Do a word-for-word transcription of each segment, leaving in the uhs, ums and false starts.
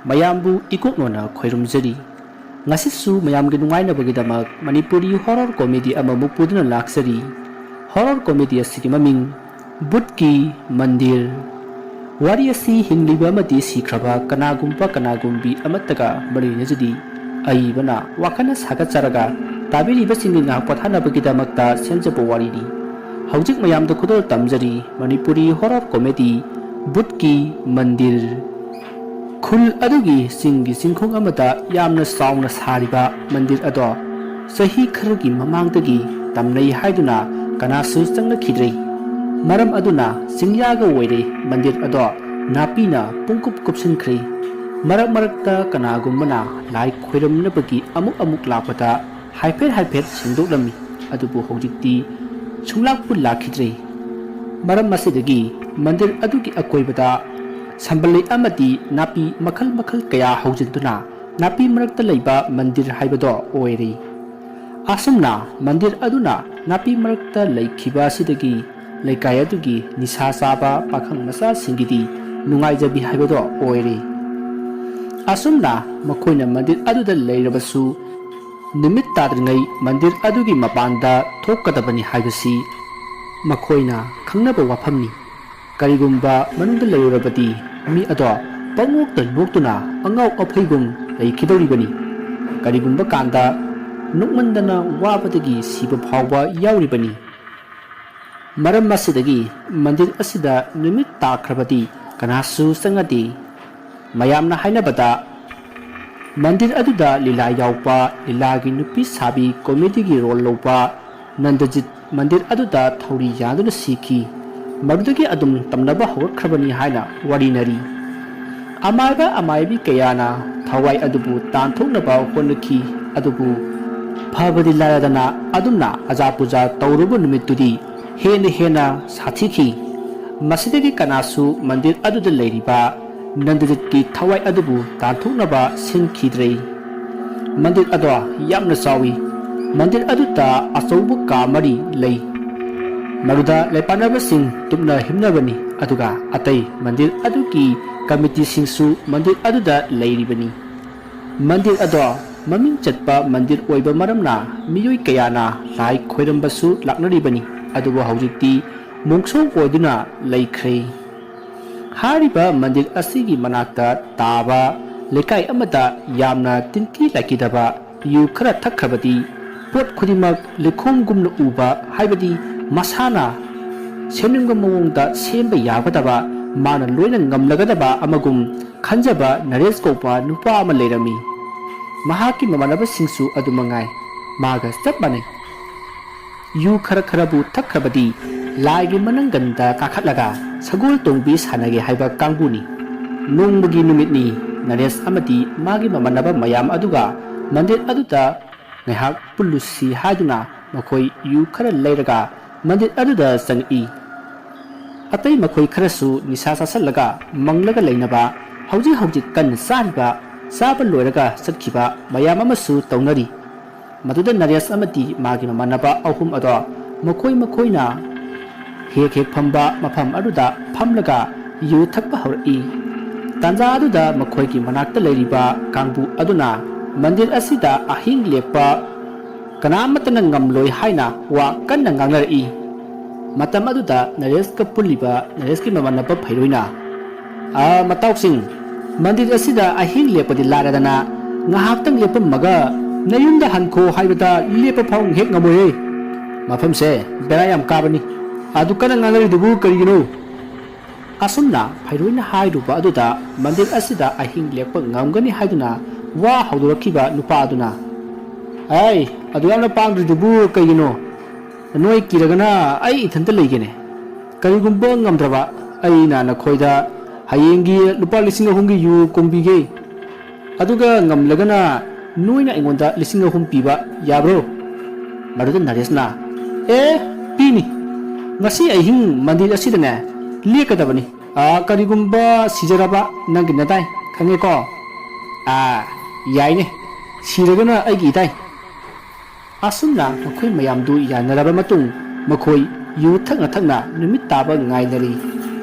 ꯃꯌꯥꯝꯕꯨ ꯏꯀꯣꯛꯅꯣꯅ ꯈꯣꯏꯔꯨꯝꯖꯔꯤ꯫ ꯉꯁꯤꯁꯨ ꯃꯌꯥꯝꯒꯤ ꯅꯨꯡꯉꯥꯏꯅꯕꯒꯤꯗꯃꯛ ꯃꯅꯤꯄꯨꯔꯤ horror comedy ꯑꯃꯃꯨꯛ ꯄꯨꯗꯨꯅ ꯂꯥꯛꯆꯔꯤ꯫ Horror comedy ꯑꯁꯤꯒꯤ ꯃꯃꯤꯡ ꯕꯨꯠꯀꯤ ꯃꯟꯗꯤꯔ꯫ ꯋꯥꯔꯤ ꯑꯁꯤ ꯍꯤꯡꯂꯤꯕ ꯑꯃꯗꯤ ꯁꯤꯈ꯭ꯔꯕ ꯀꯅꯥꯒꯨꯝꯕ ꯀꯅꯥꯒꯨꯝꯕꯤ ꯑꯃꯠꯇꯒ ꯃꯔꯤ ꯂꯩꯅꯖꯗꯦ꯫ ꯑꯏꯕꯅ ꯋꯥꯈꯜꯅ ꯁꯥꯒꯠꯆꯔꯒ ꯇꯥꯕꯤꯔꯤꯕꯁꯤꯡꯒꯤ ꯉꯥꯏꯍꯥꯛ ꯄꯣꯊꯥꯅꯕꯒꯤꯗꯃꯛꯇ ꯁꯦꯝꯖꯕ ꯋꯥꯔꯤꯅꯤ꯫ ꯍꯧꯖꯤꯛ ꯃꯌꯥꯝꯗ ꯈꯨꯗꯣꯜ ꯇꯝꯖꯔꯤ ꯃꯅꯤꯄꯨꯔꯤ horror comedy ꯕꯨꯠꯀꯤ ꯃꯟꯗꯤꯔ꯫ ꯈꯨꯜ ꯑꯗꯨꯒꯤ ꯆꯤꯡꯒꯤ ꯆꯤꯡꯈꯣꯡ ꯑꯃꯗ ꯌꯥꯝꯅ ꯆꯥꯎꯅ ꯁꯥꯔꯤꯕ ꯃꯟꯗꯤꯔ ꯑꯗꯣ ꯆꯍꯤ ꯈꯔꯒꯤ ꯃꯃꯥꯡꯗꯒꯤ ꯇꯝꯅꯩ ꯍꯥꯏꯗꯨꯅ ꯀꯅꯥꯁꯨ ꯆꯪꯂꯛꯈꯤꯗ꯭ꯔꯦ꯫ ꯃꯔꯝ ꯑꯗꯨꯅ ꯆꯤꯡꯌꯥꯒ ꯑꯣꯏꯔꯦ꯫ ꯃꯟꯗꯤꯔ ꯑꯗꯣ ꯅꯥꯄꯤꯅ ꯄꯨꯡꯀꯨꯞ ꯀꯨꯞꯁꯤꯟꯈ꯭ꯔꯦ꯫ ꯃꯔꯛ ꯃꯔꯛꯇ ꯀꯅꯥꯒꯨꯝꯕꯅ ꯂꯥꯏ ꯈꯣꯏꯔꯝꯅꯕꯒꯤ ꯑꯃꯨꯛ ꯑꯃꯨꯛ ꯂꯥꯛꯄꯗ ꯍꯥꯏꯐꯦꯠ ꯍꯥꯏꯐꯦꯠ ꯁꯦꯡꯗꯣꯛꯂꯝꯃꯤ꯫ ꯑꯗꯨꯕꯨ ꯍꯧꯖꯤꯛꯇꯤ ꯁꯨꯡꯂꯥꯛꯄꯨ ꯂꯥꯛꯈꯤꯗ꯭ꯔꯦ꯫ ꯃꯔꯝ ꯑꯁꯤꯗꯒꯤ ꯃꯟꯗꯤꯔ ꯑꯗꯨꯒꯤ ꯑꯀꯣꯏꯕꯗ ꯁꯝꯕꯜꯂꯩ ꯑꯃꯗꯤ ꯅꯥꯄꯤ ꯃꯈꯜ ꯃꯈꯜ ꯀꯌꯥ ꯍꯧꯖꯤꯟꯗꯨꯅ ꯅꯥꯄꯤ ꯃꯔꯛꯇ ꯂꯩꯕ ꯃꯟꯗꯤꯔ ꯍꯥꯏꯕꯗꯣ ꯑꯣꯏꯔꯦ꯫ ꯑꯁꯨꯝꯅ ꯃꯟꯗꯤꯔ ꯑꯗꯨꯅ ꯅꯥꯄꯤ ꯃꯔꯛꯇ ꯂꯩꯈꯤꯕ ꯑꯁꯤꯗꯒꯤ ꯂꯩꯀꯥꯏ ꯑꯗꯨꯒꯤ ꯅꯤꯁꯥ ꯆꯥꯕ ꯄꯥꯈꯪ ꯃꯆꯥꯁꯤꯡꯒꯤꯗꯤ ꯅꯨꯡꯉꯥꯏꯖꯕꯤ ꯍꯥꯏꯕꯗꯣ ꯑꯣꯏꯔꯦ꯫ ꯑꯁꯨꯝꯅ ꯃꯈꯣꯏꯅ ꯃꯟꯗꯤꯔ ꯑꯗꯨꯗ ꯂꯩꯔꯕꯁꯨ, ꯅꯨꯃꯤꯠ ꯇꯥꯗ꯭ꯔꯤꯉꯩ ꯃꯟꯗꯤꯔ ꯑꯗꯨꯒꯤ ꯃꯄꯥꯟꯗ ꯊꯣꯛꯀꯗꯕꯅꯤ ꯍꯥꯏꯕꯁꯤ ꯃꯈꯣꯏꯅ ꯈꯪꯅꯕ ꯋꯥꯐꯝꯅꯤ꯫ ꯀꯔꯤꯒꯨꯝꯕ ꯃꯅꯨꯡꯗ ꯂꯩꯔꯨꯔꯕꯗꯤ, ꯃꯤ ꯑꯗꯣ ꯄꯪꯅꯣꯛꯇ ꯅꯣꯛꯇꯨꯅ ꯑꯉꯥꯎ ꯑꯐꯩꯒꯨꯝ ꯂꯩꯈꯤꯗꯧꯔꯤꯕꯅꯤ꯫ ꯀꯔꯤꯒꯨꯝꯕ ꯀꯥꯟꯗ ꯅꯣꯛꯃꯟꯗꯅ ꯋꯥꯕꯗꯒꯤ ꯁꯤꯕ ꯐꯥꯎꯕ ꯌꯥꯎꯔꯤꯕꯅꯤ꯫ ꯃꯔꯝ ꯑꯁꯤꯗꯒꯤ ꯃꯟꯗꯤꯔ ꯑꯁꯤꯗ ꯅꯨꯃꯤꯠ ꯇꯥꯈ꯭ꯔꯕꯗꯤ ꯀꯅꯥꯁꯨ ꯆꯪꯅꯗꯦ꯫ ꯃꯌꯥꯝꯅ ꯍꯥꯏꯅꯕꯗ, ꯃꯟꯗꯤꯔ ꯑꯗꯨꯗ ꯂꯤꯂꯥ ꯌꯥꯎꯕ ꯂꯤꯂꯥꯒꯤ ꯅꯨꯄꯤ ꯁꯥꯕꯤ ꯀꯣꯃꯦꯗꯤꯒꯤ ꯔꯣꯜ ꯂꯧꯕ ꯅꯟꯗꯖꯤꯠ ꯃꯟꯗꯤꯔ ꯑꯗꯨꯗ ꯊꯧꯔꯤ ꯌꯥꯟꯗꯨꯅ ꯁꯤꯈꯤ꯫ ꯃꯗꯨꯗꯒꯤ ꯑꯗꯨꯝ ꯇꯝꯅꯕ ꯍꯧꯔꯛꯈ꯭ꯔꯕꯅꯤ ꯍꯥꯏꯅ ꯋꯥꯔꯤꯅꯔꯤ꯫ ꯑꯃꯥꯏꯕ ꯑꯃꯥꯏꯕꯤ ꯀꯌꯥꯅ ꯊꯋꯥꯏ ꯑꯗꯨꯕꯨ ꯇꯥꯟꯊꯣꯛꯅꯕ ꯍꯣꯠꯅꯈꯤ, ꯑꯗꯨꯕꯨ ꯐꯕꯗꯤ ꯂꯥꯏꯔꯗꯅ ꯑꯗꯨꯝꯅ ꯑꯖꯥ ꯄꯨꯖꯥ ꯇꯧꯔꯨꯕ ꯅꯨꯃꯤꯠꯇꯨꯗꯤ ꯍꯦꯟꯅ ꯍꯦꯟꯅ ꯁꯥꯊꯤꯈꯤ꯫ ꯃꯁꯤꯗꯒꯤ ꯀꯅꯥꯁꯨ ꯃꯟꯗꯤꯔ ꯑꯗꯨꯗ ꯂꯩꯔꯤꯕ ꯅꯟꯗꯖꯤꯠꯀꯤ ꯊꯋꯥꯏ ꯑꯗꯨꯕꯨ ꯇꯥꯟꯊꯣꯛꯅꯕ ꯁꯤꯟꯈꯤꯗ꯭ꯔꯦ꯫ ꯃꯟꯗꯤꯔ ꯑꯗꯣ ꯌꯥꯝꯅ ꯆꯥꯎꯏ꯫ ꯃꯟꯗꯤꯔ ꯑꯗꯨꯗ ꯑꯆꯧꯕ ꯀꯥ ꯃꯔꯤ ꯂꯩ꯫ ꯃꯗꯨꯗ ꯂꯩꯄꯥꯛꯅꯕꯁꯤꯡ ꯇꯨꯝꯅ ꯍꯤꯞꯅꯕꯅꯤ, ꯑꯗꯨꯒ ꯑꯇꯩ ꯃꯟꯗꯤꯔ ꯑꯗꯨꯒꯤ ꯀꯃꯤꯇꯤꯁꯤꯡꯁꯨ ꯃꯟꯗꯤꯔ ꯑꯗꯨꯗ ꯂꯩꯔꯤꯕꯅꯤ꯫ ꯃꯟꯗꯤꯔ ꯑꯗꯣ ꯃꯃꯤꯡ ꯆꯠꯄ ꯃꯟꯗꯤꯔ ꯑꯣꯏꯕ ꯃꯔꯝꯅ ꯃꯤꯑꯣꯏ ꯀꯌꯥꯅ ꯂꯥꯏ ꯈꯣꯏꯔꯝꯕꯁꯨ ꯂꯥꯛꯅꯔꯤꯕꯅꯤ꯫ ꯑꯗꯨꯕꯨ ꯍꯧꯖꯤꯛꯇꯤ ꯃꯣꯡꯁꯣꯡ ꯑꯣꯏꯗꯨꯅ ꯂꯩꯈ꯭ꯔꯦ꯫ ꯍꯥꯏꯔꯤꯕ ꯃꯟꯗꯤꯔ ꯑꯁꯤꯒꯤ ꯃꯅꯥꯛꯇ ꯇꯥꯕ ꯂꯩꯀꯥꯏ ꯑꯃꯗ ꯌꯥꯝꯅ ꯇꯤꯟꯊꯤ ꯂꯥꯏꯊꯤꯗꯕ ꯌꯨ ꯈꯔ ꯊꯛꯈ꯭ꯔꯕꯗꯤ ꯄꯣꯠ ꯈꯨꯗꯤꯡꯃꯛ ꯂꯩꯈꯣꯝꯒꯨꯝꯅ ꯎꯕ, ꯍꯥꯏꯕꯗꯤ ꯃꯁꯥꯅ ꯁꯦꯝꯅꯤꯡꯕ ꯃꯑꯣꯡꯗ ꯁꯦꯝꯕ ꯌꯥꯒꯗꯕ, ꯃꯥꯅ ꯂꯣꯏꯅ ꯉꯝꯂꯒꯗꯕ ꯑꯃꯒꯨꯝ ꯈꯟꯖꯕ ꯅꯔꯦꯁ ꯀꯧꯕ ꯅꯨꯄꯥ ꯑꯃ ꯂꯩꯔꯝꯃꯤ꯫ ꯃꯍꯥꯛꯀꯤ ꯃꯃꯥꯟꯅꯕꯁꯤꯡꯁꯨ ꯑꯗꯨ ꯃꯉꯥꯏ, ꯃꯥꯒ ꯆꯞ ꯃꯥꯟꯅꯩ꯫ ꯌꯨ ꯈꯔ ꯈꯔꯕꯨ ꯊꯛꯈ꯭ꯔꯕꯗꯤ ꯂꯥꯏꯒꯤ ꯃꯅꯪꯒꯟꯗ ꯀꯥꯈꯠꯂꯒ ꯁꯒꯣꯜ ꯇꯣꯡꯕꯤ ꯁꯥꯟꯅꯒꯦ ꯍꯥꯏꯕ ꯀꯥꯡꯕꯨꯅꯤ꯫ ꯅꯣꯡꯃꯒꯤ ꯅꯨꯃꯤꯠꯅꯤ, ꯅꯔꯦꯁ ꯑꯃꯗꯤ ꯃꯥꯒꯤ ꯃꯃꯥꯟꯅꯕ ꯃꯌꯥꯝ ꯑꯗꯨꯒ ꯃꯟꯗꯤꯔ ꯑꯗꯨꯗ ꯉꯥꯏꯍꯥꯛ ꯄꯨꯜꯂꯨꯁꯤ ꯍꯥꯏꯗꯨꯅ ꯃꯈꯣꯏ ꯌꯨ ꯈꯔ ꯂꯩꯔꯒ ꯃꯟꯗꯤꯔ ꯑꯗꯨꯗ ꯆꯪꯉꯛꯏ꯫ ꯑꯇꯩ ꯃꯈꯣꯏ ꯈꯔꯁꯨ ꯅꯤꯁꯥ ꯆꯥꯁꯤꯜꯂꯒ ꯃꯪꯂꯒ ꯂꯩꯅꯕ, ꯍꯧꯖꯤꯛ ꯍꯧꯖꯤꯛ ꯀꯟꯅ ꯆꯥꯔꯤꯕ, ꯆꯥꯕ ꯂꯣꯏꯔꯒ ꯆꯠꯈꯤꯕ ꯃꯌꯥꯝ ꯑꯃꯁꯨ ꯇꯧꯅꯔꯤ꯫ ꯃꯗꯨꯗ ꯅꯔꯦꯁ ꯑꯃꯗꯤ ꯃꯥꯒꯤ ꯃꯃꯥꯟꯅꯕ ꯑꯍꯨꯝ ꯑꯗꯣ ꯃꯈꯣꯏ ꯃꯈꯣꯏꯅ ꯍꯦꯛ ꯍꯦꯛ ꯐꯝꯕ ꯃꯐꯝ ꯑꯗꯨꯗ ꯐꯝꯂꯒ ꯌꯨ ꯊꯛꯄ ꯍꯧꯔꯛꯏ꯫ ꯇꯥꯟꯖꯥ ꯑꯗꯨꯗ ꯃꯈꯣꯏꯒꯤ ꯃꯅꯥꯛꯇ ꯂꯩꯔꯤꯕ ꯀꯥꯡꯕꯨ ꯑꯗꯨꯅ ꯃꯟꯗꯤꯔ ꯑꯁꯤꯗ ꯑꯍꯤꯡ ꯂꯦꯛꯄ ꯀꯅꯥꯃꯠꯇꯅ ꯉꯝꯂꯣꯏ ꯍꯥꯏꯅ ꯋꯥ ꯀꯟꯅ ꯉꯥꯡꯅꯔꯛꯏ꯫ ꯃꯇꯝ ꯑꯗꯨꯗ ꯅꯔꯦꯁꯀ ꯄꯨꯜꯂꯤꯕ ꯅꯔꯦꯁꯀꯤ ꯃꯃꯥꯟꯅꯕ ꯐꯩꯔꯣꯏꯅ, "ꯑ, ꯃꯇꯥꯎꯁꯤꯡ, ꯃꯟꯗꯤꯔ ꯑꯁꯤꯗ ꯑꯍꯤꯡ ꯂꯦꯞꯄꯗꯤ ꯂꯥꯏꯔꯗꯅ, ꯉꯥꯏꯍꯥꯛꯇꯪ ꯂꯦꯞꯄꯝꯃꯒ ꯅꯌꯨꯝꯗ ꯍꯟꯈꯣ ꯍꯥꯏꯕꯗ ꯂꯦꯞꯄ ꯐꯥꯎ ꯍꯦꯛ ꯉꯝꯃꯣꯏꯌꯦ꯫ ꯃꯐꯝꯁꯦ ꯕꯦꯔꯥ ꯌꯥꯝ ꯀꯥꯕꯅꯤ꯫ ꯑꯗꯨ ꯀꯟꯅ ꯉꯥꯡꯅꯔꯤꯗꯨꯕꯨ ꯀꯔꯤꯒꯤꯅꯣ?" ꯑꯁꯨꯝꯅ ꯐꯩꯔꯣꯏꯅ ꯍꯥꯏꯔꯨꯕ ꯑꯗꯨꯗ ꯃꯟꯗꯤꯔ ꯑꯁꯤꯗ ꯑꯍꯤꯡ ꯂꯦꯛꯄ ꯉꯝꯒꯅꯤ ꯍꯥꯏꯗꯨꯅ ꯋꯥ ꯍꯧꯗꯣꯔꯛꯈꯤꯕ ꯅꯨꯄꯥ ꯑꯗꯨꯅ, "ꯑꯩ, ꯑꯗꯨ ꯌꯥꯝꯅ ꯄꯥꯡꯗ꯭ꯔꯤꯗꯨꯕꯨ ꯀꯩꯒꯤꯅꯣ? ꯅꯣꯏ ꯀꯤꯔꯒꯅ ꯑꯩ ꯏꯊꯟꯇ ꯂꯩꯒꯦꯅꯦ꯫ ꯀꯔꯤꯒꯨꯝꯕ ꯉꯝꯗ꯭ꯔꯕ, ꯑꯩꯅ ꯅꯈꯣꯏꯗ ꯍꯌꯦꯡꯒꯤ ꯂꯨꯄꯥ ꯂꯤꯁꯤꯡ ꯑꯍꯨꯝꯒꯤ ꯌꯨ ꯀꯣꯡꯕꯤꯒꯦ꯫ ꯑꯗꯨꯒ ꯉꯝꯂꯒꯅ ꯅꯣꯏꯅ ꯑꯩꯉꯣꯟꯗ ꯂꯤꯁꯤꯡ ꯑꯍꯨꯝ ꯄꯤꯕ ꯌꯥꯕ꯭ꯔꯣ?" ꯃꯗꯨꯗ ꯅꯔꯦꯁꯅ, "ꯑꯦ, ꯄꯤꯅꯤ꯫ ꯉꯁꯤ ꯑꯍꯤꯡ ꯃꯟꯗꯤꯔ ꯑꯁꯤꯗꯅꯦ ꯂꯦꯛꯀꯗꯕꯅꯤ꯫ ꯑꯥ, ꯀꯔꯤꯒꯨꯝꯕ ꯁꯤꯖꯔꯕ ꯅꯪꯒꯤ ꯅꯗꯥꯏ, ꯈꯪꯉꯦꯀꯣ? ꯑꯥ, ꯌꯥꯏꯅꯦ꯫ ꯁꯤꯔꯒꯅ ꯑꯩꯒꯤ ꯏꯗꯥꯏ꯫" ꯑꯁꯨꯝꯅ ꯃꯈꯣꯏ ꯃꯌꯥꯝꯗꯨ ꯌꯥꯅꯔꯕ ꯃꯇꯨꯡ ꯃꯈꯣꯏ ꯌꯨ ꯊꯛꯅ ꯊꯛꯅ ꯅꯨꯃꯤꯠ ꯇꯥꯕ ꯉꯥꯏꯅꯔꯤ꯫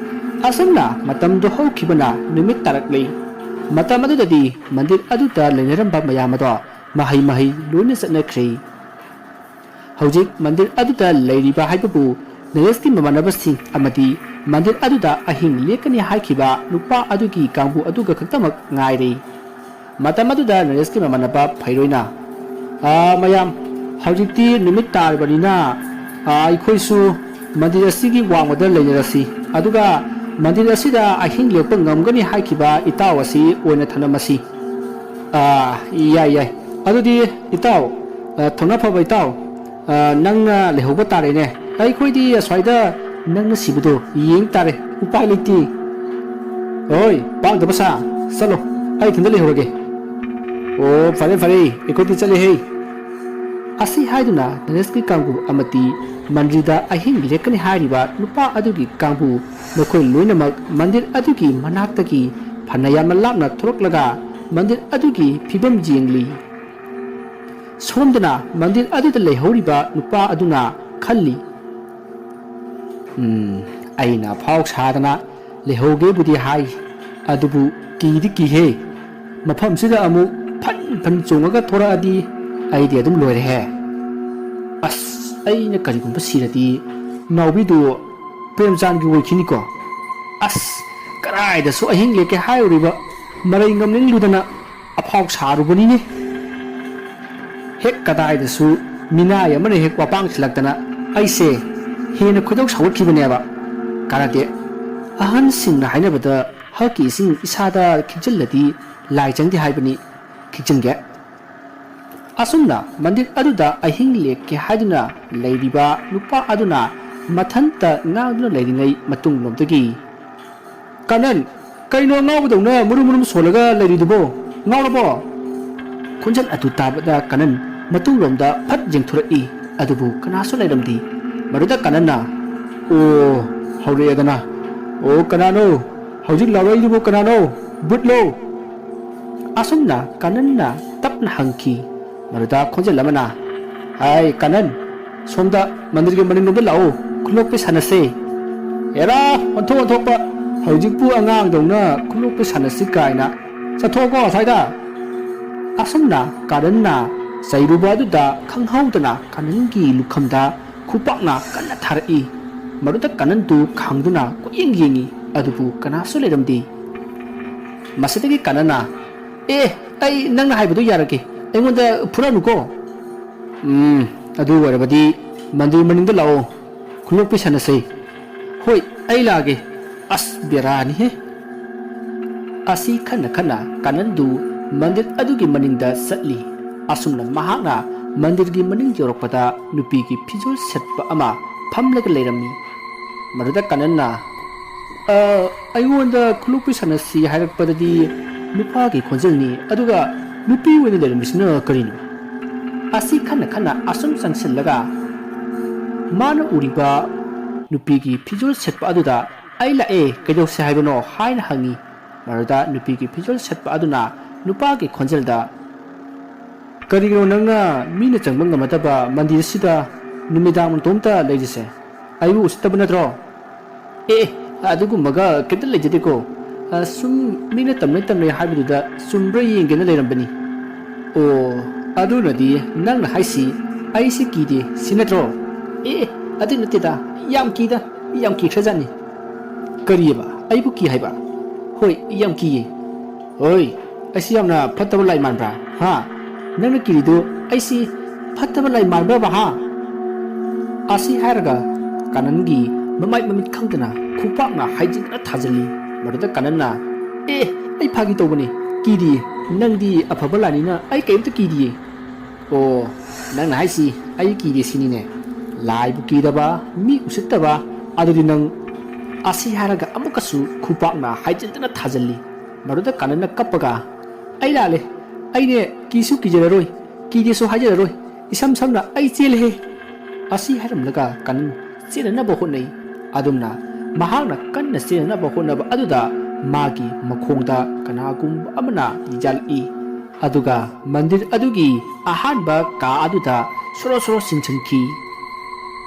ꯑꯁꯨꯝꯅ ꯃꯇꯝꯗꯨ ꯍꯧꯈꯤꯕꯅ ꯅꯨꯃꯤꯠ ꯇꯥꯔꯛꯂꯤ꯫ ꯃꯇꯝ ꯑꯗꯨꯗꯗꯤ ꯃꯟꯗꯤꯔ ꯑꯗꯨꯗ ꯂꯩꯅꯔꯝꯕ ꯃꯌꯥꯝ ꯑꯗꯣ ꯃꯍꯩ ꯃꯍꯩ ꯂꯣꯏꯅ ꯆꯠꯅꯈ꯭ꯔꯦ꯫ ꯍꯧꯖꯤꯛ ꯃꯟꯗꯤꯔ ꯑꯗꯨꯗ ꯂꯩꯔꯤꯕ ꯍꯥꯏꯕꯕꯨ ꯅꯔꯦꯁꯀꯤ ꯃꯃꯥꯟꯅꯕꯁꯤꯡ ꯑꯃꯗꯤ ꯃꯟꯗꯤꯔ ꯑꯗꯨꯗ ꯑꯍꯤꯡ ꯂꯦꯛꯀꯅꯤ ꯍꯥꯏꯈꯤꯕ ꯅꯨꯄꯥ ꯑꯗꯨꯒꯤ ꯀꯥꯡꯕꯨ ꯑꯗꯨꯒ ꯈꯛꯇꯃꯛ ꯉꯥꯏꯔꯦ꯫ ꯃꯇꯝ ꯑꯗꯨꯗ ꯅꯔꯦꯁꯀꯤ ꯃꯃꯥꯟꯅꯕ ꯐꯩꯔꯣꯏꯅ, "ꯑꯥ, ꯃꯌꯥꯝ, ꯍꯧꯖꯤꯛꯇꯤ ꯅꯨꯃꯤꯠ ꯇꯥꯔꯕꯅꯤꯅ, ꯑꯥ, ꯑꯩꯈꯣꯏꯁꯨ ꯃꯟꯗꯤꯔ ꯑꯁꯤꯒꯤ ꯋꯥꯡꯃꯗ ꯂꯩꯅꯔꯁꯤ, ꯑꯗꯨꯒ ꯃꯟꯗꯤꯔ ꯑꯁꯤꯗ ꯑꯍꯤꯡ ꯂꯦꯛꯄ ꯉꯝꯒꯅꯤ ꯍꯥꯏꯈꯤꯕ ꯏꯇꯥꯎ ꯑꯁꯤ ꯑꯣꯏꯅ ꯊꯅꯝꯃꯁꯤ꯫" "ꯑꯥ, ꯌꯥꯏ, ꯌꯥꯏ꯫ ꯑꯗꯨꯗꯤ ꯏꯇꯥꯎ, ꯑꯥ, ꯊꯧꯅꯥ ꯐꯕ ꯏꯇꯥꯎ, ꯑꯥ, ꯅꯪꯅ ꯂꯩꯍꯧꯕ ꯇꯥꯔꯦꯅꯦ꯫ ꯑꯩꯈꯣꯏꯗꯤ ꯑꯁ꯭ꯋꯥꯏꯗ ꯅꯪꯅ ꯁꯤꯕꯗꯣ ꯌꯦꯡ ꯇꯥꯔꯦ꯫ ꯎꯄꯥꯏ ꯂꯩꯇꯦ꯫" "ꯍꯣꯏ, ꯄꯥꯡꯗꯕ ꯁꯥ, ꯆꯠꯂꯣ꯫ ꯑꯩ ꯏꯊꯟꯗ ꯂꯩꯍꯧꯔꯒꯦ꯫" "ꯑꯣ, ꯐꯔꯦ, ꯐꯔꯦ, ꯑꯩꯈꯣꯏꯗꯤ ꯆꯠꯂꯦꯍꯦ꯫" ꯑꯁꯤ ꯍꯥꯏꯗꯨꯅ ꯅꯔꯦꯁꯀꯤ ꯀꯥꯡꯕꯨ ꯑꯃꯗꯤ ꯃꯟꯗꯤꯔꯗ ꯑꯍꯤꯡ ꯂꯦꯛꯀꯅꯤ ꯍꯥꯏꯔꯤꯕ ꯅꯨꯄꯥ ꯑꯗꯨꯒꯤ ꯀꯥꯡꯕꯨ ꯃꯈꯣꯏ ꯂꯣꯏꯅꯃꯛ ꯃꯟꯗꯤꯔ ꯑꯗꯨꯒꯤ ꯃꯅꯥꯛꯇꯒꯤ ꯐꯅ ꯌꯥꯝꯅ ꯂꯥꯞꯅ ꯊꯣꯔꯛꯂꯒ ꯃꯟꯗꯤꯔ ꯑꯗꯨꯒꯤ ꯐꯤꯕꯝ ꯌꯦꯡꯂꯤ꯫ ꯁꯣꯝꯗꯅ ꯃꯟꯗꯤꯔ ꯑꯗꯨꯗ ꯂꯩꯍꯧꯔꯤꯕ ꯅꯨꯄꯥ ꯑꯗꯨꯅ ꯈꯜꯂꯤ, "ꯎꯝ, ꯑꯩꯅ ꯑꯐꯥꯎ ꯁꯥꯗꯅ ꯂꯩꯍꯧꯒꯦꯕꯨꯗꯤ ꯍꯥꯏ, ꯑꯗꯨꯕꯨ ꯀꯤꯗꯤ ꯀꯤꯍꯦ꯫ ꯃꯐꯝꯁꯤꯗ ꯑꯃꯨꯛ ꯐꯟ ꯐꯟ ꯆꯣꯡꯉꯒ ꯊꯣꯔꯛꯑꯗꯤ ꯑꯩꯗꯤ ꯑꯗꯨꯝ ꯂꯣꯏꯔꯦꯍꯦ꯫ ꯑꯁ, ꯑꯩꯅ ꯀꯔꯤꯒꯨꯝꯕ ꯁꯤꯔꯗꯤ ꯅꯥꯎꯕꯤꯗꯨ ꯄ꯭ꯔꯦꯝꯆꯥꯟꯒꯤ ꯑꯣꯏꯈꯤꯅꯤꯀꯣ꯫ ꯑꯁ, ꯀꯗꯥꯏꯗꯁꯨ ꯑꯍꯤꯡ ꯂꯦꯛꯀꯦ ꯍꯥꯏꯔꯨꯔꯤꯕ ꯃꯔꯩ ꯉꯝꯅꯤꯡꯂꯨꯗꯅ ꯑꯐꯥꯎ ꯁꯥꯔꯨꯕꯅꯤꯅꯦ꯫ ꯍꯦꯛ ꯀꯗꯥꯏꯗꯁꯨ ꯃꯤꯅꯥꯏ ꯑꯃꯅ ꯍꯦꯛ ꯋꯥꯄꯥꯡ ꯁꯤꯜꯂꯛꯇꯅ ꯑꯩꯁꯦ ꯍꯦꯟꯅ ꯈꯣꯏꯗꯧ ꯁꯥꯎꯒꯠꯈꯤꯕꯅꯦꯕ꯫ ꯀꯥꯟꯅꯗꯦ꯫ ꯑꯍꯟꯁꯤꯡꯅ ꯍꯥꯏꯅꯕꯗ ꯍꯛꯀꯤ ꯏꯁꯤꯡ ꯏꯁꯥꯗ ꯈꯤꯛꯆꯤꯜꯂꯗꯤ ꯂꯥꯏ ꯆꯪꯗꯦ ꯍꯥꯏꯕꯅꯤ꯫ ꯈꯤꯛꯆꯤꯟꯒꯦ꯫" ꯑꯁꯨꯝꯅ ꯃꯟꯗꯤꯔ ꯑꯗꯨꯗ ꯑꯍꯤꯡ ꯂꯦꯛꯀꯦ ꯍꯥꯏꯗꯨꯅ ꯂꯩꯔꯤꯕ ꯅꯨꯄꯥ ꯑꯗꯨꯅ ꯃꯊꯟꯇ ꯉꯥꯡꯗꯨꯅ ꯂꯩꯔꯤꯉꯩ ꯃꯇꯨꯡꯂꯣꯝꯗꯒꯤ, "ꯀꯥꯅꯟ, ꯀꯩꯅꯣ ꯑꯉꯥꯎꯕꯗꯧꯅ ꯃꯨꯔꯨꯝ ꯃꯨꯔꯨꯝ ꯁꯣꯜꯂꯒ ꯂꯩꯔꯤꯗꯨꯕꯣ? ꯉꯥꯎꯔꯕꯣ?" ꯈꯣꯟꯖꯦꯜ ꯑꯗꯨ ꯇꯥꯕꯗ ꯀꯥꯅꯟ ꯃꯇꯨꯡꯂꯣꯝꯗ ꯐꯠ ꯌꯦꯡꯊꯣꯔꯛꯏ, ꯑꯗꯨꯕꯨ ꯀꯅꯥꯁꯨ ꯂꯩꯔꯝꯗꯦ꯫ ꯃꯗꯨꯗ ꯀꯥꯅꯟꯅ, "ꯑꯣ, ꯍꯧꯔꯛꯑꯦꯗꯅ꯫ ꯑꯣ, ꯀꯅꯥꯅꯣ? ꯍꯧꯖꯤꯛ ꯂꯥꯎꯔꯛꯏꯗꯨꯕꯨ ꯀꯅꯥꯅꯣ? ꯕꯨꯠꯂꯣ?" ꯑꯁꯨꯝꯅ ꯀꯥꯅꯟꯅ ꯇꯞꯅ ꯍꯪꯈꯤ꯫ ꯃꯗꯨꯗ ꯈꯣꯟꯖꯦꯜ ꯑꯃꯅ, "ꯍꯥꯏ ꯀꯥꯅꯟ, ꯁꯣꯝꯗ ꯃꯟꯗꯤꯔꯒꯤ ꯃꯅꯤꯡꯂꯣꯝꯗ ꯂꯥꯛꯎ, ꯈꯨꯠꯂꯣꯛꯄꯤ ꯁꯥꯟꯅꯁꯦ꯫" "ꯑꯦꯔꯥ, ꯑꯣꯟꯊꯣꯛ ꯑꯣꯟꯊꯣꯛꯄ, ꯍꯧꯖꯤꯛꯄꯨ ꯑꯉꯥꯡꯗꯧꯅ ꯈꯨꯂꯣꯛꯄꯤ ꯁꯥꯟꯅꯁꯤ ꯀꯥꯏꯅ꯫ ꯆꯠꯊꯣꯛꯑꯣꯀꯣ ꯑꯁ꯭ꯋꯥꯏꯗ!" ꯑꯁꯨꯝꯅ ꯀꯥꯅꯟꯅ ꯆꯩꯔꯨꯕ ꯑꯗꯨꯗ ꯈꯪꯍꯧꯗꯅ ꯀꯥꯅꯟꯒꯤ ꯂꯨꯈꯝꯗ ꯈꯨꯄꯥꯛꯅ ꯀꯟꯅ ꯊꯥꯔꯛꯏ꯫ ꯃꯗꯨꯗ ꯀꯥꯅꯟꯗꯨ ꯈꯥꯡꯗꯨꯅ ꯀꯣꯏꯌꯦꯡ ꯌꯦꯡꯉꯤ, ꯑꯗꯨꯕꯨ ꯀꯅꯥꯁꯨ ꯂꯩꯔꯝꯗꯦ꯫ ꯃꯁꯤꯗꯒꯤ ꯀꯥꯅꯟꯅ, "ꯑꯦ, ꯑꯩ ꯅꯪꯅ ꯍꯥꯏꯕꯗꯨ ꯌꯥꯔꯒꯦ, ꯑꯩꯉꯣꯟꯗ ꯐꯨꯔꯛꯑꯅꯨꯀꯣ꯫ ꯎꯝ, ꯑꯗꯨ ꯑꯣꯏꯔꯕꯗꯤ ꯃꯟꯗꯤꯔ ꯃꯅꯤꯡꯗ ꯂꯥꯛꯑꯣ, ꯈꯨꯂꯣꯛꯄꯤ ꯁꯥꯟꯅꯁꯦ꯫ ꯍꯣꯏ, ꯑꯩ ꯂꯥꯛꯑꯒꯦ꯫ ꯑꯁ, ꯕꯦꯔꯥꯅꯤꯍꯦ!" ꯑꯁꯤ ꯈꯟꯅ ꯈꯟꯅ ꯀꯥꯅꯟꯗꯨ ꯃꯟꯗꯤꯔ ꯑꯗꯨꯒꯤ ꯃꯅꯤꯡꯗ ꯆꯠꯂꯤ꯫ ꯑꯁꯨꯝꯅ ꯃꯍꯥꯛꯅ ꯃꯟꯗꯤꯔꯒꯤ ꯃꯅꯤꯡ ꯌꯧꯔꯛꯄꯗ ꯅꯨꯄꯤꯒꯤ ꯐꯤꯖꯣꯜ ꯁꯦꯠꯄ ꯑꯃ ꯐꯝꯂꯒ ꯂꯩꯔꯝꯃꯤ꯫ ꯃꯗꯨꯗ ꯀꯥꯅꯟꯅ, "ꯑ, ꯑꯩꯉꯣꯟꯗ ꯈꯨꯂꯣꯛꯄꯤ ꯁꯥꯟꯅꯁꯤ ꯍꯥꯏꯔꯛꯄꯗꯗꯤ ꯅꯨꯄꯥꯒꯤ ꯈꯣꯟꯖꯦꯜꯅꯤ, ꯑꯗꯨꯒ ꯅꯨꯄꯤ ꯑꯣꯏꯅ ꯂꯩꯔꯝꯃꯤꯁꯤꯅ ꯀꯔꯤꯅꯣ?" ꯑꯁꯤ ꯈꯟꯅ ꯈꯟꯅ ꯑꯁꯨꯝ ꯆꯪꯁꯤꯜꯂꯒ ꯃꯥꯅ ꯎꯔꯤꯕ ꯅꯨꯄꯤꯒꯤ ꯐꯤꯖꯣꯜ ꯁꯦꯠꯄ ꯑꯗꯨꯗ, "ꯑꯩ ꯂꯥꯛꯑꯦ, ꯀꯩꯗꯧꯁꯦ ꯍꯥꯏꯕꯅꯣ?" ꯍꯥꯏꯅ ꯍꯪꯉꯤ꯫ ꯃꯗꯨꯗ ꯅꯨꯄꯤꯒꯤ ꯐꯤꯖꯣꯜ ꯁꯦꯠꯄ ꯑꯗꯨꯅ ꯅꯨꯄꯥꯒꯤ ꯈꯣꯟꯖꯦꯜꯗ, "ꯀꯔꯤꯒꯤꯅꯣ ꯅꯪꯅ ꯃꯤꯅ ꯆꯪꯕ ꯉꯝꯃꯗꯕ ꯃꯟꯗꯤꯔꯁꯤꯗ ꯅꯨꯃꯤꯗꯥꯡ ꯅꯇꯣꯝꯇ ꯂꯩꯔꯤꯁꯦ? ꯑꯩꯕꯨ ꯎꯁꯤꯠꯇꯕ ꯅꯠꯇ꯭ꯔꯣ?" "ꯑꯦ, ꯑꯗꯨꯒꯨꯝꯕꯒ ꯀꯩꯝꯇ ꯂꯩꯖꯗꯦꯀꯣ꯫ ꯑ, ꯁꯨꯝ ꯃꯤꯅ ꯇꯝꯅꯩ ꯇꯝꯅꯩ ꯍꯥꯏꯕꯗꯨꯗ ꯆꯨꯝꯕ꯭ꯔꯥ ꯌꯦꯡꯒꯦꯅ ꯂꯩꯔꯝꯕꯅꯤ꯫" "ꯑꯣ, ꯑꯗꯨꯅꯗꯤ ꯅꯪꯅ ꯍꯥꯏꯁꯤ ꯑꯩꯁꯤ ꯀꯤꯗꯦ ꯁꯤ ꯅꯠꯇ꯭ꯔꯣ?" "ꯑꯦ, ꯑꯦ, ꯑꯗꯨ ꯅꯠꯇꯦꯗ, ꯌꯥꯝ ꯀꯤꯗ, ꯌꯥꯝ ꯀꯤꯈ꯭ꯔꯖꯥꯠꯅꯤ꯫" "ꯀꯔꯤꯑꯕ? ꯑꯩꯕꯨ ꯀꯤ ꯍꯥꯏꯕ?" "ꯍꯣꯏ, ꯌꯥꯝ ꯀꯤꯌꯦ꯫" "ꯍꯣꯏ, ꯑꯩꯁꯤ ꯌꯥꯝꯅ ꯐꯠꯇꯕ ꯂꯥꯏ ꯃꯥꯟꯕ꯭ꯔꯥ? ꯍꯥ? ꯅꯪꯅ ꯀꯤꯔꯤꯗꯨ ꯑꯩꯁꯤ ꯐꯠꯇꯕ ꯂꯥꯏ ꯃꯥꯟꯕ꯭ꯔꯕ, ꯍꯥ?" ꯑꯁꯤ ꯍꯥꯏꯔꯒ ꯀꯥꯅꯟꯒꯤ ꯃꯃꯥꯏ ꯃꯃꯤꯠ ꯈꯪꯗꯅ ꯈꯨꯄꯥꯛꯅ ꯍꯥꯏꯖꯤꯟꯗꯨꯅ ꯊꯥꯖꯤꯜꯂꯤ꯫ ꯃꯗꯨꯗ ꯀꯥꯅꯟꯅ, "ꯑꯦ, ꯑꯩ ꯐꯥꯒꯤ ꯇꯧꯕꯅꯤ, ꯀꯤꯗꯤꯌꯦ꯫ ꯅꯪꯗꯤ ꯑꯐꯕ ꯂꯥꯏꯅꯤꯅ ꯑꯩ ꯀꯔꯤꯝꯇ ꯀꯤꯗꯤꯌꯦ꯫" "ꯑꯣ, ꯅꯪꯅ ꯍꯥꯏꯁꯤ ꯑꯩ ꯀꯤꯗꯦ ꯁꯤꯅꯤꯅꯦ? ꯂꯥꯏꯕꯨ ꯀꯤꯗꯕ, ꯃꯤ ꯎꯁꯤꯠꯇꯕ, ꯑꯗꯨꯗꯤ ꯅꯪ?" ꯑꯁꯤ ꯍꯥꯏꯔꯒ ꯑꯃꯨꯛꯀꯁꯨ ꯈꯨꯄꯥꯛꯅ ꯍꯥꯏꯖꯤꯟꯗꯨꯅ ꯊꯥꯖꯤꯜꯂꯤ꯫ ꯃꯗꯨꯗ ꯀꯥꯅꯟꯅ ꯀꯞꯄꯒ, "ꯑꯩ ꯂꯥꯜꯂꯦ꯫ ꯑꯩꯅꯦ ꯀꯤꯁꯨ ꯀꯤꯖꯔꯔꯣꯏ, ꯀꯤꯗꯦꯁꯨ ꯍꯥꯏꯖꯔꯔꯣꯏ꯫ ꯏꯁꯝ ꯁꯝꯅ ꯑꯩ ꯆꯦꯜꯂꯦꯍꯦ!" ꯑꯁꯤ ꯍꯥꯏꯔꯝꯂꯒ ꯀꯥꯅꯟ ꯆꯦꯟꯅꯅꯕ ꯍꯣꯠꯅꯩ꯫ ꯑꯗꯨꯝꯅ ꯃꯍꯥꯛꯅ ꯀꯟꯅ ꯆꯦꯟꯅꯅꯕ ꯍꯣꯠꯅꯕ ꯑꯗꯨꯗ ꯃꯥꯒꯤ ꯃꯈꯣꯡꯗ ꯀꯅꯥꯒꯨꯝꯕ ꯑꯃꯅ ꯌꯥꯜꯂꯛꯏ꯫ ꯑꯗꯨꯒ ꯃꯟꯗꯤꯔ ꯑꯗꯨꯒꯤ ꯑꯍꯥꯟꯕ ꯀꯥ ꯑꯗꯨꯗ ꯁꯣꯔꯣ ꯁꯣꯔꯣ ꯆꯤꯡꯁꯤꯟꯈꯤ꯫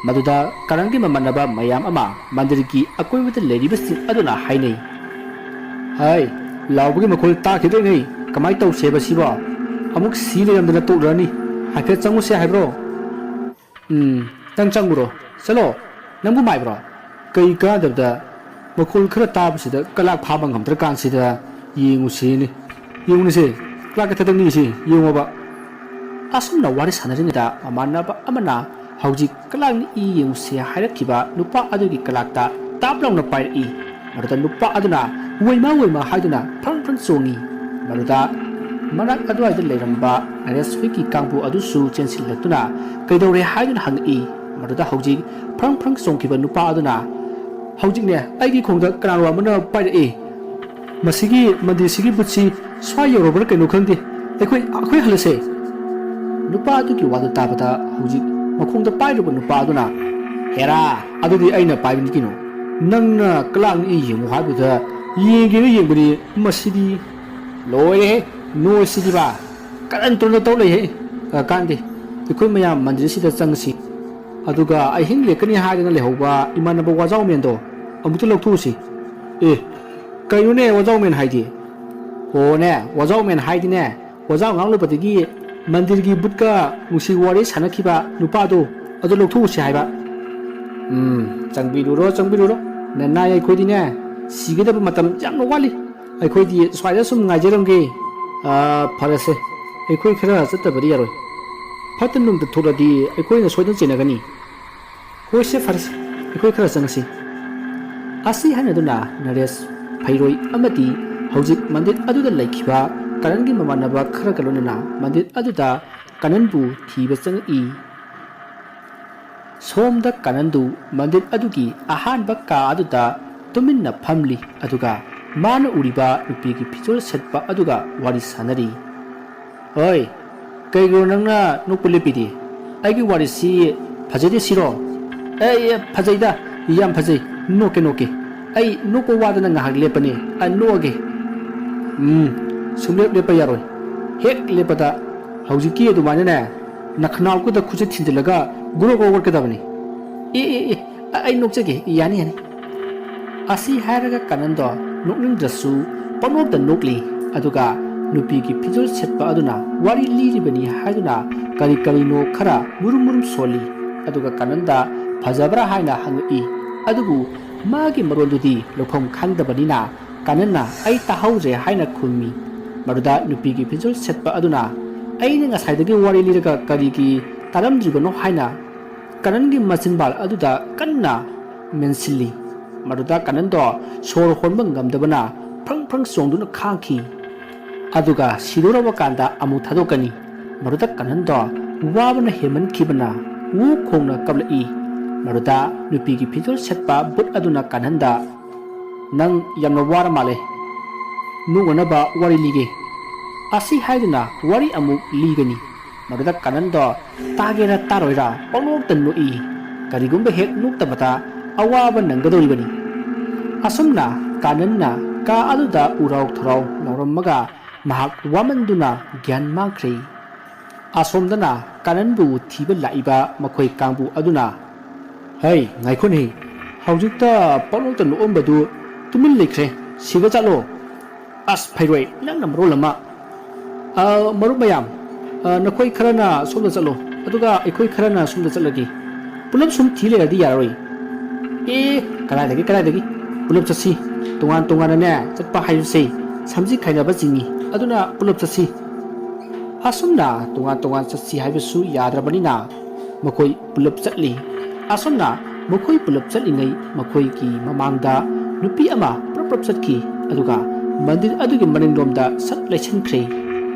ꯃꯗꯨꯗ ꯀꯔꯟꯒꯤ ꯃꯃꯥꯟꯅꯕ ꯃꯌꯥꯝ ꯑꯃ ꯃꯟꯗꯤꯔꯒꯤ ꯑꯀꯣꯏꯕꯗ ꯂꯩꯔꯤꯕꯁꯤꯡ ꯑꯗꯨꯅ ꯍꯥꯏꯅꯩ꯫ "ꯍꯥꯏ, ꯂꯥꯎꯕꯒꯤ ꯃꯈꯣꯜ ꯇꯥꯈꯤꯗ꯭ꯔꯦꯅꯦ, ꯀꯃꯥꯏ ꯇꯧꯁꯦꯕ ꯁꯤꯕꯣ? ꯑꯃꯨꯛ ꯁꯤ ꯂꯩꯔꯝꯗꯅ ꯇꯣꯛꯂꯔꯅꯤ꯫ ꯍꯥꯏꯐꯦꯠ ꯆꯪꯉꯨꯁꯦ ꯍꯥꯏꯕ꯭ꯔꯣ?" "ꯎꯝ, ꯅꯪ ꯆꯪꯉꯨꯔꯣ꯫ ꯆꯠꯂꯣ, ꯅꯪꯕꯨ ꯃꯥꯏꯕ꯭ꯔꯣ? ꯀꯩ ꯀꯥꯟꯗꯕꯗ ꯃꯈꯣꯜ ꯈꯔ ꯇꯥꯕꯁꯤꯗ ꯀꯂꯥꯛ ꯐꯥꯕ ꯉꯝꯗ꯭ꯔꯀꯥꯟꯁꯤꯗ ꯌꯦꯡꯉꯨꯁꯤꯅꯦ꯫ ꯌꯦꯡꯉꯨꯅꯁꯦ, ꯀꯂꯥꯛꯀ ꯊꯗꯛꯅꯤꯁꯤ ꯌꯦꯡꯉꯣꯕ꯫" ꯑꯁꯨꯝꯅ ꯋꯥꯔꯤ ꯁꯥꯟꯅꯔꯤꯉꯩꯗ ꯃꯃꯥꯟꯅꯕ ꯑꯃꯅ ꯍꯧꯖꯤꯛ ꯀꯂꯥꯛꯅꯤ ꯏ ꯌꯦꯡꯉꯨꯁꯦ ꯍꯥꯏꯔꯛꯈꯤꯕ ꯅꯨꯄꯥ ꯑꯗꯨꯒꯤ ꯀꯂꯥꯛꯇ ꯇꯥꯞ ꯂꯥꯎꯅ ꯄꯥꯏꯔꯛꯏ꯫ ꯃꯗꯨꯗ ꯅꯨꯄꯥ ꯑꯗꯨꯅ "ꯋꯩꯃ, ꯋꯩꯃ" ꯍꯥꯏꯗꯨꯅ ꯐ꯭ꯔꯪ ꯐ꯭ꯔꯪ ꯆꯣꯡꯉꯤ꯫ ꯃꯗꯨꯗ ꯃꯅꯥꯛ ꯑꯗꯨꯋꯥꯏꯗ ꯂꯩꯔꯝꯕ ꯅꯔꯦꯁ ꯍꯣꯏꯒꯤ ꯀꯥꯡꯕꯨ ꯑꯗꯨꯁꯨ ꯆꯦꯟꯁꯤꯜꯂꯛꯇꯨꯅ "ꯀꯩꯗꯧꯔꯦ?" ꯍꯥꯏꯗꯨꯅ ꯍꯪꯉꯛꯏ꯫ ꯃꯗꯨꯗ ꯍꯧꯖꯤꯛ ꯐ꯭ꯔꯪ ꯐ꯭ꯔꯪ ꯆꯣꯡꯈꯤꯕ ꯅꯨꯄꯥ ꯑꯗꯨꯅ "ꯍꯧꯖꯤꯛꯅꯦ, ꯑꯩꯒꯤ ꯈꯣꯡꯗ ꯀꯅꯥꯅꯣ ꯑꯃꯅ ꯄꯥꯏꯔꯛꯏ꯫ ꯃꯁꯤꯒꯤ ꯃꯟꯗꯤꯔꯁꯤꯒꯤ ꯕꯨꯠꯁꯤ ꯁ꯭ꯋꯥꯏ ꯌꯧꯔꯕ꯭ꯔꯥ ꯀꯩꯅꯣ ꯈꯪꯗꯦ꯫ ꯑꯩꯈꯣꯏ, ꯑꯩꯈꯣꯏ ꯍꯜꯂꯁꯦ꯫" ꯅꯨꯄꯥ ꯑꯗꯨꯒꯤ ꯋꯥꯗꯨ ꯇꯥꯕꯗ ꯍꯧꯖꯤꯛ ꯃꯈꯣꯡꯗ ꯄꯥꯏꯔꯨꯕ ꯅꯨꯄꯥ ꯑꯗꯨꯅ "ꯍꯦꯔꯥ, ꯑꯗꯨꯗꯤ ꯑꯩꯅ ꯄꯥꯏꯕꯅꯤ ꯀꯩꯅꯣ꯫ ꯅꯪꯅ ꯀꯂꯥꯛꯅꯤ ꯏ ꯌꯦꯡꯉꯨ ꯍꯥꯏꯕꯗꯨꯗ ꯌꯦꯡꯒꯦꯅ ꯌꯦꯡꯕꯅꯤ, ꯃꯁꯤꯗꯤ ꯂꯣꯏꯔꯦꯍꯦ, ꯅꯣꯏꯁꯤꯗꯤꯕ꯫ ꯀꯔꯟ ꯇꯨꯔꯟ ꯇꯧ ꯂꯩꯍꯦ꯫ ꯑ, ꯀꯥꯟꯗꯦ, ꯑꯩꯈꯣꯏ ꯃꯌꯥꯝ ꯃꯟꯗꯤꯔꯁꯤꯗ ꯆꯪꯉꯁꯤ꯫ ꯑꯗꯨꯒ ꯑꯍꯤꯡ ꯂꯦꯛꯀꯅꯤ ꯍꯥꯏꯗꯅ ꯂꯩꯍꯧꯕ ꯏꯃꯥꯟꯅꯕ ꯋꯥꯖꯥꯎꯃꯦꯟꯗꯣ ꯑꯃꯨꯛꯇ ꯂꯧꯊꯣꯛꯎꯁꯤ꯫" "ꯑꯦ, ꯀꯩꯅꯣꯅꯦ ꯋꯥꯖꯥꯎꯃꯦꯟ ꯍꯥꯏꯗꯤ?" "ꯑꯣꯅꯦ, ꯋꯥꯖꯥꯎꯃꯦꯟ ꯍꯥꯏꯗꯤꯅꯦ, ꯋꯥꯖꯥꯎ ꯉꯥꯡꯂꯨꯕꯗꯒꯤ ꯃꯟꯗꯤꯔꯒꯤ ꯕꯨꯠꯀ ꯅꯨꯡꯁꯤ ꯋꯥꯔꯤ ꯁꯥꯟꯅꯈꯤꯕ ꯅꯨꯄꯥꯗꯣ, ꯑꯗꯨ ꯂꯧꯊꯣꯛꯎꯁꯤ ꯍꯥꯏꯕ꯫" "ꯎꯝ, ꯆꯪꯕꯤꯔꯨꯔꯣ, ꯆꯪꯕꯤꯔꯨꯔꯣ꯫ ꯅꯅꯥꯏ ꯑꯩꯈꯣꯏꯗꯤꯅꯦ, ꯁꯤꯒꯗꯕ ꯃꯇꯝ ꯌꯥꯝꯅ ꯋꯥꯠꯂꯤ꯫ ꯑꯩꯈꯣꯏꯗꯤ ꯁ꯭ꯋꯥꯏꯗ ꯁꯨꯝ ꯉꯥꯏꯖꯔꯝꯒꯦ꯫" "ꯑ, ꯐꯔꯁꯦ, ꯑꯩꯈꯣꯏ ꯈꯔ ꯆꯠꯇꯕꯗꯤ ꯌꯥꯔꯣꯏ꯫ ꯐꯠꯇ ꯅꯨꯡꯗ ꯊꯣꯛꯂꯗꯤ ꯑꯩꯈꯣꯏꯅ ꯁꯣꯏꯗꯅ ꯆꯦꯟꯅꯒꯅꯤ꯫" "ꯍꯣꯏꯁꯦ, ꯐꯔꯦꯁꯦ, ꯑꯩꯈꯣꯏ ꯈꯔ ꯆꯪꯉꯁꯤ꯫" ꯑꯁꯤ ꯍꯥꯏꯅꯗꯨꯅ ꯅꯔꯦꯁ, ꯐꯩꯔꯣꯏ ꯑꯃꯗꯤ ꯍꯧꯖꯤꯛ ꯃꯟꯗꯤꯔ ꯑꯗꯨꯗ ꯂꯩꯈꯤꯕ ꯀꯔꯟꯒꯤ ꯃꯃꯥꯟꯅꯕ ꯈꯔꯒ ꯂꯣꯏꯅꯅ ꯃꯟꯗꯤꯔ ꯑꯗꯨꯗ ꯀꯔꯟꯕꯨ ꯊꯤꯕ ꯆꯪꯉꯛꯏ꯫ ꯁꯣꯝꯗ ꯀꯥꯅꯟꯗꯨ ꯃꯟꯗꯤꯔ ꯑꯗꯨꯒꯤ ꯑꯍꯥꯟꯕ ꯀꯥ ꯑꯗꯨꯗ ꯇꯨꯃꯤꯟꯅ ꯐꯝꯂꯤ, ꯑꯗꯨꯒ ꯃꯥꯅ ꯎꯔꯤꯕ ꯅꯨꯄꯤꯒꯤ ꯐꯤꯖꯣꯜ ꯁꯦꯠꯄ ꯑꯗꯨꯒ ꯋꯥꯔꯤ ꯁꯥꯟꯅꯔꯤ꯫ "ꯍꯣꯏ, ꯀꯩꯒꯤꯅꯣ ꯅꯪꯅ ꯅꯣꯛꯄ ꯂꯦꯞꯄꯤꯗꯤ? ꯑꯩꯒꯤ ꯋꯥꯔꯤꯁꯤ ꯐꯖꯗꯦ ꯁꯤꯔꯣ?" "ꯑꯦ, ꯑꯦ, ꯐꯖꯩꯗ, ꯌꯥꯝ ꯐꯖꯩ꯫ ꯅꯣꯛꯀꯦ, ꯅꯣꯛꯀꯦ꯫ ꯑꯩ ꯅꯣꯛꯄ ꯋꯥꯗꯅ ꯉꯥꯏꯍꯥꯛ ꯂꯦꯞꯄꯅꯤ꯫ ꯑ, ꯅꯣꯛꯑꯒꯦ꯫" "ꯎꯝ, ꯁꯨꯡꯂꯦꯞ ꯂꯦꯞꯄ ꯌꯥꯔꯣꯏ꯫ ꯍꯦꯛ ꯂꯦꯞꯄꯗ ꯍꯧꯖꯤꯛꯀꯤ ꯑꯗꯨꯃꯥꯏꯅꯅꯦ, ꯅꯈꯅꯥꯎꯒꯗ ꯈꯨꯠꯁꯦ ꯊꯤꯟꯖꯤꯜꯂꯒ ꯒ꯭ꯔꯣ ꯒ꯭ꯔꯣ ꯑꯣꯠꯀꯗꯕꯅꯤ꯫ "ꯑꯦ, ꯑꯦ, ꯑꯦ, ꯑ-, ꯑꯩ ꯅꯣꯛꯆꯒꯦ, ꯌꯥꯅꯤ, ꯌꯥꯅꯤ"꯫ ꯑꯁꯤ ꯍꯥꯏꯔꯒ ꯀꯥꯅꯟꯗꯣ ꯅꯣꯛꯅꯤꯡꯗ꯭ꯔꯁꯨ ꯄꯪꯅꯣꯛꯇ ꯅꯣꯛꯂꯤ꯫ ꯑꯗꯨꯒ ꯅꯨꯄꯤꯒꯤ ꯐꯤꯖꯣꯜ ꯁꯦꯠꯄ ꯑꯗꯨꯅ ꯋꯥꯔꯤ ꯂꯤꯔꯤꯕꯅꯤ ꯍꯥꯏꯗꯨꯅ ꯀꯔꯤ ꯀꯔꯤꯅꯣ ꯈꯔ ꯃꯨꯔꯨꯝ ꯃꯨꯔꯨꯝ ꯁꯣꯜꯂꯤ꯫ ꯑꯗꯨꯒ ꯀꯥꯅꯟꯗ ꯐꯖꯕ꯭ꯔꯥ ꯍꯥꯏꯅ ꯍꯪꯉꯛꯏ꯫ ꯑꯗꯨꯕꯨ ꯃꯥꯒꯤ ꯃꯔꯣꯟꯗꯨꯗꯤ ꯂꯧꯐꯝ ꯈꯪꯗꯕꯅꯤꯅ ꯀꯥꯅꯟꯅ "ꯑꯩ ꯇꯥꯍꯧꯗ꯭ꯔꯦ" ꯍꯥꯏꯅ ꯈꯨꯝꯃꯤ꯫ ꯃꯗꯨꯗ ꯅꯨꯄꯤꯒꯤ ꯐꯤꯖꯣꯜ ꯁꯦꯠꯄ ꯑꯗꯨꯅ "ꯑꯩꯅ ꯉꯁꯥꯏꯗꯒꯤ ꯋꯥꯔꯤ ꯂꯤꯔꯒ ꯀꯔꯤꯒꯤ ꯇꯥꯔꯝꯗ꯭ꯔꯤꯕꯅꯣ?" ꯍꯥꯏꯅ ꯀꯥꯅꯟꯒꯤ ꯃꯆꯤꯟꯕꯥꯜ ꯑꯗꯨꯗ ꯀꯟꯅ ꯃꯦꯟꯁꯤꯜꯂꯤ꯫ ꯃꯗꯨꯗ ꯀꯥꯅꯟꯗꯣ ꯁꯣꯔ ꯍꯣꯟꯕ ꯉꯝꯗꯕꯅ ꯐ꯭ꯔꯪ ꯐ꯭ꯔꯪ ꯆꯣꯡꯗꯨꯅ ꯈꯥꯡꯈꯤ꯫ ꯑꯗꯨꯒ ꯁꯤꯗꯣꯔꯕ ꯀꯥꯟꯗ ꯑꯃꯨꯛ ꯊꯥꯗꯣꯛꯀꯅꯤ꯫ ꯃꯗꯨꯗ ꯀꯥꯅꯟꯗꯣ ꯋꯥꯕꯅ ꯍꯦꯟꯃꯟꯈꯤꯕꯅ ꯋꯨ ꯈꯣꯡꯅ ꯀꯞꯂꯛꯏ꯫ ꯃꯗꯨꯗ ꯅꯨꯄꯤꯒꯤ ꯐꯤꯖꯣꯜ ꯁꯦꯠꯄ ꯚꯨꯠ ꯑꯗꯨꯅ ꯀꯥꯅꯟꯗ "ꯅꯪ ꯌꯥꯝꯅ ꯋꯥꯔ ꯃꯥꯜꯂꯦ꯫ ꯅꯣꯛꯅꯅꯕ ꯋꯥꯔꯤ ꯂꯤꯒꯦ"꯫ ꯑꯁꯤ ꯍꯥꯏꯗꯨꯅ ꯋꯥꯔꯤ ꯑꯃꯨꯛ ꯂꯤꯒꯅꯤ꯫ ꯃꯗꯨꯗ ꯀꯥꯅꯟꯗꯣ ꯇꯥꯒꯦꯔꯥ ꯇꯥꯔꯣꯏꯔꯥ ꯄꯪꯅꯣꯛꯇ ꯅꯣꯛꯏ꯫ ꯀꯔꯤꯒꯨꯝꯕ ꯍꯦꯛ ꯅꯣꯛꯇꯕꯗ ꯑꯋꯥꯕ ꯅꯪꯒꯗꯧꯔꯤꯕꯅꯤ꯫ ꯑꯁꯨꯝꯅ ꯀꯥꯅꯟꯅ ꯀꯥ ꯑꯗꯨꯗ ꯎꯔꯥꯎ ꯊꯔꯥꯎ ꯂꯥꯎꯔꯝꯃꯒ ꯃꯍꯥꯛ ꯋꯥꯃꯟꯗꯨꯅ ꯒ꯭ꯌꯥꯟ ꯃꯥꯡꯈ꯭ꯔꯦ꯫ ꯑꯁꯣꯝꯗꯅ ꯀꯥꯅꯟꯕꯨ ꯊꯤꯕ ꯂꯥꯛꯏꯕ ꯃꯈꯣꯏ ꯀꯥꯡꯕꯨ ꯑꯗꯨꯅ, "ꯍꯩ, ꯉꯥꯏꯈꯣꯅꯦ, ꯍꯧꯖꯤꯛꯇ ꯄꯪꯅꯣꯛꯇ ꯅꯣꯛꯑꯝꯕꯗꯨ ꯇꯨꯃꯤꯟ ꯂꯩꯈ꯭ꯔꯦ, ꯁꯤꯕ ꯆꯠꯂꯣ"꯫ "ꯑꯁ, ꯐꯩꯔꯣꯏ, ꯅꯪꯅ ꯃꯔꯣꯜ ꯑꯃ"꯫ "ꯑ, ꯃꯔꯨꯞ ꯃꯌꯥꯝ, ꯑ, ꯅꯈꯣꯏ ꯈꯔꯅ ꯁꯣꯝꯗ ꯆꯠꯂꯣ, ꯑꯗꯨꯒ ꯑꯩꯈꯣꯏ ꯈꯔꯅ ꯁꯣꯝꯗ ꯆꯠꯂꯒꯦ꯫ ꯄꯨꯂꯞ ꯁꯨꯝ ꯊꯤ ꯂꯩꯔꯗꯤ ꯌꯥꯔꯔꯣꯏ"꯫ "ꯑꯦ, ꯀꯗꯥꯏꯗꯒꯤ, ꯀꯗꯥꯏꯗꯒꯤ? ꯄꯨꯂꯞ ꯆꯠꯁꯤ꯫ ꯇꯣꯉꯥꯟ ꯇꯣꯉꯥꯟꯅꯅꯦ ꯆꯠꯄ ꯍꯥꯏꯕꯁꯦ ꯁꯝꯖꯤ ꯈꯥꯏꯅꯕ ꯆꯤꯡꯏ, ꯑꯗꯨꯅ ꯄꯨꯂꯞ ꯆꯠꯁꯤ"꯫ ꯑꯁꯨꯝꯅ ꯇꯣꯉꯥꯟ ꯇꯣꯉꯥꯟ ꯆꯠꯁꯤ ꯍꯥꯏꯕꯁꯨ ꯌꯥꯗ꯭ꯔꯕꯅꯤꯅ ꯃꯈꯣꯏ ꯄꯨꯂꯞ ꯆꯠꯂꯤ꯫ ꯑꯁꯨꯝꯅ ꯃꯈꯣꯏ ꯄꯨꯂꯞ ꯆꯠꯂꯤꯉꯩ ꯃꯈꯣꯏꯒꯤ ꯃꯃꯥꯡꯗ ꯅꯨꯄꯤ ꯑꯃ ꯄ꯭ꯔꯞ ꯄ꯭ꯔꯞ ꯆꯠꯈꯤ, ꯑꯗꯨꯒ ꯃꯟꯗꯤꯔ ꯑꯗꯨꯒꯤ ꯃꯅꯤꯡꯂꯣꯝꯗ ꯁꯠ ꯂꯩꯁꯤꯟꯈ꯭ꯔꯦ꯫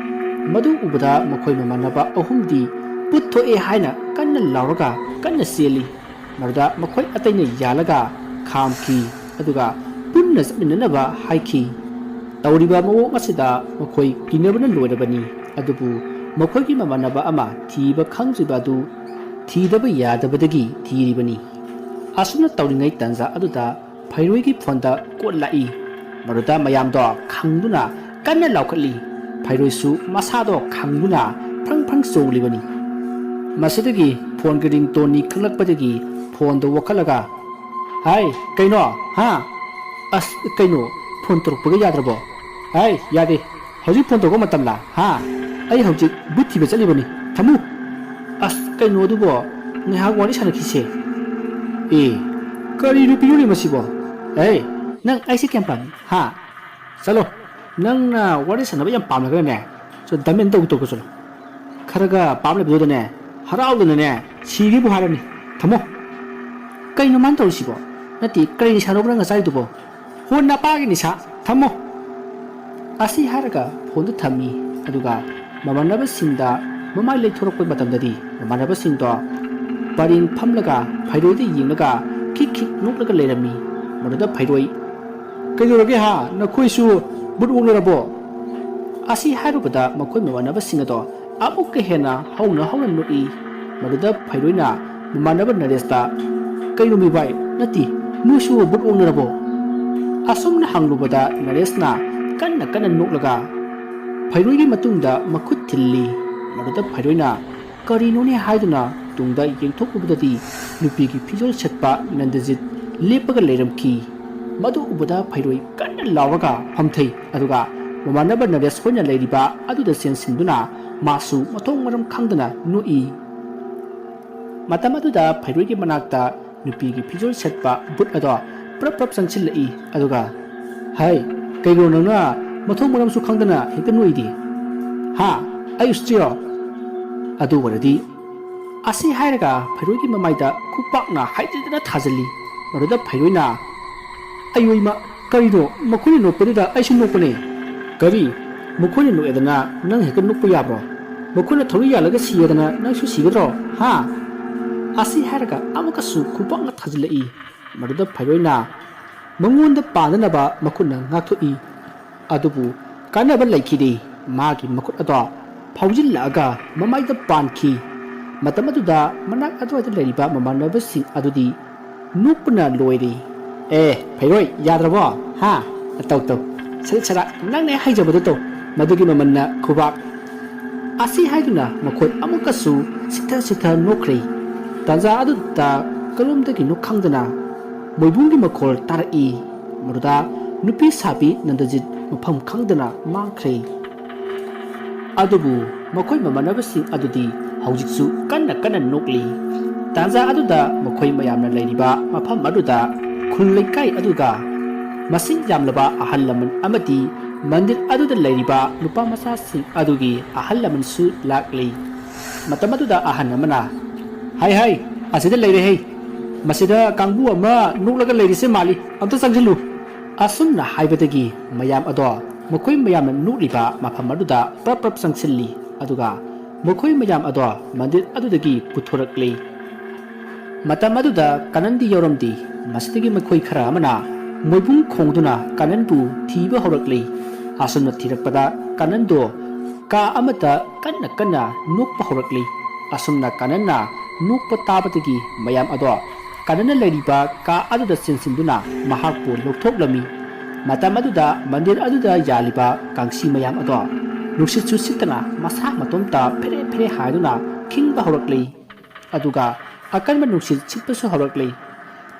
ꯃꯗꯨ ꯎꯕꯗ ꯃꯈꯣꯏ ꯃꯃꯥꯟꯅꯕ ꯑꯍꯨꯝꯗꯤ ꯄꯨꯠ ꯊꯣꯛꯑꯦ ꯍꯥꯏꯅ ꯀꯟꯅ ꯂꯥꯎꯔꯒ ꯀꯟꯅ ꯆꯦꯜꯂꯤ꯫ ꯃꯗꯨꯗ ꯃꯈꯣꯏ ꯑꯇꯩꯅ ꯌꯥꯜꯂꯒ ꯈꯥꯝꯈꯤ, ꯑꯗꯨꯒ ꯄꯨꯟꯅ ꯆꯠꯃꯤꯟꯅꯅꯕ ꯍꯥꯏꯈꯤ꯫ ꯇꯧꯔꯤꯕ ꯃꯑꯣꯡ ꯑꯁꯤꯗ ꯃꯈꯣꯏ ꯀꯤꯅꯕꯅ ꯂꯣꯏꯔꯕꯅꯤ꯫ ꯑꯗꯨꯕꯨ ꯃꯈꯣꯏꯒꯤ ꯃꯃꯥꯟꯅꯕ ꯑꯃ ꯊꯤꯕ ꯈꯪꯗ꯭ꯔꯤꯕ ꯑꯗꯨ ꯊꯤꯗꯕ ꯌꯥꯗꯕꯗꯒꯤ ꯊꯤꯔꯤꯕꯅꯤ꯫ ꯑꯁꯨꯝꯅ ꯇꯧꯔꯤꯉꯩ ꯇꯥꯟꯖꯥ ꯑꯗꯨꯗ ꯐꯩꯔꯣꯏꯒꯤ ꯐꯣꯟꯗ ꯀꯣꯜ ꯂꯥꯛꯏ꯫ ꯃꯗꯨꯗ ꯃꯌꯥꯝꯗꯣ ꯈꯪꯗꯨꯅ ꯀꯟꯅ ꯂꯥꯎꯈꯠꯂꯤ꯫ ꯐꯩꯔꯣꯏꯁꯨ ꯃꯁꯥꯗꯣ ꯈꯪꯗꯨꯅ ꯐ꯭ꯔꯪ ꯐ꯭ꯔꯪ ꯆꯣꯡꯂꯤꯕꯅꯤ꯫ ꯃꯁꯤꯗꯒꯤ ꯐꯣꯟꯒꯤ ꯔꯤꯡꯇꯣꯟꯅꯤ ꯈꯪꯂꯛꯄꯗꯒꯤ ꯐꯣꯟꯗꯣ ꯋꯥꯈꯠꯂꯒ, "ꯍꯥꯏ, ꯀꯩꯅꯣ? ꯍꯥ? ꯑꯁ, ꯀꯩꯅꯣ? ꯐꯣꯟ ꯇꯧꯔꯛꯄꯒ ꯌꯥꯗ꯭ꯔꯕꯣ? ꯍꯥꯏ, ꯌꯥꯗꯦ꯫ ꯍꯧꯖꯤꯛ ꯐꯣꯟ ꯇꯧꯕ ꯃꯇꯝꯂꯥ? ꯍꯥ? ꯑꯩ ꯍꯧꯖꯤꯛ ꯕꯨꯠ ꯊꯤꯕ ꯆꯠꯂꯤꯕꯅꯤ꯫ ꯊꯝꯃꯨ꯫ ꯑꯁ, ꯀꯩꯅꯣ ꯑꯗꯨꯕꯣ? ꯉꯥꯏꯍꯥꯛ ꯋꯥꯔꯤ ꯁꯥꯟꯅꯈꯤꯁꯦ꯫ ꯑꯦ, ꯀꯔꯤ ꯅꯨꯄꯤꯅꯣꯅꯦ ꯃꯁꯤꯕꯣ? ꯑꯦ, ꯅꯪ ꯑꯩꯁꯦ ꯀꯌꯥꯝ ꯄꯥꯝꯃꯤ? ꯍꯥ? ꯆꯠꯂꯣ꯫ ꯅꯪꯅ ꯋꯥꯔꯤ ꯁꯥꯟꯅꯕ ꯌꯥꯝ ꯄꯥꯝꯂꯒꯅꯅꯦ, ꯆꯠ ꯗꯃꯦꯟ ꯇꯧ ꯇꯧ ꯆꯠꯂꯣ꯫ ꯈꯔꯒ ꯄꯥꯝ ꯂꯩꯕꯗꯨꯗꯅꯦ, ꯍꯔꯥꯎꯗꯅꯅꯦ, ꯁꯤꯔꯤꯕꯨ ꯍꯥꯏꯔꯅꯤ꯫ ꯊꯝꯃꯣ꯫ ꯀꯩꯅꯣ ꯃꯥꯅ ꯇꯧꯔꯤꯁꯤꯕꯣ? ꯅꯠꯇꯦ, ꯀꯔꯤ ꯅꯤꯁꯥꯅꯣꯕ ꯅꯪꯅ ꯆꯥꯔꯤꯗꯨꯕꯣ? ꯍꯣ, ꯅꯄꯥꯒꯤ ꯅꯤꯁꯥ꯫ ꯊꯝꯃꯣ꯫ ꯑꯁꯤ ꯍꯥꯏꯔꯒ ꯐꯣꯟꯗꯨ ꯊꯝꯃꯤ꯫ ꯑꯗꯨꯒ ꯃꯃꯥꯟꯅꯕꯁꯤꯡꯗ ꯃꯃꯥꯏ ꯂꯩꯊꯣꯔꯛꯄ ꯃꯇꯝꯗꯗꯤ ꯃꯃꯥꯟꯅꯕꯁꯤꯡꯗꯣ ꯄꯔꯦꯡ ꯐꯝꯂꯒ ꯐꯩꯔꯣꯏꯗ ꯌꯦꯡꯂꯒ ꯈꯤꯛ ꯈꯤꯛ ꯅꯣꯛꯂꯒ ꯂꯩꯔꯝꯃꯤ꯫ ꯃꯗꯨꯗ ꯐꯩꯔꯣꯏ, "ꯀꯩꯗꯧꯔꯒꯦ ꯍꯥ? ꯅꯈꯣꯏꯁꯨ ꯕꯨꯠ ꯑꯣꯛꯅꯔꯕꯣ?" ꯑꯁꯤ ꯍꯥꯏꯔꯨꯕꯗ ꯃꯈꯣꯏ ꯃꯃꯥꯟꯅꯕꯁꯤꯡ ꯑꯗꯣ ꯑꯃꯨꯛꯀ ꯍꯦꯟꯅ ꯍꯧꯅ ꯍꯧꯅ ꯅꯣꯛꯏ꯫ ꯃꯗꯨꯗ ꯐꯩꯔꯣꯏꯅ ꯃꯃꯥꯟꯅꯕ ꯅꯔꯦꯁꯇ, "ꯀꯩꯅꯣ ꯃꯤ ꯚꯥꯏ, ꯅꯠꯇꯦ, ꯅꯣꯏꯁꯨ ꯕꯨꯠ ꯑꯣꯛꯅꯔꯕꯣ?" ꯑꯁꯨꯝꯅ ꯍꯪꯂꯨꯕꯗ ꯅꯔꯦꯁꯅ ꯀꯟꯅ ꯀꯟꯅ ꯅꯣꯛꯂꯒ ꯐꯩꯔꯣꯏꯒꯤ ꯃꯇꯨꯡꯗ ꯃꯈꯨꯠ ꯊꯤꯜꯂꯤ꯫ ꯃꯗꯨꯗ ꯐꯩꯔꯣꯏꯅ ꯀꯔꯤꯅꯣꯅꯦ ꯍꯥꯏꯗꯨꯅ ꯇꯨꯡꯗ ꯌꯦꯡꯊꯣꯛꯂꯨꯕꯗꯗꯤ ꯅꯨꯄꯤꯒꯤ ꯐꯤꯖꯣꯜ ꯁꯦꯠꯄ ꯅꯟꯗꯖꯤꯠ ꯂꯦꯞꯄꯒ ꯂꯩꯔꯝꯈꯤ꯫ ꯃꯗꯨ ꯎꯕꯗ ꯐꯩꯔꯣꯏ ꯀꯟꯅ ꯂꯥꯎꯔꯒ ꯐꯝꯊꯩ, ꯑꯗꯨꯒ ꯃꯃꯥꯟꯅꯕ ꯅꯔꯦꯁ ꯍꯣꯏꯅ ꯂꯩꯔꯤꯕ ꯑꯗꯨꯗ ꯆꯦꯟꯁꯤꯟꯗꯨꯅ ꯃꯥꯁꯨ ꯃꯊꯣꯡ ꯃꯔꯝ ꯈꯪꯗꯅ ꯅꯣꯛꯏ꯫ ꯃꯇꯝ ꯑꯗꯨꯗ ꯐꯩꯔꯣꯏꯒꯤ ꯃꯅꯥꯛꯇ ꯅꯨꯄꯤꯒꯤ ꯐꯤꯖꯣꯜ ꯁꯦꯠꯄ ꯕꯨꯠ ꯑꯗꯣ ꯄ꯭ꯔꯞ ꯄ꯭ꯔꯞ ꯆꯪꯁꯤꯜꯂꯛꯏ, ꯑꯗꯨꯒ, "ꯍꯩ, ꯀꯩꯅꯣ ꯅꯪꯅ ꯃꯊꯣꯡ ꯃꯔꯝꯁꯨ ꯈꯪꯗꯅ ꯍꯦꯛꯇ ꯅꯣꯛꯏꯗꯤ? ꯍꯥ? ꯑꯩ ꯎꯁꯤꯠꯇ꯭ꯔꯤꯔꯣ?" ꯑꯗꯨ ꯑꯣꯏꯔꯗꯤ, ꯑꯁꯤ ꯍꯥꯏꯔꯒ ꯐꯩꯔꯣꯏꯒꯤ ꯃꯃꯥꯏꯗ ꯈꯨꯄꯥꯛꯅ ꯍꯥꯏꯗꯗꯅ ꯊꯥꯖꯤꯜꯂꯤ꯫ ꯃꯗꯨꯗ ꯐꯩꯔꯣꯏꯅ, "ꯑꯌꯣ ꯏꯃꯥ, ꯀꯔꯤꯅꯣ? ꯃꯈꯣꯏꯅ ꯅꯣꯛꯄꯗꯨꯗ ꯑꯩꯁꯨ ꯅꯣꯛꯄꯅꯦ꯫ ꯀꯔꯤ? ꯃꯈꯣꯏꯅ ꯅꯣꯛꯑꯦꯗꯅ ꯅꯪ ꯍꯦꯛꯇ ꯅꯣꯛꯄ ꯌꯥꯕ꯭ꯔꯣ? ꯃꯈꯣꯏꯅ ꯊꯧꯔꯤ ꯌꯥꯜꯂꯒ ꯁꯤꯌꯦꯗꯅ ꯅꯪꯁꯨ ꯁꯤꯒꯗ꯭ꯔꯣ? ꯍꯥ?" ꯑꯁꯤ ꯍꯥꯏꯔꯒ ꯑꯃꯨꯛꯀꯁꯨ ꯈꯨꯄꯥꯛꯅ ꯊꯥꯖꯤꯜꯂꯛꯏ꯫ ꯃꯗꯨꯗ ꯐꯩꯔꯣꯏꯅ ꯃꯉꯣꯟꯗ ꯄꯥꯟꯗꯅꯕ ꯃꯈꯨꯠꯅ ꯉꯥꯛꯊꯣꯛꯏ꯫ ꯑꯗꯨꯕꯨ ꯀꯥꯟꯅꯕ ꯂꯩꯈꯤꯗꯦ꯫ ꯃꯥꯒꯤ ꯃꯈꯨꯠ ꯑꯗꯣ ꯐꯥꯎꯖꯤꯜꯂꯛꯑꯒ ꯃꯃꯥꯏꯗ ꯄꯥꯟꯈꯤ꯫ ꯃꯇꯝ ꯑꯗꯨꯗ ꯃꯅꯥꯛ ꯑꯗꯨꯋꯥꯏꯗ ꯂꯩꯔꯤꯕ ꯃꯃꯥꯟꯅꯕꯁꯤꯡ ꯑꯗꯨꯗꯤ ꯅꯣꯛꯄꯅ ꯂꯣꯏꯔꯦ꯫ "ꯑꯦ, ꯐꯩꯔꯣꯏ, ꯌꯥꯗ꯭ꯔꯕꯣ? ꯍꯥ? ꯇꯧ, ꯇꯧ꯫ ꯁꯔꯤꯠ ꯁꯔꯥꯛ, ꯅꯪꯅ ꯍꯩꯖꯕꯗꯣ ꯇꯧ꯫ ꯃꯗꯨꯒꯤ ꯃꯃꯜꯅ ꯈꯨꯕꯥꯛ"꯫ ꯑꯁꯤ ꯍꯥꯏꯗꯨꯅ ꯃꯈꯣꯏ ꯑꯃꯨꯛꯀꯁꯨ ꯁꯤꯊ ꯁꯤꯊ ꯅꯣꯛꯈ꯭ꯔꯦ꯫ ꯇꯥꯟꯖꯥ ꯑꯗꯨꯗ ꯀꯔꯣꯝꯗꯒꯤꯅꯣ ꯈꯪꯗꯅ ꯃꯣꯏꯕꯨꯡꯒꯤ ꯃꯈꯣꯜ ꯇꯥꯔꯛꯏ꯫ ꯃꯗꯨꯗ ꯅꯨꯄꯤ ꯁꯥꯕꯤ ꯅꯟꯗꯖꯤꯠ ꯃꯐꯝ ꯈꯪꯗꯅ ꯃꯥꯡꯈ꯭ꯔꯦ꯫ ꯑꯗꯨꯕꯨ ꯃꯈꯣꯏ ꯃꯃꯥꯟꯅꯕꯁꯤꯡ ꯑꯗꯨꯗꯤ ꯍꯧꯖꯤꯛꯁꯨ ꯀꯟꯅ ꯀꯟꯅ ꯅꯣꯛꯂꯤ꯫ ꯇꯥꯟꯖꯥ ꯑꯗꯨꯗ ꯃꯈꯣꯏ ꯃꯌꯥꯝꯅ ꯂꯩꯔꯤꯕ ꯃꯐꯝ ꯑꯗꯨꯗ ꯈꯨꯜ ꯂꯩꯀꯥꯏ ꯑꯗꯨꯒ ꯃꯁꯤꯡ ꯌꯥꯝꯂꯕ ꯑꯍꯜ ꯂꯃꯟ ꯑꯃꯗꯤ ꯃꯟꯗꯤꯔ ꯑꯗꯨꯗ ꯂꯩꯔꯤꯕ ꯅꯨꯄꯥ ꯃꯆꯥꯁꯤꯡ ꯑꯗꯨꯒꯤ ꯑꯍꯜ ꯂꯃꯟꯁꯨ ꯂꯥꯛꯂꯤ꯫ ꯃꯇꯝ ꯑꯗꯨꯗ ꯑꯍꯟ ꯑꯃꯅ, "ꯍꯥꯏ ꯍꯥꯏ, ꯑꯁꯤꯗ ꯂꯩꯔꯦ ꯍꯩ꯫ ꯃꯁꯤꯗ ꯀꯥꯡꯕꯨ ꯑꯃ ꯅꯣꯛꯂꯒ ꯂꯩꯔꯤꯁꯦ ꯃꯥꯜꯂꯤ, ꯑꯝꯇ ꯆꯪꯁꯤꯜꯂꯨ"꯫ ꯑꯁꯨꯝꯅ ꯍꯥꯏꯕꯗꯒꯤ ꯃꯌꯥꯝ ꯑꯗꯣ ꯃꯈꯣꯏ ꯃꯌꯥꯝꯅ ꯅꯣꯛꯂꯤꯕ ꯃꯐꯝ ꯑꯗꯨꯗ ꯄ꯭ꯔꯞ ꯄ꯭ꯔꯞ ꯆꯪꯁꯤꯜꯂꯤ꯫ ꯑꯗꯨꯒ ꯃꯈꯣꯏ ꯃꯌꯥꯝ ꯑꯗꯣ ꯃꯟꯗꯤꯔ ꯑꯗꯨꯗꯒꯤ ꯄꯨꯊꯣꯔꯛꯂꯤ꯫ ꯃꯇꯝ ꯑꯗꯨꯗ ꯀꯅꯟꯗꯤ ꯌꯥꯎꯔꯝꯗꯦ꯫ ꯃꯁꯤꯗꯒꯤ ꯃꯈꯣꯏ ꯈꯔ ꯑꯃꯅ ꯃꯣꯏꯕꯨꯡ ꯈꯣꯡꯗꯨꯅ ꯀꯅꯟꯕꯨ ꯊꯤꯕ ꯍꯧꯔꯛꯂꯤ꯫ ꯑꯁꯨꯝꯅ ꯊꯤꯔꯛꯄꯗ ꯀꯅꯟꯗꯣ ꯀꯥ ꯑꯃꯗ ꯀꯟꯅ ꯀꯟꯅ ꯅꯣꯛꯄ ꯍꯧꯔꯛꯂꯤ꯫ ꯑꯁꯨꯝꯅ ꯀꯅꯟꯅ ꯅꯣꯛꯄ ꯇꯥꯕꯗꯒꯤ ꯃꯌꯥꯝ ꯑꯗꯣ ꯀꯅꯟꯅ ꯂꯩꯔꯤꯕ ꯀꯥ ꯑꯗꯨꯗ ꯆꯦꯟꯁꯤꯟꯗꯨꯅ ꯃꯍꯥꯛꯄꯨ ꯂꯧꯊꯣꯛꯂꯝꯃꯤ꯫ ꯃꯇꯝ ꯑꯗꯨꯗ ꯃꯟꯗꯤꯔ ꯑꯗꯨꯗ ꯌꯥꯜꯂꯤꯕ ꯀꯥꯡꯁꯤ ꯃꯌꯥꯝ ꯑꯗꯣ ꯅꯨꯡꯁꯤꯠꯁꯨ ꯁꯤꯠꯇꯅ ꯃꯁꯥ ꯃꯇꯣꯝꯇ ꯐꯦꯔꯦ ꯐꯦꯔꯦ ꯍꯥꯏꯗꯨꯅ ꯈꯤꯡꯕ ꯍꯧꯔꯛꯂꯤ꯫ ꯑꯗꯨꯒ ꯑꯀꯟꯕ ꯅꯨꯡꯁꯤꯠ ꯁꯤꯠꯄꯁꯨ ꯍꯧꯔꯛꯂꯤ꯫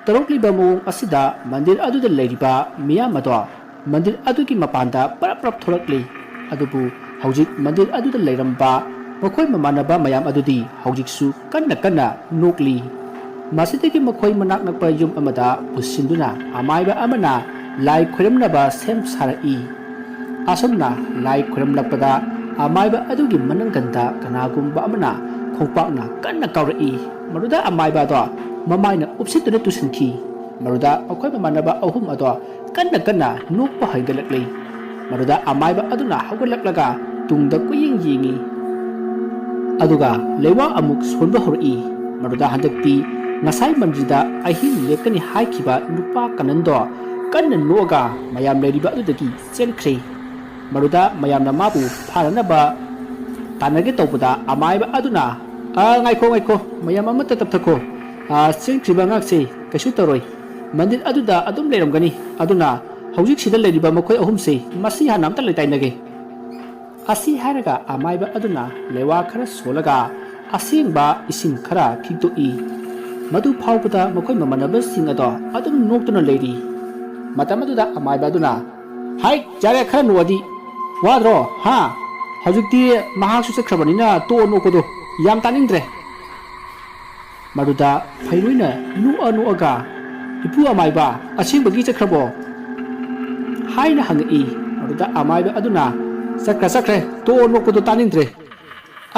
ꯇꯧꯔꯛꯂꯤꯕ ꯃꯑꯣꯡ ꯑꯁꯤꯗ ꯃꯟꯗꯤꯔ ꯑꯗꯨꯗ ꯂꯩꯔꯤꯕ ꯃꯤꯌꯥꯝ ꯑꯗꯣ ꯃꯟꯗꯤꯔ ꯑꯗꯨꯒꯤ ꯃꯄꯥꯟꯗ ꯄꯔꯞ ꯄꯔꯞ ꯊꯣꯔꯛꯂꯤ꯫ ꯑꯗꯨꯕꯨ ꯍꯧꯖꯤꯛ ꯃꯟꯗꯤꯔ ꯑꯗꯨꯗ ꯂꯩꯔꯝꯕ ꯃꯈꯣꯏ ꯃꯃꯥꯟꯅꯕ ꯃꯌꯥꯝ ꯑꯗꯨꯗꯤ ꯍꯧꯖꯤꯛꯁꯨ ꯀꯟꯅ ꯀꯟꯅ ꯅꯣꯛꯂꯤ꯫ ꯃꯁꯤꯗꯒꯤ ꯃꯈꯣꯏ ꯃꯅꯥꯛ ꯅꯛꯄ ꯌꯨꯝ ꯑꯃꯗ ꯄꯨꯁꯤꯟꯗꯨꯅ ꯑꯃꯥꯏꯕ ꯑꯃꯅ ꯂꯥꯏ ꯈꯣꯏꯔꯝꯅꯕ ꯁꯦꯝ ꯁꯥꯔꯛꯏ꯫ ꯑꯁꯨꯝꯅ ꯂꯥꯏ ꯈꯣꯏꯔꯝꯂꯛꯄꯗ ꯑꯃꯥꯏꯕ ꯑꯗꯨꯒꯤ ꯃꯅꯪꯒꯟꯗ ꯀꯅꯥꯒꯨꯝꯕ ꯑꯃꯅ ꯈꯣꯡꯄꯥꯛꯅ ꯀꯟꯅ ꯀꯥꯎꯔꯛꯏ꯫ ꯃꯗꯨꯗ ꯑꯃꯥꯏꯕ ꯑꯗꯣ ꯃꯃꯥꯏꯅ ꯎꯞꯁꯤꯠꯇꯨꯅ ꯇꯨꯁꯤꯟꯈꯤ꯫ ꯃꯗꯨꯗ ꯃꯈꯣꯏ ꯃꯃꯥꯟꯅꯕ ꯑꯍꯨꯝ ꯑꯗꯣ ꯀꯟꯅ ꯀꯟꯅ ꯅꯣꯛꯄ ꯍꯦꯟꯒꯠꯂꯛꯂꯤ꯫ ꯃꯗꯨꯗ ꯑꯃꯥꯏꯕ ꯑꯗꯨꯅ ꯍꯧꯒꯠꯂꯛꯂꯒ ꯇꯨꯡꯗ ꯀꯨꯌꯦꯡ ꯌꯦꯡꯏ꯫ ꯑꯗꯨꯒ ꯂꯩꯋꯥ ꯑꯃꯨꯛ ꯁꯣꯟꯕ ꯍꯧꯔꯛꯏ꯫ ꯃꯗꯨꯗ ꯍꯟꯗꯛꯇꯤ ꯉꯁꯥꯏ ꯃꯟꯗꯤꯔꯗ ꯑꯍꯤꯡ ꯂꯦꯛꯀꯅꯤ ꯍꯥꯏꯈꯤꯕ ꯅꯨꯄꯥ ꯀꯅꯟꯗꯣ ꯀꯟꯅ ꯅꯣꯛꯑꯒ ꯃꯌꯥꯝ ꯂꯩꯔꯤꯕ ꯑꯗꯨꯗꯒꯤ ꯆꯦꯟꯈ꯭ꯔꯦ꯫ ꯃꯗꯨꯗ ꯃꯌꯥꯝꯅ ꯃꯥꯕꯨ ꯐꯥꯅꯅꯕ ꯇꯥꯟꯅꯒꯦ ꯇꯧꯕꯗ ꯑꯃꯥꯏꯕ ꯑꯗꯨꯅ, "ꯑ, ꯉꯥꯏꯈꯣ, ꯉꯥꯏꯈꯣ, ꯃꯌꯥꯝ ꯑꯃꯠꯇ ꯇꯞꯊꯈꯣ꯫ ꯑ, ꯆꯦꯟꯈ꯭ꯔꯤꯕ ꯑꯉꯥꯡꯁꯦ ꯀꯩꯁꯨ ꯇꯧꯔꯣꯏ꯫ ꯃꯟꯗꯤꯔ ꯑꯗꯨꯗ ꯑꯗꯨꯝ ꯂꯩꯔꯝꯒꯅꯤ꯫ ꯑꯗꯨꯅ ꯍꯧꯖꯤꯛꯁꯤꯗ ꯂꯩꯔꯤꯕ ꯃꯈꯣꯏ ꯑꯍꯨꯝꯁꯦ ꯃꯁꯤ ꯍꯥꯟꯅ ꯑꯝꯇ ꯂꯩꯇꯥꯏꯅꯒꯦ"꯫ ꯑꯁꯤ ꯍꯥꯏꯔꯒ ꯑꯃꯥꯏꯕ ꯑꯗꯨꯅ ꯂꯩꯋꯥ ꯈꯔ ꯁꯣꯜꯂꯒ ꯑꯁꯦꯡꯕ ꯏꯁꯤꯡ ꯈꯔ ꯈꯤꯛꯇꯣꯛꯏ꯫ ꯃꯗꯨ ꯐꯥꯎꯕꯗ ꯃꯈꯣꯏ ꯃꯃꯥꯟꯅꯕꯁꯤꯡ ꯑꯗꯣ ꯑꯗꯨꯝ ꯅꯣꯛꯇꯨꯅ ꯂꯩꯔꯤ꯫ ꯃꯇꯝ ꯑꯗꯨꯗ ꯑꯃꯥꯏꯕ ꯑꯗꯨꯅ, "ꯍꯥꯏ, ꯌꯥꯔꯦ, ꯈꯔ ꯅꯣꯛꯑꯗꯤ ꯋꯥꯗ꯭ꯔꯣ, ꯍꯥ? ꯍꯧꯖꯤꯛꯇꯤ ꯃꯍꯥꯛꯁꯨ ꯆꯠꯈ꯭ꯔꯕꯅꯤꯅ ꯇꯣꯛꯑꯣ ꯅꯣꯛꯄꯗꯣ, ꯌꯥꯝ ꯇꯥꯅꯤꯡꯗ꯭ꯔꯦ"꯫ ꯃꯗꯨꯗ ꯐꯩꯔꯣꯏꯅ ꯅꯣꯛꯑ ꯅꯣꯛꯑꯒ, "ꯏꯄꯨ ꯑꯃꯥꯏꯕ, ꯑꯁꯦꯡꯕꯒꯤ ꯆꯠꯈ꯭ꯔꯕꯣ?" ꯍꯥꯏꯅ ꯍꯪꯉꯛꯏ꯫ ꯃꯗꯨꯗ ꯑꯃꯥꯏꯕ ꯑꯗꯨꯅ, "ꯆꯠꯈ꯭ꯔꯦ, ꯆꯠꯈ꯭ꯔꯦ, ꯇꯣꯛꯑꯣ ꯅꯣꯛꯄꯗꯣ ꯇꯥꯅꯤꯡꯗ꯭ꯔꯦ"꯫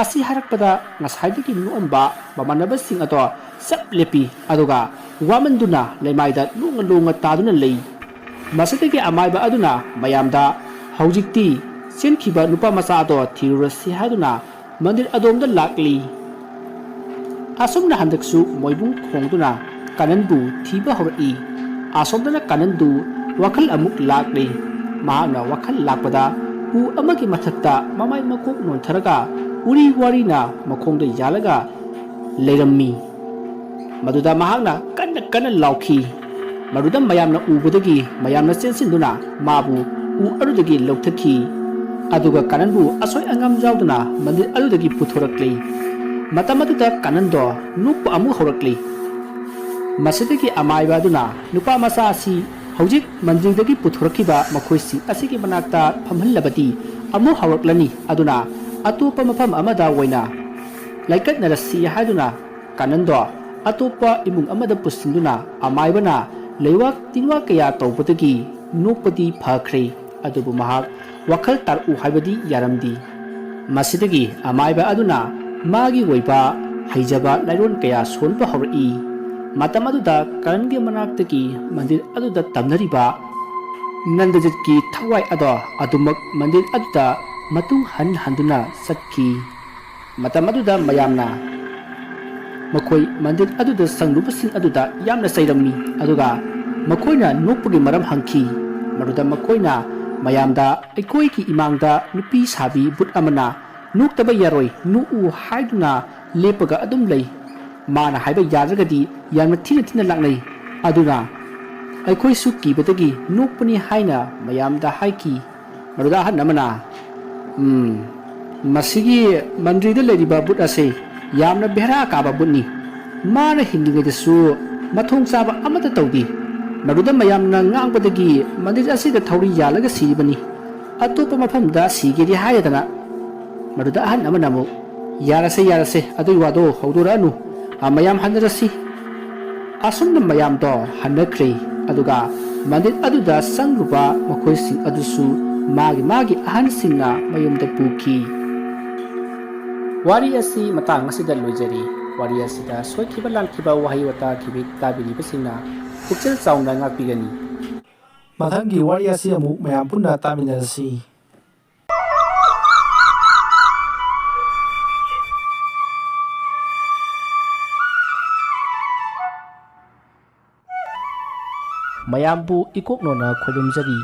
ꯑꯁꯤ ꯍꯥꯏꯔꯛꯄꯗ ꯉꯁꯥꯏꯗꯒꯤ ꯅꯣꯛꯑꯝꯕ ꯃꯃꯥꯟꯅꯕꯁꯤꯡ ꯑꯗꯣ ꯆꯞ ꯂꯦꯞꯄꯤ, ꯑꯗꯨꯒ ꯋꯥꯃꯟꯗꯨꯅ ꯂꯩꯃꯥꯏꯗ ꯂꯣꯡꯉ ꯂꯣꯡꯉ ꯇꯥꯗꯨꯅ ꯂꯩ꯫ ꯃꯁꯤꯗꯒꯤ ꯑꯃꯥꯏꯕ ꯑꯗꯨꯅ ꯃꯌꯥꯝꯗ, "ꯍꯧꯖꯤꯛꯇꯤ ꯆꯦꯟꯈꯤꯕ ꯅꯨꯄꯥ ꯃꯆꯥ ꯑꯗꯣ ꯊꯤꯔꯨꯔꯁꯤ" ꯍꯥꯏꯗꯨꯅ ꯃꯟꯗꯤꯔ ꯑꯗꯣꯝꯗ ꯂꯥꯛꯂꯤ꯫ ꯑꯁꯨꯝꯅ ꯍꯟꯗꯛꯁꯨ ꯃꯣꯏꯕꯨꯡ ꯈꯣꯡꯗꯨꯅ ꯀꯥꯅꯟꯕꯨ ꯊꯤꯕ ꯍꯧꯔꯛꯏ꯫ ꯑꯁꯣꯝꯗꯅ ꯀꯥꯅꯟꯗꯨ ꯋꯥꯈꯜ ꯑꯃꯨꯛ ꯂꯥꯛꯂꯤ꯫ ꯃꯍꯥꯛꯅ ꯋꯥꯈꯜ ꯂꯥꯛꯄꯗ ꯎ ꯑꯃꯒꯤ ꯃꯊꯛꯇ ꯃꯃꯥꯏ ꯃꯀꯣꯛ ꯅꯣꯟꯊꯔꯒ ꯎꯔꯤ ꯋꯥꯔꯤꯅ ꯃꯈꯣꯡꯗ ꯌꯥꯜꯂꯒ ꯂꯩꯔꯝꯃꯤ꯫ ꯃꯗꯨꯗ ꯃꯍꯥꯛꯅ ꯀꯟꯅ ꯀꯟꯅ ꯂꯥꯎꯈꯤ꯫ ꯃꯗꯨꯗ ꯃꯌꯥꯝꯅ ꯎꯕꯗꯒꯤ ꯃꯌꯥꯝꯅ ꯆꯦꯟꯁꯤꯟꯗꯨꯅ ꯃꯥꯕꯨ ꯎ ꯑꯗꯨꯗꯒꯤ ꯂꯧꯊꯈꯤ꯫ ꯑꯗꯨꯒ ꯀꯥꯅꯟꯕꯨ ꯑꯁꯣꯏ ꯑꯉꯥꯝ ꯌꯥꯎꯗꯅ ꯃꯟꯗꯤꯔ ꯑꯗꯨꯗꯒꯤ ꯄꯨꯊꯣꯔꯛꯂꯤ꯫ ꯃꯇꯝ ꯑꯗꯨꯗ ꯀꯥꯅꯟꯗꯣ ꯅꯣꯛꯄ ꯑꯃꯨꯛ ꯍꯧꯔꯛꯂꯤ꯫ ꯃꯁꯤꯗꯒꯤ ꯑꯃꯥꯏꯕ ꯑꯗꯨꯅ ꯅꯨꯄꯥ ꯃꯆꯥ ꯑꯁꯤ ꯍꯧꯖꯤꯛ ꯃꯟꯗꯤꯔꯗꯒꯤ ꯄꯨꯊꯣꯔꯛꯈꯤꯕ ꯃꯈꯣꯏꯁꯤꯡ ꯑꯁꯤꯒꯤ ꯃꯅꯥꯛꯇ ꯐꯝꯍꯜꯂꯕꯗꯤ ꯑꯃꯨꯛ ꯍꯧꯔꯛꯂꯅꯤ, ꯑꯗꯨꯅ ꯑꯇꯣꯞꯄ ꯃꯐꯝ ꯑꯃꯗ ꯑꯣꯏꯅ ꯂꯩꯀꯠꯅꯔꯁꯤ ꯍꯥꯏꯗꯨꯅ ꯀꯥꯅꯟꯗꯣ ꯑꯇꯣꯞꯄ ꯏꯃꯨꯡ ꯑꯃꯗ ꯄꯨꯁꯤꯟꯗꯨꯅ ꯑꯃꯥꯏꯕꯅ ꯂꯩꯋꯥꯛ ꯇꯤꯟꯋꯥꯛ ꯀꯌꯥ ꯇꯧꯕꯗꯒꯤ ꯅꯣꯛꯄꯗꯤ ꯐꯈ꯭ꯔꯦ, ꯑꯗꯨꯕꯨ ꯃꯍꯥꯛ ꯋꯥꯈꯜ ꯇꯥꯔꯛꯎ ꯍꯥꯏꯕꯗꯤ ꯌꯥꯔꯝꯗꯦ꯫ ꯃꯁꯤꯗꯒꯤ ꯑꯃꯥꯏꯕ ꯑꯗꯨꯅ ꯃꯥꯒꯤ ꯑꯣꯏꯕ ꯍꯩꯖꯕ ꯂꯥꯏꯔꯣꯟ ꯀꯌꯥ ꯁꯣꯟꯕ ꯍꯧꯔꯛꯏ꯫ ꯃꯇꯝ ꯑꯗꯨꯗ ꯀꯥꯅꯟꯒꯤ ꯃꯅꯥꯛꯇꯒꯤ ꯃꯟꯗꯤꯔ ꯑꯗꯨꯗ ꯇꯝꯅꯔꯤꯕ ꯅꯟꯗꯖꯤꯠꯀꯤ ꯊꯋꯥꯏ ꯑꯗꯣ ꯑꯗꯨꯃꯛ ꯃꯟꯗꯤꯔ ꯑꯗꯨꯗ ꯃꯇꯨꯡ ꯍꯟ ꯍꯟꯗꯨꯅ ꯆꯠꯈꯤ꯫ ꯃꯇꯝ ꯑꯗꯨꯗ ꯃꯌꯥꯝꯅ ꯃꯈꯣꯏ ꯃꯟꯗꯤꯔ ꯑꯗꯨꯗ ꯆꯪꯂꯨꯕꯁꯤꯡ ꯑꯗꯨꯗ ꯌꯥꯝꯅ ꯆꯩꯔꯝꯃꯤ, ꯑꯗꯨꯒ ꯃꯈꯣꯏꯅ ꯅꯣꯛꯄꯒꯤ ꯃꯔꯝ ꯍꯪꯈꯤ꯫ ꯃꯗꯨꯗ ꯃꯈꯣꯏꯅ ꯃꯌꯥꯝꯗ, "ꯑꯩꯈꯣꯏꯒꯤ ꯏꯃꯥꯡꯗ ꯅꯨꯄꯤ ꯁꯥꯕꯤ ꯕꯨꯠ ꯑꯃꯅ ꯅꯣꯛꯇꯕ ꯌꯥꯔꯣꯏ, ꯅꯣꯛꯎ ꯍꯥꯏꯗꯨꯅ ꯂꯦꯞꯄꯒ ꯑꯗꯨꯝ ꯂꯩ꯫ ꯃꯥꯅ ꯍꯥꯏꯕ ꯌꯥꯗ꯭ꯔꯒꯗꯤ ꯌꯥꯝꯅ ꯊꯤꯅ ꯊꯤꯅ ꯂꯥꯛꯅꯩ꯫ ꯑꯗꯨꯅ ꯑꯩꯈꯣꯏꯁꯨ ꯀꯤꯕꯗꯒꯤ ꯅꯣꯛꯄꯅꯤ" ꯍꯥꯏꯅ ꯃꯌꯥꯝꯗ ꯍꯥꯏꯈꯤ꯫ ꯃꯗꯨꯗ ꯑꯍꯟ ꯑꯃꯅ, "ꯎꯝ, ꯃꯁꯤꯒꯤ ꯃꯟꯗꯤꯔꯗ ꯂꯩꯔꯤꯕ ꯕꯨꯠ ꯑꯁꯤ ꯌꯥꯝꯅ ꯕꯦꯔꯥ ꯀꯥꯕ ꯕꯨꯠꯅꯤ꯫ ꯃꯥꯅ ꯍꯤꯡꯂꯤꯉꯩꯗꯁꯨ ꯃꯊꯣꯡ ꯆꯥꯕ ꯑꯃꯠꯇ ꯇꯧꯗꯦ꯫ ꯃꯗꯨꯗ ꯃꯌꯥꯝꯅ ꯉꯥꯡꯕꯗꯒꯤ ꯃꯟꯗꯤꯔ ꯑꯁꯤꯗ ꯊꯧꯔꯤ ꯌꯥꯜꯂꯒ ꯁꯤꯔꯤꯕꯅꯤ꯫ ꯑꯇꯣꯞꯄ ꯃꯐꯝꯗ ꯁꯤꯒꯦꯗꯤ ꯍꯥꯏꯔꯗꯅ꯫ ꯃꯗꯨꯗ ꯑꯍꯟ ꯑꯃꯅ ꯑꯃꯨꯛ, "ꯌꯥꯔꯁꯦ, ꯌꯥꯔꯁꯦ, ꯑꯗꯨꯒꯤ ꯋꯥꯗꯣ ꯍꯧꯗꯣꯔꯛꯑꯅꯨ꯫ ꯑ, ꯃꯌꯥꯝ ꯍꯟꯅꯔꯁꯤ꯫" ꯑꯁꯨꯝꯅ ꯃꯌꯥꯝꯗꯣ ꯍꯟꯅꯈ꯭ꯔꯦ꯫ ꯑꯗꯨꯒ ꯃꯟꯗꯤꯔ ꯑꯗꯨꯗ ꯆꯪꯂꯨꯕ ꯃꯈꯣꯏꯁꯤꯡ ꯑꯗꯨꯁꯨ ꯃꯥꯒꯤ ꯃꯥꯒꯤ ꯑꯍꯟꯁꯤꯡꯅ ꯃꯌꯨꯝꯗ ꯄꯨꯈꯤ꯫ ꯋꯥꯔꯤ ꯑꯁꯤ ꯃꯇꯥꯡ ꯑꯁꯤꯗ ꯂꯣꯏꯖꯔꯤ꯫ ꯋꯥꯔꯤ ꯑꯁꯤꯗ ꯁꯣꯏꯈꯤꯕ ꯂꯥꯟꯈꯤꯕ ꯋꯥꯍꯩ ꯋꯥꯇꯥ ꯈꯤꯕꯤꯛ ꯇꯥꯕꯤꯔꯤꯕꯁꯤꯡꯅ ꯄꯨꯛꯆꯦꯜ ꯆꯥꯎꯅ ꯉꯥꯛꯄꯤꯒꯅꯤ꯫ ꯃꯊꯪꯒꯤ ꯋꯥꯔꯤ ꯑꯁꯤ ꯑꯃꯨꯛ ꯃꯌꯥꯝ ꯄꯨꯟꯅ ꯇꯥꯃꯤꯟꯅꯔꯁꯤ꯫ ꯃꯌꯥꯝꯕꯨ ꯏꯀꯣꯛꯅꯣꯅ ꯈꯣꯏꯔꯨꯝꯖꯔꯤ꯫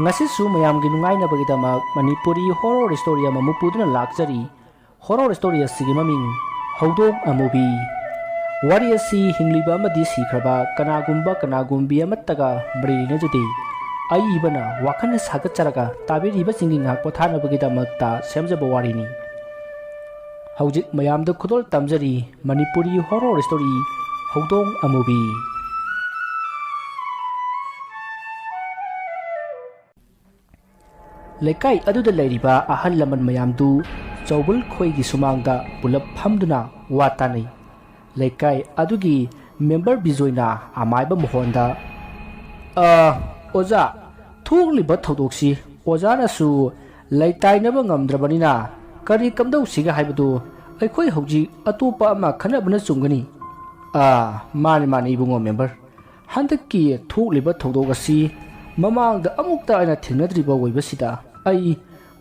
ꯉꯁꯤꯁꯨ ꯃꯌꯥꯝꯒꯤ ꯅꯨꯡꯉꯥꯏꯅꯕꯒꯤꯗꯃꯛ ꯃꯅꯤꯄꯨꯔꯤ horror story ꯑꯃꯃꯨꯛ ꯄꯨꯗꯨꯅ ꯂꯥꯛꯆꯔꯤ꯫ Horror story ꯑꯁꯤꯒꯤ ꯃꯃꯤꯡ ꯍꯧꯗꯣꯡ ꯑꯃꯨꯕꯤ꯫ ꯋꯥꯔꯤ ꯑꯁꯤ ꯍꯤꯡꯂꯤꯕ ꯑꯃꯗꯤ ꯁꯤꯈ꯭ꯔꯕ ꯀꯅꯥꯒꯨꯝꯕ ꯀꯅꯥꯒꯨꯝꯕꯤ ꯑꯃꯠꯇꯒ ꯃꯔꯤ ꯂꯩꯅꯖꯗꯦ꯫ ꯑꯏꯕꯅ ꯋꯥꯈꯜ ꯁꯥꯒꯠꯆꯔꯒ ꯇꯥꯕꯤꯔꯤꯕꯁꯤꯡꯒꯤ ꯉꯥꯏꯍꯥꯛ ꯄꯣꯊꯥꯅꯕꯒꯤꯗꯃꯛꯇ ꯁꯦꯝꯖꯕ ꯋꯥꯔꯤꯅꯤ꯫ ꯍꯧꯖꯤꯛ ꯃꯌꯥꯝꯗ ꯈꯨꯗꯣꯜ ꯇꯝꯖꯔꯤ ꯃꯅꯤꯄꯨꯔꯤ horror story ꯍꯧꯗꯣꯡ ꯑꯃꯨꯕꯤ꯫ ꯂꯩꯀꯥꯏ ꯑꯗꯨꯗ ꯂꯩꯔꯤꯕ ꯑꯍꯜ ꯂꯃꯟ ꯃꯌꯥꯝꯗꯨ ꯆꯧꯕꯜ ꯈꯣꯏꯒꯤ ꯁꯨꯃꯥꯡꯗ ꯄꯨꯂꯞ ꯐꯝꯗꯨꯅ ꯋꯥ ꯇꯥꯅꯩ꯫ ꯂꯩꯀꯥꯏ ꯑꯗꯨꯒꯤ member ꯕꯤꯖꯣꯏꯅ ꯑꯃꯥꯏꯕ ꯃꯣꯍꯣꯟꯗ, "ꯑ, ꯑꯣꯖꯥ, ꯊꯣꯛꯂꯤꯕ ꯊꯧꯗꯣꯛꯁꯤ ꯑꯣꯖꯥꯅꯁꯨ ꯂꯩꯇꯥꯏꯅꯕ ꯉꯝꯗ꯭ꯔꯕꯅꯤꯅ ꯀꯔꯤ ꯀꯝꯗꯧꯁꯤꯒꯦ ꯍꯥꯏꯕꯗꯨ ꯑꯩꯈꯣꯏ ꯍꯧꯖꯤꯛ ꯑꯇꯣꯞꯄ ꯑꯃ ꯈꯟꯅꯕꯅ ꯆꯨꯝꯒꯅꯤ꯫" "ꯑ, ꯃꯥꯅꯤ, ꯃꯥꯅꯤ, ꯏꯕꯨꯡꯉꯣ member꯫ ꯍꯟꯗꯛꯀꯤ ꯊꯣꯛꯂꯤꯕ ꯊꯧꯗꯣꯛ ꯑꯁꯤ ꯃꯃꯥꯡꯗ ꯑꯃꯨꯛꯇ ꯑꯩꯅ ꯊꯦꯡꯅꯗ꯭ꯔꯤꯕ ꯑꯣꯏꯕꯁꯤꯗ ꯑꯩ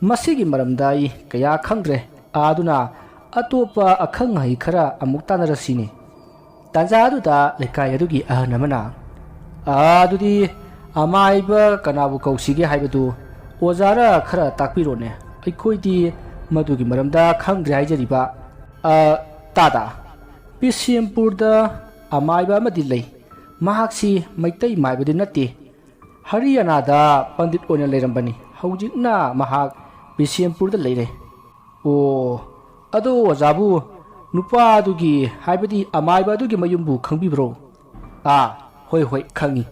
ꯃꯁꯤꯒꯤ ꯃꯔꯝꯗ ꯑꯩ ꯀꯌꯥ ꯈꯪꯗ꯭ꯔꯦ꯫ ꯑꯗꯨꯅ ꯑꯇꯣꯞꯄ ꯑꯈꯪ ꯑꯍꯩ ꯈꯔ ꯑꯃꯨꯛ ꯇꯥꯟꯅꯔꯁꯤꯅꯦ꯫" ꯇꯥꯟꯖꯥ ꯑꯗꯨꯗ ꯂꯩꯀꯥꯏ ꯑꯗꯨꯒꯤ ꯑꯍꯜ ꯑꯃꯅ, "ꯑꯗꯨꯗꯤ ꯑꯃꯥꯏꯕ ꯀꯅꯥꯕꯨ ꯀꯧꯁꯤꯒꯦ ꯍꯥꯏꯕꯗꯨ ꯑꯣꯖꯥꯅ ꯈꯔ ꯇꯥꯛꯄꯤꯔꯣꯅꯦ, ꯑꯩꯈꯣꯏꯗꯤ ꯃꯗꯨꯒꯤ ꯃꯔꯝꯗ ꯈꯪꯗ꯭ꯔꯦ ꯍꯥꯏꯖꯔꯤꯕ꯫" "ꯑ, ꯇꯥꯗ, ꯕꯤꯁꯦꯝꯄꯨꯔꯗ ꯑꯃꯥꯏꯕ ꯑꯃꯗꯤ ꯂꯩ꯫ ꯃꯍꯥꯛꯁꯤ ꯃꯩꯇꯩ ꯃꯥꯏꯕꯗꯤ ꯅꯠꯇꯦ꯫ ꯍꯔꯤꯌꯥꯅꯥꯗ ꯄꯟꯗꯤꯠ ꯑꯣꯏꯅ ꯂꯩꯔꯝꯕꯅꯤ꯫ ꯍꯧꯖꯤꯛꯅ ꯃꯍꯥꯛ ꯕꯤꯁꯦꯝꯄꯨꯔꯗ ꯂꯩꯔꯦ꯫" "ꯑꯣ, ꯑꯗꯣ ꯑꯣꯖꯥꯕꯨ "ꯅꯨꯄꯥ ꯑꯗꯨꯒꯤ, ꯍꯥꯏꯕꯗꯤ ꯑꯃꯥꯏꯕ ꯑꯗꯨꯒꯤ ꯃꯌꯨꯝꯕꯨ ꯈꯪꯕꯤꯕ꯭ꯔꯣ?" "ꯑꯥ, ꯍꯣꯏ, ꯍꯣꯏ, ꯈꯪꯏ꯫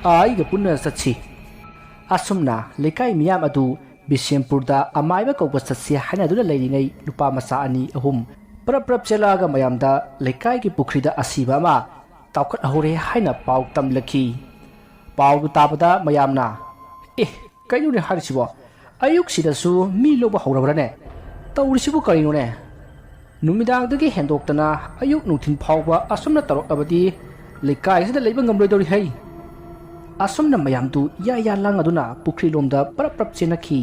ꯑꯥ, ꯑꯩꯒ ꯄꯨꯟꯅ ꯆꯠꯁꯤ꯫" ꯑꯁꯨꯝꯅ ꯂꯩꯀꯥꯏ ꯃꯤꯌꯥꯝ ꯑꯗꯨ ꯕꯤꯁꯦꯝꯄꯨꯔꯗ ꯑꯃꯥꯏꯕ ꯀꯧꯕ ꯆꯠꯁꯤ ꯍꯥꯏꯅꯗꯨꯅ ꯂꯩꯔꯤꯉꯩ, ꯅꯨꯄꯥ ꯃꯆꯥ ꯑꯅꯤ ꯑꯍꯨꯝ ꯄꯔꯞ ꯄꯔꯞ ꯆꯦꯜꯂꯛꯑꯒ ꯃꯌꯥꯝꯗ ꯂꯩꯀꯥꯏꯒꯤ ꯄꯨꯈ꯭ꯔꯤꯗ ꯑꯁꯤꯕ ꯑꯃ ꯇꯥꯎꯈꯠꯍꯧꯔꯦ ꯍꯥꯏꯅ ꯄꯥꯎ ꯇꯝꯂꯛꯈꯤ꯫ ꯄꯥꯎꯗꯨ ꯇꯥꯕꯗ ꯃꯌꯥꯝꯅ, "ꯑꯦ, ꯀꯩꯅꯣꯅꯦ ꯍꯥꯏꯔꯤꯁꯤꯕꯣ? ꯑꯌꯨꯛꯁꯤꯗꯁꯨ ꯃꯤ ꯂꯧꯕ ꯍꯧꯔꯕ꯭ꯔꯅꯦ? ꯇꯧꯔꯤꯁꯤꯕꯨ ꯀꯔꯤꯅꯣꯅꯦ?" ꯅꯨꯃꯤꯗꯥꯡꯗꯒꯤ ꯍꯦꯟꯗꯣꯛꯇꯅ ꯑꯌꯨꯛ ꯅꯨꯡꯊꯤꯜ ꯐꯥꯎꯕ ꯑꯁꯨꯝꯅ ꯇꯧꯔꯛꯂꯕꯗꯤ ꯂꯩꯀꯥꯏ ꯑꯁꯤꯗ ꯂꯩꯕ ꯉꯝꯂꯣꯏꯗꯧꯔꯤ ꯍꯩ꯫ ꯑꯁꯨꯝꯅ ꯃꯌꯥꯝꯗꯨ ꯌꯥ ꯌꯥ ꯂꯥꯡꯉꯗꯨꯅ ꯄꯨꯈ꯭ꯔꯤꯂꯣꯝꯗ ꯄꯔꯞ ꯄꯔꯞ ꯆꯦꯟꯅꯈꯤ꯫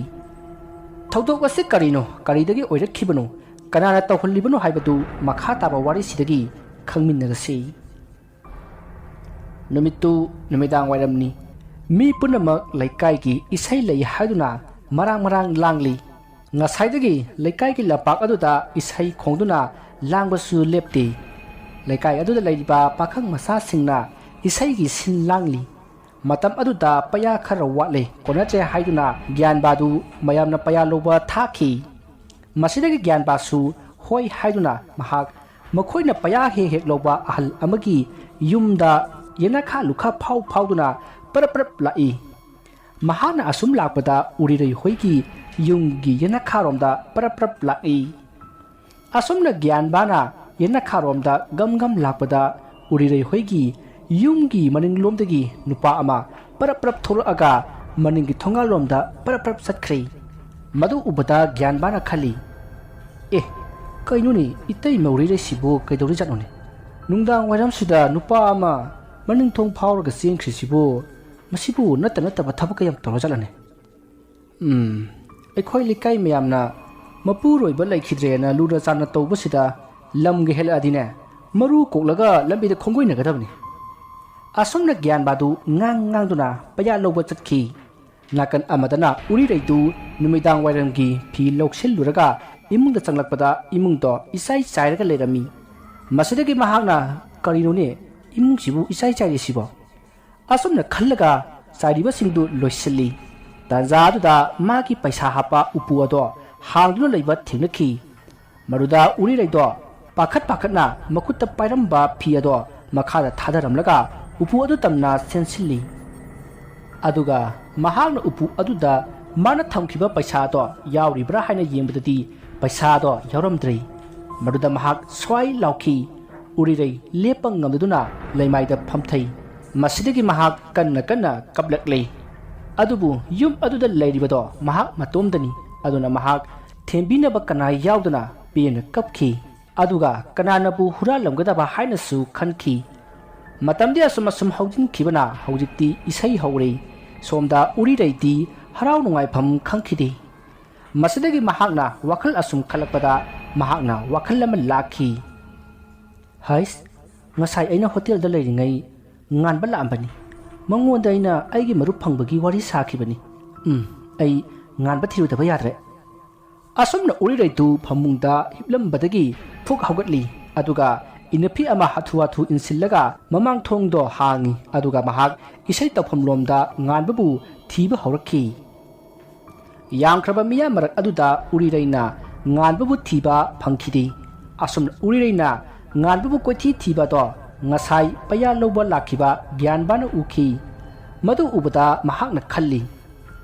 ꯊꯧꯗꯣꯛ ꯑꯁꯤ ꯀꯔꯤꯅꯣ, ꯀꯔꯤꯗꯒꯤ ꯑꯣꯏꯔꯛꯈꯤꯕꯅꯣ, ꯀꯅꯥꯅ ꯇꯧꯍꯜꯂꯤꯕꯅꯣ ꯍꯥꯏꯕꯗꯨ ꯃꯈꯥ ꯇꯥꯕ ꯋꯥꯔꯤꯁꯤꯗꯒꯤ ꯈꯪꯃꯤꯟꯅꯔꯁꯤ꯫ ꯅꯨꯃꯤꯠꯇꯨ ꯅꯨꯃꯤꯗꯥꯡ ꯋꯥꯏꯔꯝꯅꯤ꯫ ꯃꯤ ꯄꯨꯝꯅꯃꯛ ꯂꯩꯀꯥꯏꯒꯤ ꯏꯁꯩ ꯂꯩ ꯍꯥꯏꯗꯨꯅ ꯃꯔꯥꯡ ꯃꯔꯥꯡ ꯂꯥꯡꯂꯤ꯫ ꯉꯁꯥꯏꯗꯒꯤ ꯂꯩꯀꯥꯏꯒꯤ ꯂꯝꯄꯥꯛ ꯑꯗꯨꯗ ꯏꯁꯩ ꯈꯣꯡꯗꯨꯅ ꯂꯥꯡꯕꯁꯨ ꯂꯦꯞꯇꯦ꯫ ꯂꯩꯀꯥꯏ ꯑꯗꯨꯗ ꯂꯩꯔꯤꯕ ꯄꯥꯈꯪ ꯃꯆꯥꯁꯤꯡꯅ ꯏꯁꯩꯒꯤ ꯁꯤꯟ ꯂꯥꯡꯂꯤ꯫ ꯃꯇꯝ ꯑꯗꯨꯗ ꯄꯩꯌꯥ ꯈꯔ ꯋꯥꯠꯂꯦ, ꯀꯣꯟꯅꯗ꯭ꯔꯦ ꯍꯥꯏꯗꯨꯅ ꯒ꯭ꯌꯥꯟꯕꯥꯗꯨ ꯃꯌꯥꯝꯅ ꯄꯩꯌꯥ ꯂꯧꯕ ꯊꯥꯈꯤ꯫ ꯃꯁꯤꯗꯒꯤ ꯒ꯭ꯌꯥꯟꯕꯥꯁꯨ ꯍꯣꯏ ꯍꯥꯏꯗꯨꯅ ꯃꯍꯥꯛ ꯃꯈꯣꯏꯅ ꯄꯩꯌꯥ ꯍꯦꯛ ꯍꯦꯛ ꯂꯧꯕ ꯑꯍꯜ ꯑꯃꯒꯤ ꯌꯨꯝꯗ ꯌꯦꯅꯈꯥ ꯂꯨꯈꯥ ꯐꯥꯎ ꯐꯥꯎꯗꯨꯅ ꯄꯔꯞ ꯄꯔꯞ ꯂꯥꯛꯏ꯫ ꯃꯍꯥꯛꯅ ꯑꯁꯨꯝ ꯂꯥꯛꯄꯗ ꯎꯔꯤꯔꯩ ꯍꯣꯏꯒꯤ ꯌꯨꯝꯒꯤ ꯌꯦꯅꯈꯥꯔꯣꯝꯗ ꯄꯔꯞ ꯄꯔꯞ ꯂꯥꯛꯏ꯫ ꯑꯁꯨꯝꯅ ꯒ꯭ꯌꯥꯟꯕꯥꯅ ꯌꯦꯅꯈꯥꯔꯣꯝꯗ ꯒꯝ ꯒꯝ ꯂꯥꯛꯄꯗ ꯎꯔꯤꯔꯩ ꯍꯣꯏꯒꯤ ꯌꯨꯝꯒꯤ ꯃꯅꯤꯡꯂꯣꯝꯗꯒꯤ ꯅꯨꯄꯥ ꯑꯃ ꯄꯔꯞ ꯄꯔꯞ ꯊꯣꯛꯂꯛꯑꯒ ꯃꯅꯤꯡꯒꯤ ꯊꯣꯡꯒꯥꯜꯂꯣꯝꯗ ꯄꯔꯞ ꯄꯔꯞ ꯆꯠꯈ꯭ꯔꯦ꯫ ꯃꯗꯨ ꯎꯕꯗ ꯒ꯭ꯌꯥꯟꯕꯥꯅ ꯈꯜꯂꯤ, "ꯑꯦ, ꯀꯩꯅꯣꯅꯦ, ꯏꯇꯩꯃ ꯎꯔꯤꯔꯩꯁꯤꯕꯨ ꯀꯩꯗꯧꯔꯤꯖꯥꯠꯅꯣꯅꯦ? ꯅꯨꯡꯗꯥꯡ ꯋꯥꯏꯔꯝꯁꯤꯗ ꯅꯨꯄꯥ ꯑꯃ ꯃꯅꯤꯡ ꯊꯣꯡ ꯐꯥꯎꯔꯒ ꯆꯦꯟꯈ꯭ꯔꯤꯁꯤꯕꯨ, ꯃꯁꯤꯕꯨ ꯅꯠꯇ ꯅꯠꯇꯕ ꯊꯕꯛꯀ ꯌꯥꯝ ꯇꯧꯔꯖꯥꯠꯂꯅꯦ?" ꯎꯝ, ꯑꯩꯈꯣꯏ ꯂꯩꯀꯥꯏ ꯃꯌꯥꯝꯅ ꯃꯄꯨꯔꯣꯏꯕ ꯂꯩꯈꯤꯗ꯭ꯔꯦꯅ ꯂꯨꯅ ꯆꯥꯟꯅ ꯇꯧꯕꯁꯤꯗ ꯂꯝꯒ ꯍꯦꯜꯂꯛꯑꯗꯤꯅꯦ, ꯃꯔꯨ ꯀꯣꯛꯂꯒ ꯂꯝꯕꯤꯗ ꯈꯣꯡꯒꯣꯏꯅꯒꯗꯕꯅꯤ꯫ ꯑꯁꯨꯝꯅ ꯒ꯭ꯌꯥꯟꯕꯥꯗꯨ ꯉꯥꯡ ꯉꯥꯡꯗꯨꯅ ꯄꯩꯌꯥ ꯂꯧꯕ ꯆꯠꯈꯤ꯫ ꯅꯥꯀꯟ ꯑꯃꯗꯅ ꯎꯔꯤꯔꯩꯗꯨ ꯅꯨꯃꯤꯗꯥꯡ ꯋꯥꯏꯔꯝꯒꯤ ꯐꯤ ꯂꯧꯁꯤꯜꯂꯨꯔꯒ ꯏꯃꯨꯡꯗ ꯆꯪꯂꯛꯄꯗ ꯏꯃꯨꯡꯗꯣ ꯏꯆꯥꯏ ꯆꯥꯏꯔꯒ ꯂꯩꯔꯝꯃꯤ꯫ ꯃꯁꯤꯗꯒꯤ ꯃꯍꯥꯛꯅ, "ꯀꯔꯤꯅꯣꯅꯦ, ꯏꯃꯨꯡꯁꯤꯕꯨ ꯏꯆꯥꯏ ꯆꯥꯏꯔꯤꯁꯤꯕꯣ?" ꯑꯁꯨꯝꯅ ꯈꯜꯂꯒ ꯆꯥꯏꯔꯤꯕꯁꯤꯡꯗꯨ ꯂꯣꯏꯁꯤꯜꯂꯤ꯫ ꯇꯥꯟꯖꯥ ꯑꯗꯨꯗ ꯃꯥꯒꯤ ꯄꯩꯁꯥ ꯍꯥꯞꯄ ꯎꯄꯨ ꯑꯗꯣ ꯍꯥꯡꯗꯨꯅ ꯂꯩꯕ ꯊꯦꯡꯅꯈꯤ꯫ ꯃꯗꯨꯗ ꯎꯔꯤꯔꯩꯗꯣ ꯄꯥꯈꯠ ꯄꯥꯈꯠꯅ ꯃꯈꯨꯠꯇ ꯄꯥꯏꯔꯝꯕ ꯐꯤ ꯑꯗꯣ ꯃꯈꯥꯗ ꯊꯥꯗꯔꯝꯂꯒ ꯎꯄꯨ ꯑꯗꯨ ꯇꯝꯅ ꯆꯦꯟꯁꯤꯜꯂꯤ꯫ ꯑꯗꯨꯒ ꯃꯍꯥꯛꯅ ꯎꯄꯨ ꯑꯗꯨꯗ ꯃꯥꯅ ꯊꯝꯈꯤꯕ ꯄꯩꯁꯥ ꯑꯗꯣ ꯌꯥꯎꯔꯤꯕ꯭ꯔꯥ ꯍꯥꯏꯅ ꯌꯦꯡꯕꯗꯗꯤ ꯄꯩꯁꯥ ꯑꯗꯣ ꯌꯥꯎꯔꯝꯗ꯭ꯔꯦ꯫ ꯃꯗꯨꯗ ꯃꯍꯥꯛ ꯁ꯭ꯋꯥꯏ ꯂꯥꯎꯈꯤ꯫ ꯎꯔꯤꯔꯩ ꯂꯦꯞꯄ ꯉꯝꯗꯗꯨꯅ ꯂꯩꯃꯥꯏꯗ ꯐꯝꯊꯩ꯫ ꯃꯁꯤꯗꯒꯤ ꯃꯍꯥꯛ ꯀꯟꯅ ꯀꯟꯅ ꯀꯞꯂꯛꯂꯦ꯫ ꯑꯗꯨꯕꯨ ꯌꯨꯝ ꯑꯗꯨꯗ ꯂꯩꯔꯤꯕꯗꯣ ꯃꯍꯥꯛ ꯃꯇꯣꯝꯗꯅꯤ꯫ ꯑꯗꯨꯅ ꯃꯍꯥꯛ ꯊꯦꯝꯕꯤꯅꯕ ꯀꯅꯥ ꯌꯥꯎꯗꯅ ꯄꯦꯟꯅ ꯀꯞꯈꯤ꯫ ꯑꯗꯨꯒ ꯀꯅꯥꯅꯕꯨ ꯍꯨꯔꯥꯜꯂꯝꯒꯗꯕ ꯍꯥꯏꯅꯁꯨ ꯈꯟꯈꯤ꯫ ꯃꯇꯝꯗꯤ ꯑꯁꯨꯝ ꯑꯁꯨꯝ ꯍꯧꯖꯤꯟꯈꯤꯕꯅ ꯍꯧꯖꯤꯛꯇꯤ ꯏꯁꯩ ꯍꯧꯔꯦ꯫ ꯁꯣꯝꯗ ꯎꯔꯤꯔꯩꯗꯤ ꯍꯔꯥꯎ ꯅꯨꯡꯉꯥꯏꯐꯝ ꯈꯪꯈꯤꯗꯦ꯫ ꯃꯁꯤꯗꯒꯤ ꯃꯍꯥꯛꯅ ꯋꯥꯈꯜ ꯑꯁꯨꯝ ꯈꯜꯂꯛꯄꯗ ꯃꯍꯥꯛꯅ ꯋꯥꯈꯜ ꯑꯃ ꯂꯥꯛꯈꯤ꯫ "ꯍꯩꯁ, ꯉꯁꯥꯏ ꯑꯩꯅ ꯍꯣꯇꯦꯜꯗ ꯂꯩꯔꯤꯉꯩ ꯉꯥꯟꯕ ꯂꯥꯛꯑꯝꯕꯅꯤ꯫ ꯃꯉꯣꯟꯗ ꯑꯩꯅ ꯑꯩꯒꯤ ꯃꯔꯨꯞ ꯐꯪꯕꯒꯤ ꯋꯥꯔꯤ ꯁꯥꯈꯤꯕꯅꯤ꯫ ꯎꯝ, ꯑꯩ ꯉꯥꯟꯕ ꯊꯤꯔꯨꯗꯕ ꯌꯥꯗ꯭ꯔꯦ꯫" ꯑꯁꯨꯝꯅ ꯎꯔꯤꯔꯩꯗꯨ ꯐꯃꯨꯡꯗ ꯍꯤꯞꯂꯝꯕꯗꯒꯤ ꯐꯨꯛ ꯍꯧꯒꯠꯂꯤ꯫ ꯑꯗꯨꯒ ꯏꯅꯐꯤ ꯑꯃ ꯍꯥꯊꯨ ꯍꯥꯊꯨ ꯏꯟꯁꯤꯜꯂꯒ ꯃꯃꯥꯡ ꯊꯣꯡꯗꯣ ꯍꯥꯡꯉꯤ꯫ ꯑꯗꯨꯒ ꯃꯍꯥꯛ ꯏꯁꯩ ꯇꯧꯐꯝꯂꯣꯝꯗ ꯉꯥꯟꯕꯕꯨ ꯊꯤꯕ ꯍꯧꯔꯛꯈꯤ꯫ ꯌꯥꯝꯈ꯭ꯔꯕ ꯃꯤꯌꯥꯝ ꯃꯔꯛ ꯑꯗꯨꯗ ꯎꯔꯤꯔꯩꯅ ꯉꯥꯟꯕꯕꯨ ꯊꯤꯕ ꯐꯪꯈꯤꯗꯦ꯫ ꯑꯁꯨꯝꯅ ꯎꯔꯤꯔꯩꯅ ꯉꯥꯟꯕꯕꯨ ꯀꯣꯏꯊꯤ ꯊꯤꯕ ꯑꯗꯣ ꯉꯁꯥꯏ ꯄꯩꯌꯥ ꯂꯧꯕ ꯂꯥꯛꯈꯤꯕ ꯒ꯭ꯌꯥꯟꯕꯥꯅ ꯎꯈꯤ꯫ ꯃꯗꯨ ꯎꯕꯗ ꯃꯍꯥꯛꯅ ꯈꯜꯂꯤ,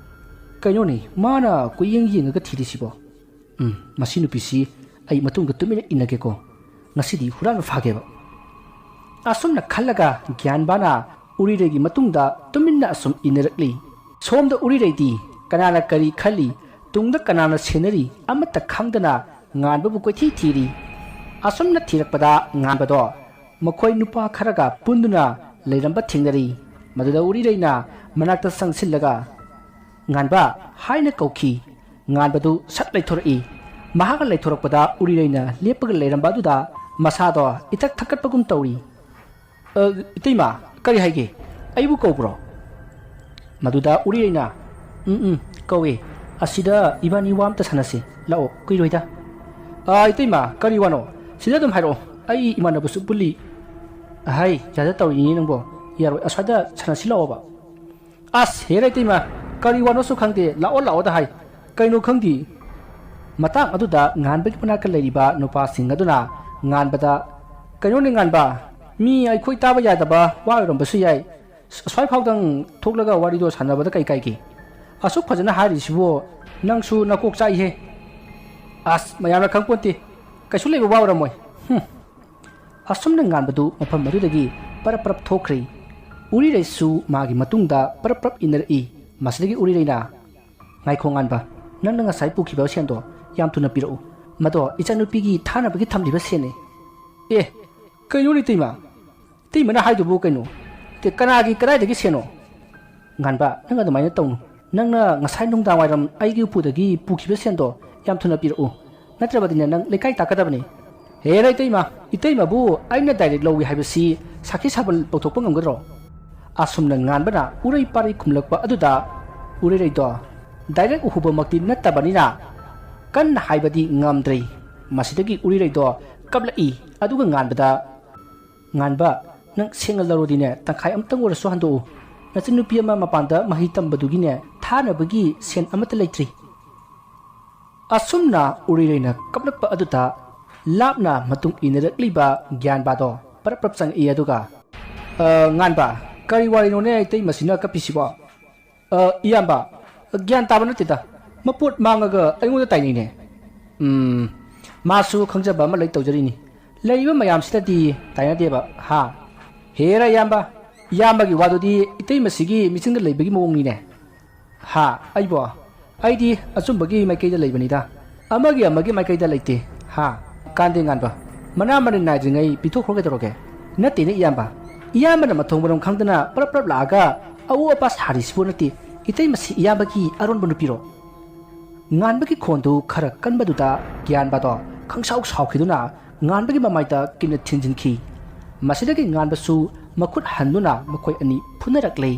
"ꯀꯩꯅꯣꯅꯦ, ꯃꯥꯅ ꯀꯣꯏꯌꯦꯡ ꯌꯦꯡꯉꯒ ꯊꯤꯔꯤꯁꯤꯕꯣ? ꯎꯝ, ꯃꯁꯤ ꯅꯨꯄꯤꯁꯤ ꯑꯩ ꯃꯇꯨꯡꯗ ꯇꯨꯃꯤꯟꯅ ꯏꯟꯅꯒꯦꯀꯣ꯫ ꯉꯁꯤꯗꯤ ꯍꯨꯔꯥꯟꯕ ꯐꯥꯒꯦꯕ꯫" ꯑꯁꯨꯝꯅ ꯈꯜꯂꯒ ꯒ꯭ꯌꯥꯟꯕꯥꯅ ꯎꯔꯤꯔꯩꯒꯤ ꯃꯇꯨꯡꯗ ꯇꯨꯃꯤꯟꯅ ꯑꯁꯨꯝ ꯏꯟꯅꯔꯛꯂꯤ꯫ ꯁꯣꯝꯗ ꯎꯔꯤꯔꯩꯗꯤ ꯀꯅꯥꯅ ꯀꯔꯤ ꯈꯜꯂꯤ, ꯇꯨꯡꯗ ꯀꯅꯥꯅ ꯁꯦꯟꯅꯔꯤ ꯑꯃꯠꯇ ꯈꯪꯗꯅ ꯉꯥꯟꯕꯕꯨ ꯀꯣꯏꯊꯤ ꯊꯤꯔꯤ꯫ ꯑꯁꯨꯝꯅ ꯊꯤꯔꯛꯄꯗ ꯉꯥꯟꯕꯗꯣ ꯃꯈꯣꯏ ꯅꯨꯄꯥ ꯈꯔꯒ ꯄꯨꯟꯗꯨꯅ ꯂꯩꯔꯝꯕ ꯊꯦꯡꯅꯔꯤ꯫ ꯃꯗꯨꯗ ꯎꯔꯤꯔꯩꯅ ꯃꯅꯥꯛꯇ ꯆꯪꯁꯤꯜꯂꯒ "ꯉꯥꯟꯕ" ꯍꯥꯏꯅ ꯀꯧꯈꯤ꯫ ꯉꯥꯟꯕꯗꯨ ꯁꯠ ꯂꯩꯊꯣꯔꯛꯏ꯫ ꯃꯍꯥꯛꯅ ꯂꯩꯊꯣꯔꯛꯄꯗ ꯎꯔꯤꯔꯩꯅ ꯂꯦꯞꯄꯒ ꯂꯩꯔꯝꯕ ꯑꯗꯨꯗ ꯃꯁꯥꯗꯣ ꯏꯊꯛ ꯊꯛꯀꯠꯄꯒꯨꯝ ꯇꯧꯔꯤ꯫ "ꯑ, ꯏꯇꯩꯃ, ꯀꯔꯤ ꯍꯥꯏꯒꯦ? ꯑꯩꯕꯨ ꯀꯧꯕ꯭ꯔꯣ?" ꯃꯗꯨꯗ ꯎꯔꯤꯔꯩꯅ, "ꯎꯝ, ꯎꯝ, ꯀꯧꯏ꯫ ꯑꯁꯤꯗ ꯏꯕꯥꯅꯤ ꯋꯥ ꯑꯝꯇ ꯁꯥꯟꯅꯁꯤ꯫ ꯂꯥꯛꯑꯣ, ꯀꯨꯏꯔꯣꯏꯗ꯫" "ꯑ, ꯏꯇꯩꯃ, ꯀꯔꯤ ꯋꯥꯅꯣ? ꯁꯤꯗ ꯑꯗꯨꯝ ꯍꯥꯏꯔꯛꯑꯣ꯫ ꯑꯩ ꯏꯃꯥꯟꯅꯕꯁꯨ ꯄꯨꯜꯂꯤ꯫" "ꯍꯥꯏ, ꯌꯥꯗ ꯇꯧꯔꯤꯅꯤ ꯅꯪꯕꯣ꯫ ꯌꯥꯔꯣꯏ, ꯑꯁ꯭ꯋꯥꯏꯗ ꯁꯥꯟꯅꯁꯤ ꯂꯥꯛꯑꯣꯕ꯫" "ꯑꯁ, ꯍꯦꯔꯥ ꯏꯇꯩꯃ, ꯀꯔꯤ ꯋꯥꯅꯣꯁꯨ ꯈꯪꯗꯦ, ꯂꯥꯛꯑꯣ ꯂꯥꯛꯑꯣꯗ ꯍꯥꯏ, ꯀꯩꯅꯣ ꯈꯪꯗꯦ꯫" ꯃꯇꯥꯡ ꯑꯗꯨꯗ ꯉꯥꯟꯕꯒꯤ ꯃꯅꯥꯛꯇ ꯂꯩꯔꯤꯕ ꯅꯨꯄꯥꯁꯤꯡ ꯑꯗꯨꯅ ꯉꯥꯟꯕꯗ, "ꯀꯩꯅꯣꯅꯦ ꯉꯥꯟꯕ, ꯃꯤ ꯑꯩꯈꯣꯏ ꯇꯥꯕ ꯌꯥꯗꯕ ꯋꯥ ꯑꯣꯏꯔꯝꯕꯁꯨ ꯌꯥꯏ꯫ ꯑꯁ꯭ꯋꯥꯏ ꯐꯥꯎꯗꯪ ꯊꯣꯛꯂꯒ ꯋꯥꯔꯤꯗꯣ ꯁꯥꯟꯅꯕꯗ ꯀꯩ ꯀꯥꯏꯒꯦ? ꯑꯁꯨꯛ ꯐꯖꯅ ꯍꯥꯏꯔꯤꯁꯤꯕꯨ ꯅꯪꯁꯨ ꯅꯀꯣꯛ ꯆꯥꯛꯏꯍꯦ꯫ ꯑꯁ, ꯃꯌꯥꯝꯅ ꯈꯪꯄꯣꯟꯇꯦ꯫ ꯀꯩꯁꯨ ꯂꯩꯕ ꯋꯥ ꯑꯣꯏꯔꯝꯃꯣꯏ꯫ ꯍꯨꯝ꯫" ꯑꯁꯨꯝꯅ ꯉꯥꯟꯕꯗꯨ ꯃꯐꯝ ꯑꯗꯨꯗꯒꯤ ꯄꯔꯞ ꯄꯔꯞ ꯊꯣꯛꯈ꯭ꯔꯦ꯫ ꯎꯔꯤꯔꯩꯁꯨ ꯃꯥꯒꯤ ꯃꯇꯨꯡꯗ ꯄꯔꯞ ꯄꯔꯞ ꯏꯟꯅꯔꯛꯏ꯫ ꯃꯁꯤꯗꯒꯤ ꯎꯔꯤꯔꯩꯅ, "ꯉꯥꯏꯈꯣ ꯉꯥꯟꯕ, ꯅꯪꯅ ꯉꯁꯥꯏ ꯄꯨꯈꯤꯕ ꯁꯦꯟꯗꯣ ꯌꯥꯝ ꯊꯨꯅ ꯄꯤꯔꯛꯎ꯫ ꯃꯗꯣ ꯏꯆꯥꯅꯨꯄꯤꯒꯤ ꯊꯥꯅꯕꯒꯤ ꯊꯝꯂꯤꯕ ꯁꯦꯟꯅꯤ꯫" "ꯑꯦ, ꯀꯩꯅꯣꯅꯦ ꯏꯇꯩꯃ? ꯏꯇꯩꯃꯅ ꯍꯥꯏꯗꯨꯕꯨ ꯀꯩꯅꯣ? ꯏꯇꯩ, ꯀꯅꯥꯒꯤ ꯀꯗꯥꯏꯗꯒꯤ ꯁꯦꯟꯅꯣ?" "ꯉꯥꯟꯕ, ꯅꯪ ꯑꯗꯨꯃꯥꯏꯅ ꯇꯧꯅꯨ꯫ ꯅꯪꯅ ꯉꯁꯥꯏ ꯅꯨꯡꯗꯥꯡ ꯋꯥꯏꯔꯝ ꯑꯩꯒꯤ ꯎꯄꯨꯗꯒꯤ ꯄꯨꯈꯤꯕ ꯁꯦꯟꯗꯣ ꯌꯥꯝ ꯊꯨꯅ ꯄꯤꯔꯛꯎ꯫ ꯅꯠꯇ꯭ꯔꯕꯗꯤꯅꯦ ꯅꯪ ꯂꯩꯀꯥꯏ ꯇꯥꯛꯀꯗꯕꯅꯤ꯫" "ꯍꯦꯔꯥ ꯏꯇꯩꯃ, ꯏꯇꯩꯃꯕꯨ ꯑꯩꯅ direct ꯂꯧꯏ ꯍꯥꯏꯕꯁꯤ ꯁꯥꯈꯤ ꯁꯥꯕꯜ ꯄꯧꯊꯣꯛꯄ ꯉꯝꯒꯗ꯭ꯔꯣ?" ꯑꯁꯨꯝꯅ ꯉꯥꯟꯕꯅ ꯎꯔꯩ ꯄꯥꯔꯩ ꯈꯨꯝꯂꯛꯄ ꯑꯗꯨꯗ ꯎꯔꯩꯔꯩꯗꯣ direct ꯎꯍꯧꯕꯃꯛꯇꯤ ꯅꯠꯇꯕꯅꯤꯅ ꯀꯟꯅ ꯍꯥꯏꯕꯗꯤ ꯉꯝꯗ꯭ꯔꯦ꯫ ꯃꯁꯤꯗꯒꯤ ꯎꯔꯩꯔꯩꯗꯣ ꯀꯞꯂꯛꯏ꯫ ꯑꯗꯨꯒ ꯉꯥꯟꯕꯗ, "ꯉꯥꯟꯕ, ꯅꯪ ꯁꯦꯡꯅ ꯂꯧꯔꯗꯤꯅꯦ, ꯇꯪꯈꯥꯏ ꯑꯃꯇꯪ ꯑꯣꯏꯔꯁꯨ ꯍꯟꯗꯣꯛꯎ꯫ ꯅꯆꯟꯅꯨꯄꯤ ꯑꯃ ꯃꯄꯥꯟꯗ ꯃꯍꯩ ꯇꯝꯕꯗꯨꯒꯤꯅꯦ, ꯊꯥꯅꯕꯒꯤ ꯁꯦꯟ ꯑꯃꯠꯇ ꯂꯩꯇ꯭ꯔꯤ꯫" ꯑꯁꯨꯝꯅ ꯎꯔꯤꯔꯩꯅ ꯀꯞꯂꯛꯄ ꯑꯗꯨꯗ ꯂꯥꯞꯅ ꯃꯇꯨꯡ ꯏꯟꯅꯔꯛꯂꯤꯕ ꯒ꯭ꯌꯥꯟꯕꯥꯗꯣ ꯄꯔꯞ ꯄꯔꯞ ꯆꯪꯉꯛꯏ꯫ ꯑꯗꯨꯒ, "ꯑ, ꯉꯥꯟꯕ, ꯀꯔꯤ ꯋꯥꯔꯤꯅꯣꯅꯦ ꯏꯇꯩꯃꯁꯤꯅ ꯀꯞꯄꯤꯁꯤꯕꯣ?" "ꯑ, ꯏꯌꯥꯝꯕ, ꯒ꯭ꯌꯥꯟ ꯇꯥꯕ ꯅꯠꯇꯦꯗ꯫ ꯃꯄꯣꯠ ꯃꯥꯡꯉꯒ ꯑꯩꯉꯣꯟꯗ ꯇꯥꯏꯅꯩꯅꯦ꯫" "ꯎꯝ, ꯃꯥꯁꯨ ꯈꯪꯖꯕ ꯑꯃ ꯂꯩ ꯇꯧꯖꯔꯤꯅꯤ꯫ ꯂꯩꯔꯤꯕ ꯃꯌꯥꯝꯁꯤꯗꯗꯤ ꯇꯥꯏꯅꯗꯦꯕ, ꯍꯥ?" "ꯍꯦꯔꯥ ꯏꯌꯥꯝꯕ, ꯏꯌꯥꯝꯕꯒꯤ ꯋꯥꯗꯨꯗꯤ ꯏꯇꯩꯃꯁꯤꯒꯤ ꯃꯤꯆꯪꯗ ꯂꯩꯕꯒꯤ ꯃꯑꯣꯡꯅꯤꯅꯦ꯫" "ꯍꯥ, ꯑꯩꯕꯣ? ꯑꯩꯗꯤ ꯑꯆꯨꯝꯕꯒꯤ ꯃꯥꯏꯀꯩꯗ ꯂꯩꯕꯅꯤꯗ, ꯑꯃꯒꯤ ꯑꯃꯒꯤ ꯃꯥꯏꯀꯩꯗ ꯂꯩꯇꯦ, ꯍꯥ?" "ꯀꯥꯟꯗꯦ ꯉꯥꯟꯕ, ꯃꯅꯥ ꯃꯅꯤꯟ ꯅꯥꯏꯗ꯭ꯔꯤꯉꯩ ꯄꯤꯊꯣꯛꯈ꯭ꯔꯣ ꯀꯩꯗꯧꯔꯒꯦ?" "ꯅꯠꯇꯦꯅꯦ ꯏꯌꯥꯝꯕ, ꯏꯌꯥꯝꯕꯅ ꯃꯊꯣꯡ ꯃꯔꯝ ꯈꯪꯗꯅ ꯄꯔꯞ ꯄꯔꯞ ꯂꯥꯛꯑꯒ ꯑꯎ ꯑꯄꯥ ꯁꯥꯔꯤꯁꯤꯕꯨ ꯅꯠꯇꯦ, ꯏꯇꯩꯃꯁꯤ ꯏꯌꯥꯝꯕꯒꯤ ꯑꯔꯣꯟꯕ ꯅꯨꯄꯤꯔꯣ?" ꯉꯥꯟꯕꯒꯤ ꯈꯣꯟꯗꯨ ꯈꯔ ꯀꯟꯕꯗꯨꯗ ꯒ꯭ꯌꯥꯟꯕꯥꯗꯣ ꯈꯪꯁꯥꯎ ꯁꯥꯎꯈꯤꯗꯨꯅ ꯉꯥꯟꯕꯒꯤ ꯃꯃꯥꯏꯗ ꯀꯤꯟꯅ ꯊꯤꯟꯖꯤꯟꯈꯤ꯫ ꯃꯁꯤꯗꯒꯤ ꯉꯥꯟꯕꯁꯨ ꯃꯈꯨꯠ ꯍꯟꯗꯨꯅ ꯃꯈꯣꯏ ꯑꯅꯤ ꯐꯨꯅꯔꯛꯂꯦ꯫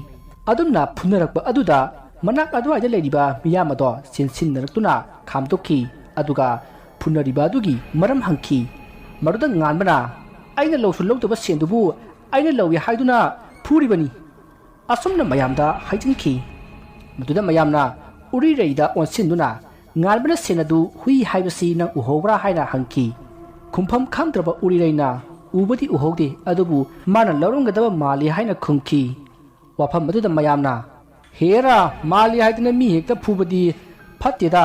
ꯑꯗꯨꯝꯅ ꯐꯨꯅꯔꯛꯄ ꯑꯗꯨꯗ ꯃꯅꯥꯛ ꯑꯗꯨꯋꯥꯏꯗ ꯂꯩꯔꯤꯕ ꯃꯤꯌꯥꯝ ꯑꯗꯣ ꯆꯦꯟꯁꯤꯟꯅꯔꯛꯇꯨꯅ ꯈꯥꯝꯗꯣꯛꯈꯤ꯫ ꯑꯗꯨꯒ ꯐꯨꯅꯔꯤꯕ ꯑꯗꯨꯒꯤ ꯃꯔꯝ ꯍꯪꯈꯤ꯫ ꯃꯗꯨꯗ ꯉꯥꯟꯕꯅ, "ꯑꯩꯅ ꯂꯧꯁꯨ ꯂꯧꯗꯕ ꯁꯦꯟꯗꯨꯕꯨ ꯑꯩꯅ ꯂꯧꯏ ꯍꯥꯏꯗꯨꯅ ꯐꯨꯔꯤꯕꯅꯤ꯫" ꯑꯁꯨꯝꯅ ꯃꯌꯥꯝꯗ ꯍꯥꯏꯖꯤꯟꯈꯤ꯫ ꯃꯗꯨꯗ ꯃꯌꯥꯝꯅ ꯎꯔꯤꯔꯩꯗ ꯑꯣꯟꯁꯤꯟꯗꯨꯅ, "ꯉꯥꯟꯕꯅ ꯁꯦꯟ ꯑꯗꯨ ꯍꯨꯏ ꯍꯥꯏꯕꯁꯤ ꯅꯪ ꯎꯍꯧꯕ꯭ꯔꯥ?" ꯍꯥꯏꯅ ꯍꯪꯈꯤ꯫ ꯈꯨꯝꯐꯝ ꯈꯪꯗ꯭ꯔꯕ ꯎꯔꯤꯔꯩꯅ ꯎꯕꯗꯤ ꯎꯍꯧꯗꯦ, ꯑꯗꯨꯕꯨ ꯃꯥꯅ ꯂꯧꯔꯝꯒꯗꯕ ꯃꯥꯜꯂꯤ ꯍꯥꯏꯅ ꯈꯨꯝꯈꯤ꯫ ꯋꯥꯐꯝ ꯑꯗꯨꯗ ꯃꯌꯥꯝꯅ, "ꯍꯦꯔꯥ, ꯃꯥꯜꯂꯤ ꯍꯥꯏꯗꯨꯅ ꯃꯤ ꯍꯦꯛꯇ ꯐꯨꯕꯗꯤ ꯐꯠꯇꯦꯗ꯫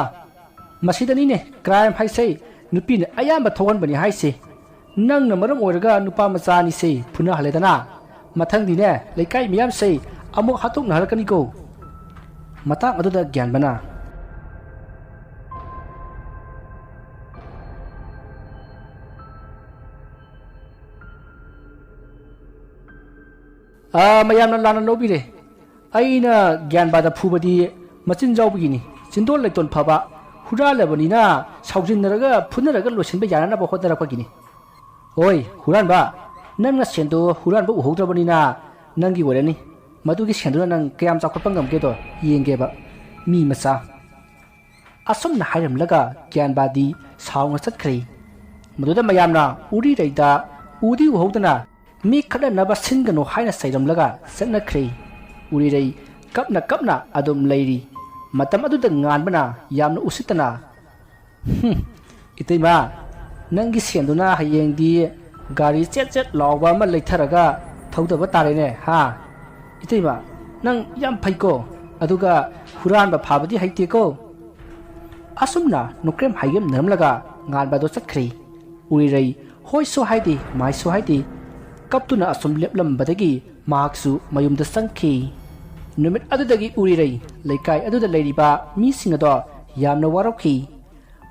ꯃꯁꯤꯗꯅꯤꯅꯦ crime ꯍꯥꯏꯁꯦ, ꯅꯨꯄꯤꯅ ꯑꯌꯥꯝꯕ ꯊꯣꯛꯍꯟꯕꯅꯤ ꯍꯥꯏꯁꯦ꯫ ꯅꯪꯅ ꯃꯔꯝ ꯑꯣꯏꯔꯒ ꯅꯨꯄꯥ ꯃꯆꯥ ꯑꯅꯤꯁꯦ ꯐꯨꯅꯍꯜꯂꯦꯗꯅ꯫ ꯃꯊꯪꯗꯤꯅꯦ ꯂꯩꯀꯥꯏ ꯃꯤꯌꯥꯝꯁꯦ ꯑꯃꯨꯛ ꯍꯥꯠꯇꯣꯛꯅꯍꯜꯂꯛꯀꯅꯤꯀꯣ"꯫ ꯃꯇꯥꯡ ꯑꯗꯨꯗ ꯒ꯭ꯌꯥꯟꯕꯅ, "ꯑꯥ, ꯃꯌꯥꯝꯅ ꯂꯥꯟꯅ ꯂꯧꯕꯤꯔꯦ꯫ ꯑꯩꯅ ꯒ꯭ꯌꯥꯟꯕꯥꯗ ꯐꯨꯕꯗꯤ ꯃꯆꯤꯟ ꯌꯥꯎꯕꯒꯤꯅꯤ꯫ ꯆꯤꯟꯗꯣꯟ ꯂꯩꯇꯣꯟ ꯐꯕ, ꯍꯨꯔꯥꯜꯂꯕꯅꯤꯅ ꯁꯥꯎꯖꯤꯟꯅꯔꯒ ꯐꯨꯅꯔꯒ ꯂꯣꯏꯁꯤꯟꯕ ꯌꯥꯅꯅꯕ ꯍꯣꯠꯅꯔꯛꯄꯒꯤꯅꯤ꯫ ꯍꯣꯏ, ꯍꯨꯔꯥꯟꯕ, ꯅꯪꯅ ꯁꯦꯟꯗꯣ ꯍꯨꯔꯥꯟꯕ ꯎꯍꯧꯗ꯭ꯔꯕꯅꯤꯅ ꯅꯪꯒꯤ ꯑꯣꯏꯔꯅꯤ꯫ ꯃꯗꯨꯒꯤ ꯁꯦꯟꯗꯨꯅ ꯅꯪ ꯀꯌꯥꯝ ꯆꯥꯎꯈꯠꯄ ꯉꯝꯒꯦꯗꯣ ꯌꯦꯡꯒꯦꯕ, ꯃꯤ ꯃꯆꯥ"꯫ ꯑꯁꯨꯝꯅ ꯍꯥꯏꯔꯝꯂꯒ ꯒ꯭ꯌꯥꯟꯕꯥꯗꯤ ꯁꯥꯎꯅ ꯆꯠꯈ꯭ꯔꯦ꯫ ꯃꯗꯨꯗ ꯃꯌꯥꯝꯅ ꯎꯔꯤꯔꯩꯗ ꯎꯗꯤ ꯎꯍꯧꯗꯅ ꯃꯤ ꯈꯠꯅꯅꯕ ꯁꯤꯟꯒꯅꯨ ꯍꯥꯏꯅ ꯆꯩꯔꯝꯂꯒ ꯆꯠꯅꯈ꯭ꯔꯦ꯫ ꯎꯔꯤꯔꯩ ꯀꯞꯅ ꯀꯞꯅ ꯑꯗꯨꯝ ꯂꯩꯔꯤ꯫ ꯃꯇꯝ ꯑꯗꯨꯗ ꯉꯥꯟꯕꯅ ꯌꯥꯝꯅ ꯎꯁꯤꯠꯇꯅ, "ꯍꯨꯝ, ꯏꯇꯩꯃ, ꯅꯪꯒꯤ ꯁꯦꯟꯗꯨꯅ ꯍꯌꯦꯡꯗꯤ ꯒꯥꯔꯤ ꯆꯦꯠ ꯆꯦꯠ ꯂꯥꯎꯕ ꯑꯃ ꯂꯩꯊꯔꯒ ꯊꯧꯗꯕ ꯇꯥꯔꯦꯅꯦ, ꯍꯥ? ꯏꯇꯩꯃ, ꯅꯪ ꯌꯥꯝ ꯐꯩꯀꯣ, ꯑꯗꯨꯒ ꯍꯨꯔꯥꯟꯕ ꯐꯥꯕꯗꯤ ꯍꯩꯇꯦꯀꯣ"꯫ ꯑꯁꯨꯝꯅ ꯅꯣꯀ꯭ꯔꯦꯝ ꯍꯥꯏꯒꯦꯝꯅꯔꯝꯂꯒ ꯉꯥꯟꯕꯗꯣ ꯆꯠꯈ꯭ꯔꯦ꯫ ꯎꯔꯤꯔꯩ ꯍꯣꯏꯁꯨ ꯍꯥꯏꯗꯦ, ꯃꯥꯏꯁꯨ ꯍꯥꯏꯗꯦ꯫ ꯀꯞꯇꯨꯅ ꯑꯁꯨꯝ ꯂꯦꯞꯂꯝꯕꯗꯒꯤ ꯃꯍꯥꯛꯁꯨ ꯃꯌꯨꯝꯗ ꯆꯪꯈꯤ꯫ ꯅꯨꯃꯤꯠ ꯑꯗꯨꯗꯒꯤ ꯎꯔꯤꯔꯩ ꯂꯩꯀꯥꯏ ꯑꯗꯨꯗ ꯂꯩꯔꯤꯕ ꯃꯤꯁꯤꯡ ꯑꯗꯣ ꯌꯥꯝꯅ ꯋꯥꯔꯧꯈꯤ꯫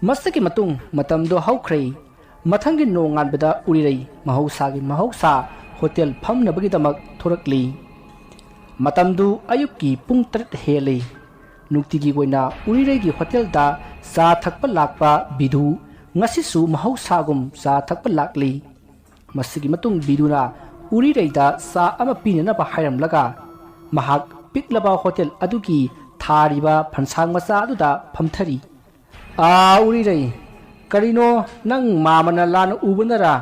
ꯃꯁꯤꯒꯤ ꯃꯇꯨꯡ ꯃꯇꯝꯗꯣ ꯍꯧꯈ꯭ꯔꯦ꯫ ꯃꯊꯪꯒꯤ ꯅꯣꯡꯉꯥꯟꯕꯗ ꯎꯔꯤꯔꯩ ꯃꯍꯧꯁꯥꯒꯤ ꯃꯍꯧꯁꯥ ꯍꯣꯇꯦꯜ ꯐꯝꯅꯕꯒꯤꯗꯃꯛ ꯊꯣꯔꯛꯂꯤ꯫ ꯃꯇꯝꯗꯨ ꯑꯌꯨꯛꯀꯤ ꯄꯨꯡ ꯇꯔꯦꯠ ꯍꯦꯜꯂꯤ꯫ ꯅꯨꯡꯇꯤꯒꯤ ꯑꯣꯏꯅ ꯎꯔꯤꯔꯩꯒꯤ ꯍꯣꯇꯦꯜꯗ ꯆꯥ ꯊꯛꯄ ꯂꯥꯛꯄ ꯕꯤꯙꯨ ꯉꯁꯤꯁꯨ ꯃꯍꯧꯁꯥꯒꯨꯝ ꯆꯥ ꯊꯛꯄ ꯂꯥꯛꯂꯤ꯫ ꯃꯁꯤꯒꯤ ꯃꯇꯨꯡ ꯕꯤꯙꯨꯅ ꯎꯔꯤꯔꯩꯗ ꯆꯥ ꯑꯃ ꯄꯤꯅꯅꯕ ꯍꯥꯏꯔꯝꯂꯒ ꯃꯍꯥꯛ ꯄꯤꯛꯂꯕ ꯍꯣꯇꯦꯜ ꯑꯗꯨꯒꯤ ꯊꯥꯔꯤꯕ ꯐꯟꯁꯥꯡ ꯃꯆꯥ ꯑꯗꯨꯗ ꯐꯝꯊꯔꯤ꯫ "ꯑꯥ, ꯎꯔꯤꯔꯩ, ꯀꯔꯤꯅꯣ ꯅꯪ ꯃꯥꯃꯅ ꯂꯥꯟꯅ ꯎꯕꯅꯔꯥ?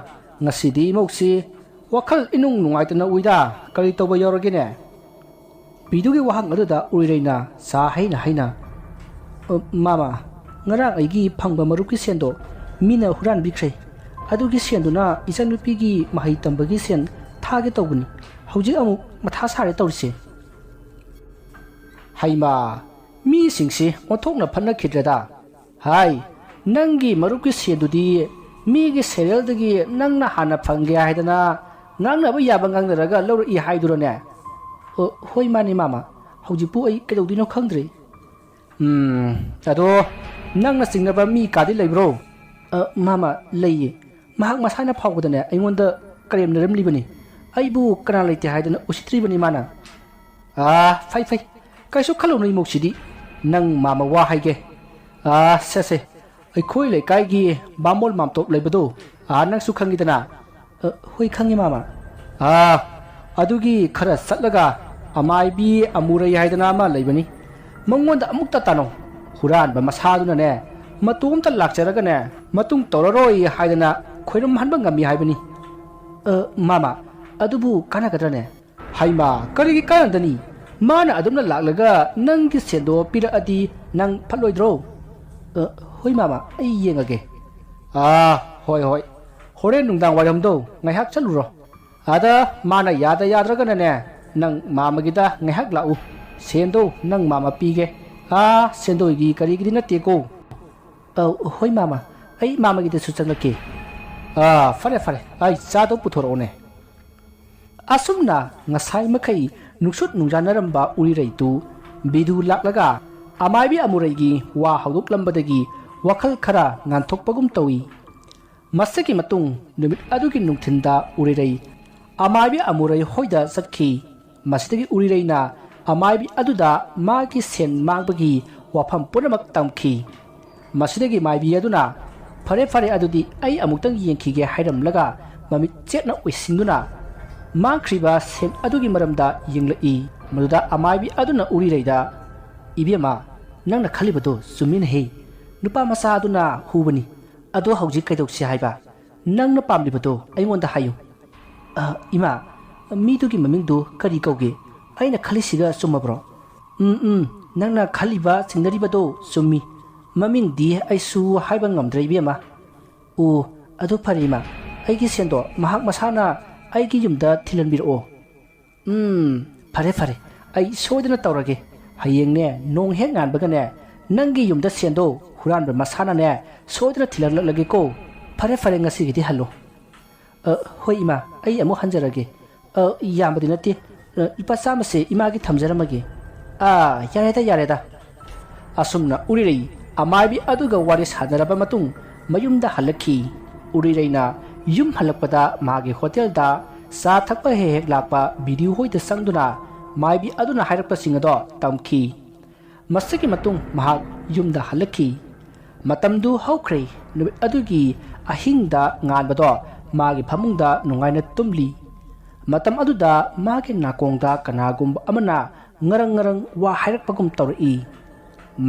ꯉꯁꯤꯗꯤ ꯏꯃꯧꯁꯤ ꯋꯥꯈꯜ ꯏꯅꯨꯡ ꯅꯨꯡꯉꯥꯏꯇꯅ ꯎꯏꯗ, ꯀꯔꯤ ꯇꯧꯕ ꯌꯥꯎꯔꯒꯦꯅꯦ?" ꯕꯤꯗꯨꯒꯤ ꯋꯥꯍꯪ ꯑꯗꯨꯗ ꯎꯔꯤꯔꯩꯅ ꯆꯥ ꯍꯩꯅ ꯍꯩꯅ, "ꯑ, ꯃꯥꯃ, ꯉꯔꯥꯡ ꯑꯩꯒꯤ ꯐꯪꯕ ꯃꯔꯨꯞꯀꯤ ꯁꯦꯟꯗꯣ ꯃꯤꯅ ꯍꯨꯔꯥꯟꯕꯤꯈ꯭ꯔꯦ꯫ ꯑꯗꯨꯒꯤ ꯁꯦꯟꯗꯨꯅ ꯏꯆꯟꯅꯨꯄꯤꯒꯤ ꯃꯍꯩ ꯇꯝꯕꯒꯤ ꯁꯦꯟ ꯊꯥꯒꯦ ꯇꯧꯕꯅꯤ꯫ ꯍꯧꯖꯤꯛ ꯑꯃꯨꯛ ꯃꯊꯥ ꯁꯥꯔꯦ ꯇꯧꯔꯤꯁꯦ꯫ ꯍꯩꯃꯥ, ꯃꯤꯁꯤꯡꯁꯤ ꯑꯣꯟꯊꯣꯛꯅ ꯐꯠꯅꯈꯤꯗ꯭ꯔꯦꯗ꯫ ꯍꯥꯏ, ꯅꯪꯒꯤ ꯃꯔꯨꯞꯀꯤ ꯁꯦꯟꯗꯨꯗꯤ ꯃꯤꯒꯤ ꯁꯦꯔꯦꯜꯗꯒꯤ ꯅꯪꯅ ꯍꯥꯟꯅ ꯐꯪꯒꯦ ꯍꯥꯏꯗꯅ ꯉꯥꯡꯅꯕ ꯌꯥꯕ ꯉꯥꯡꯅꯔꯒ ꯂꯧꯔꯛꯏ ꯍꯥꯏꯗꯨꯔꯅꯦ? ꯑꯣ, ꯍꯣꯏ, ꯃꯥꯅꯦ, ꯃꯥꯃ꯫ ꯍꯧꯖꯤꯛꯄꯨ ꯑꯩ ꯀꯩꯗꯧꯗꯣꯏꯅꯣ ꯈꯪꯗ꯭ꯔꯦ꯫ ꯎꯝ, ꯑꯗꯣ ꯅꯪꯅ ꯆꯤꯡꯅꯕ ꯃꯤ ꯀꯥꯗꯤ ꯂꯩꯕ꯭ꯔꯣ? ꯑ, ꯃꯥꯃ, ꯂꯩꯌꯦ꯫ ꯃꯍꯥꯛ ꯃꯁꯥꯅ ꯐꯥꯎꯕꯗꯅꯦ ꯑꯩꯉꯣꯟꯗ ꯀꯔꯦꯝꯅꯔꯝꯂꯤꯕꯅꯤ꯫ ꯑꯩꯕꯨ ꯀꯅꯥ ꯂꯩꯇꯦ ꯍꯥꯏꯗꯅ ꯎꯁꯤꯠꯇ꯭ꯔꯤꯕꯅꯤ ꯃꯥꯅ꯫ ꯑꯥ, ꯐꯩ, ꯐꯩ꯫ ꯀꯩꯁꯨ ꯈꯜꯂꯨꯅꯨ ꯏꯃꯧꯁꯤꯗꯤ꯫ ꯅꯪ ꯃꯥꯃ ꯋꯥ ꯍꯥꯏꯒꯦ꯫ ꯑꯥ, ꯁꯦ, ꯁꯦ꯫ ꯑꯩꯈꯣꯏ ꯂꯩꯀꯥꯏꯒꯤ ꯕꯥꯃꯣꯟ ꯃꯥꯝꯇꯣꯞ ꯂꯩꯕꯗꯣ, ꯑꯥ, ꯅꯪꯁꯨ ꯈꯪꯉꯤꯗꯅ? ꯑ, ꯍꯣꯏ, ꯈꯪꯉꯤ, ꯃꯥꯃ꯫ ꯑꯥ, ꯑꯗꯨꯒꯤ ꯈꯔ ꯆꯠꯂꯒ ꯑꯃꯥꯏꯕꯤ ꯑꯃꯨꯔꯩ ꯍꯥꯏꯗꯅ ꯑꯃ ꯂꯩꯕꯅꯤ꯫ ꯃꯉꯣꯟꯗ ꯑꯃꯨꯛꯇ ꯇꯥꯅꯧ꯫ ꯍꯨꯔꯥꯟꯕ ꯃꯁꯥꯗꯨꯅꯅꯦ, ꯃꯇꯣꯝꯇ ꯂꯥꯛꯆꯔꯒꯅꯦ, ꯃꯇꯨꯡ ꯇꯧꯔꯔꯣꯏ ꯍꯥꯏꯗꯅ ꯈꯣꯏꯔꯝꯍꯟꯕ ꯉꯝꯃꯤ ꯍꯥꯏꯕꯅꯤ꯫ ꯑ, ꯃꯥꯃ, ꯑꯗꯨꯕꯨ ꯀꯥꯟꯅꯒꯗ꯭ꯔꯅꯦ? ꯍꯩꯃꯥ, ꯀꯔꯤꯒꯤ ꯀꯥꯟꯅꯗꯅꯤ? ꯃꯥꯅ ꯑꯗꯨꯝꯅ ꯂꯥꯛꯂꯒ ꯅꯪꯒꯤ ꯁꯦꯟꯗꯣ ꯄꯤꯔꯛꯑꯗꯤ ꯅꯪ ꯐꯠꯂꯣꯏꯗ꯭ꯔꯣ? ꯑ, ꯍꯣꯏ, ꯃꯥꯃ, ꯑꯩ ꯌꯦꯡꯉꯒꯦ꯫ ꯑꯥ, ꯍꯣꯏ, ꯍꯣꯏ꯫ ꯍꯣꯔꯦꯟ ꯅꯨꯡꯗꯥꯡ ꯋꯥꯏꯔꯝꯗꯣ ꯉꯥꯏꯍꯥꯛ ꯆꯠꯂꯨꯔꯣ꯫ ꯑꯗ ꯃꯥꯅ ꯌꯥꯗ ꯌꯥꯗ꯭ꯔꯒꯅꯅꯦ, ꯅꯪ ꯃꯥꯃꯒꯤꯗ ꯉꯥꯏꯍꯥꯛ ꯂꯥꯛꯎ꯫ ꯁꯦꯟꯗꯣ ꯅꯪ ꯃꯥꯃ ꯄꯤꯒꯦ꯫ ꯑꯥ, ꯁꯦꯟꯗꯣꯏꯒꯤ ꯀꯔꯤꯒꯤꯗꯤ ꯅꯠꯇꯦꯀꯣ꯫ ꯑꯧ, ꯍꯣꯏ, ꯃꯥꯃ, ꯑꯩ ꯃꯥꯃꯒꯤꯗꯁꯨ ꯆꯪꯂꯛꯀꯦ꯫ ꯑꯥ, ꯐꯔꯦ, ꯐꯔꯦ, ꯑꯩ ꯆꯥꯗꯣ ꯄꯨꯊꯣꯔꯛꯑꯣꯅꯦ꯫ ꯑꯁꯨꯝꯅ ꯉꯁꯥꯏ ꯃꯈꯩ ꯅꯨꯡꯁꯨꯠ ꯅꯨꯡꯖꯥꯅꯔꯝꯕ ꯎꯔꯤꯔꯩꯗꯨ ꯕꯤꯗꯨ ꯂꯥꯛꯂꯒ ꯑꯃꯥꯏꯕꯤ ꯑꯃꯨꯔꯩꯒꯤ ꯋꯥ ꯍꯧꯗꯣꯛꯂꯝꯕꯗꯒꯤ ꯋꯥꯈꯜ ꯈꯔ ꯉꯥꯟꯊꯣꯛꯄꯒꯨꯝ ꯇꯧꯏ꯫ ꯃꯁꯤꯒꯤ ꯃꯇꯨꯡ ꯅꯨꯃꯤꯠ ꯑꯗꯨꯒꯤ ꯅꯨꯡꯊꯤꯟꯗ ꯎꯔꯤꯔꯩ ꯑꯃꯥꯏꯕꯤ ꯑꯃꯨꯔꯩ ꯍꯣꯏꯗ ꯆꯠꯈꯤ꯫ ꯃꯁꯤꯗꯒꯤ ꯎꯔꯤꯔꯩꯅ ꯑꯃꯥꯏꯕꯤ ꯑꯗꯨꯗ ꯃꯥꯒꯤ ꯁꯦꯟ ꯃꯥꯡꯕꯒꯤ ꯋꯥꯐꯝ ꯄꯨꯝꯅꯃꯛ ꯇꯝꯈꯤ꯫ ꯃꯁꯤꯗꯒꯤ ꯃꯥꯏꯕꯤ ꯑꯗꯨꯅ, "ꯐꯔꯦ, ꯐꯔꯦ, ꯑꯗꯨꯗꯤ ꯑꯩ ꯑꯃꯨꯛꯇꯪ ꯌꯦꯡꯈꯤꯒꯦ" ꯍꯥꯏꯔꯝꯂꯒ ꯃꯃꯤꯠ ꯆꯦꯠꯅ ꯎꯏꯁꯤꯟꯗꯨꯅ ꯃꯥꯡꯈ꯭ꯔꯤꯕ ꯁꯦꯟ ꯑꯗꯨꯒꯤ ꯃꯔꯝꯗ ꯌꯦꯡꯂꯛꯏ꯫ ꯃꯗꯨꯗ ꯑꯃꯥꯏꯕꯤ ꯑꯗꯨꯅ ꯎꯔꯤꯔꯩꯗ, "ꯏꯕꯦꯝꯃ, ꯅꯪꯅ ꯈꯜꯂꯤꯕꯗꯨ ꯆꯨꯝꯃꯤꯅꯦꯍꯦ꯫ ꯅꯨꯄꯥ ꯃꯆꯥ ꯑꯗꯨꯅ ꯍꯨꯕꯅꯤ꯫ ꯑꯗꯣ ꯍꯧꯖꯤꯛ ꯀꯩꯗꯧꯁꯤ ꯍꯥꯏꯕ? ꯅꯪꯅ ꯄꯥꯝꯂꯤꯕꯗꯣ ꯑꯩꯉꯣꯟꯗ ꯍꯥꯏꯌꯨ꯫" "ꯑ, ꯏꯃꯥ, ꯃꯤꯗꯨꯒꯤ ꯃꯃꯤꯡꯗꯨ ꯀꯔꯤ ꯀꯧꯒꯦ? ꯑꯩꯅ ꯈꯜꯂꯤꯁꯤꯒ ꯆꯨꯝꯃꯕ꯭ꯔꯣ?" "ꯎꯝ, ꯎꯝ, ꯅꯪꯅ ꯈꯜꯂꯤꯕ ꯆꯤꯡꯅꯔꯤꯕꯗꯣ ꯆꯨꯝꯃꯤ꯫ ꯃꯃꯤꯡꯗꯤ ꯑꯩꯁꯨ ꯍꯥꯏꯕ ꯉꯝꯗ꯭ꯔꯦ, ꯏꯕꯦꯝꯃ꯫" "ꯑꯣ, "ꯑꯗꯨ ꯐꯔꯦ ꯏꯃꯥ, ꯑꯩꯒꯤ ꯁꯦꯟꯗꯣ ꯃꯍꯥꯛ ꯃꯁꯥꯅ ꯑꯩꯒꯤ ꯌꯨꯝꯗ ꯊꯤꯜꯍꯟꯕꯤꯔꯛꯑꯣ꯫" "ꯎꯝ, ꯐꯔꯦ ꯐꯔꯦ, ꯑꯩ ꯁꯣꯏꯗꯅ ꯇꯧꯔꯒꯦ꯫ ꯍꯌꯦꯡꯅꯦ, ꯅꯣꯡ ꯍꯦꯛ ꯉꯥꯟꯕꯒꯅꯦ, ꯅꯪꯒꯤ ꯌꯨꯝꯗ ꯁꯦꯟꯗꯣ ꯍꯨꯔꯥꯟꯕ ꯃꯁꯥꯅꯅꯦ ꯁꯣꯏꯗꯅ ꯊꯤꯜꯍꯜꯂꯛꯂꯒꯦꯀꯣ꯫ ꯐꯔꯦ ꯐꯔꯦ, ꯉꯁꯤꯒꯤꯗꯤ ꯍꯜꯂꯣ꯫" "ꯑ, ꯍꯣꯏ ꯏꯃꯥ, ꯑꯩ ꯑꯃꯨꯛ ꯍꯟꯖꯔꯒꯦ꯫" "ꯑ, ꯌꯥꯝꯕꯗꯤ ꯅꯠꯇꯦ꯫ ꯑ, ꯂꯨꯄꯥ ꯆꯥꯝꯃꯁꯦ ꯏꯃꯥꯒꯤ ꯊꯝꯖꯔꯝꯃꯒꯦ꯫" "ꯑꯥ, ꯌꯥꯔꯦꯗ, ꯌꯥꯔꯦꯗ꯫" ꯑꯁꯨꯝꯅ ꯎꯔꯤꯔꯩ ꯑꯃꯥꯏꯕꯤ ꯑꯗꯨꯒ ꯋꯥꯔꯤ ꯁꯥꯟꯅꯔꯕ ꯃꯇꯨꯡ ꯃꯌꯨꯝꯗ ꯍꯜꯂꯛꯈꯤ꯫ ꯎꯔꯤꯔꯩꯅ ꯌꯨꯝ ꯍꯜꯂꯛꯄꯗ ꯃꯥꯒꯤ ꯍꯣꯇꯦꯜꯗ ꯆꯥ ꯊꯛꯄ ꯍꯦꯛ ꯍꯦꯛ ꯂꯥꯛꯄ ꯕꯤꯗꯤꯌꯨ ꯍꯣꯏꯗ ꯆꯪꯗꯨꯅ ꯃꯥꯏꯕꯤ ꯑꯗꯨꯅ ꯍꯥꯏꯔꯛꯄꯁꯤꯡ ꯑꯗꯣ ꯇꯝꯈꯤ꯫ ꯃꯁꯤꯒꯤ ꯃꯇꯨꯡ ꯃꯍꯥꯛ ꯌꯨꯝꯗ ꯍꯜꯂꯛꯈꯤ꯫ ꯃꯇꯝꯗꯨ ꯍꯧꯈ꯭ꯔꯦ꯫ ꯅꯨꯃꯤꯠ ꯑꯗꯨꯒꯤ ꯑꯍꯤꯡꯗ ꯉꯥꯟꯕꯗꯣ ꯃꯥꯒꯤ ꯐꯃꯨꯡꯗ ꯅꯨꯡꯉꯥꯏꯅ ꯇꯨꯝꯂꯤ꯫ ꯃꯇꯝ ꯑꯗꯨꯗ ꯃꯥꯒꯤ ꯅꯥꯀꯣꯡꯗ ꯀꯅꯥꯒꯨꯝꯕ ꯑꯃꯅ ꯉꯔꯪ ꯉꯔꯪ ꯋꯥ ꯍꯥꯏꯔꯛꯄꯒꯨꯝ ꯇꯧꯔꯛꯏ꯫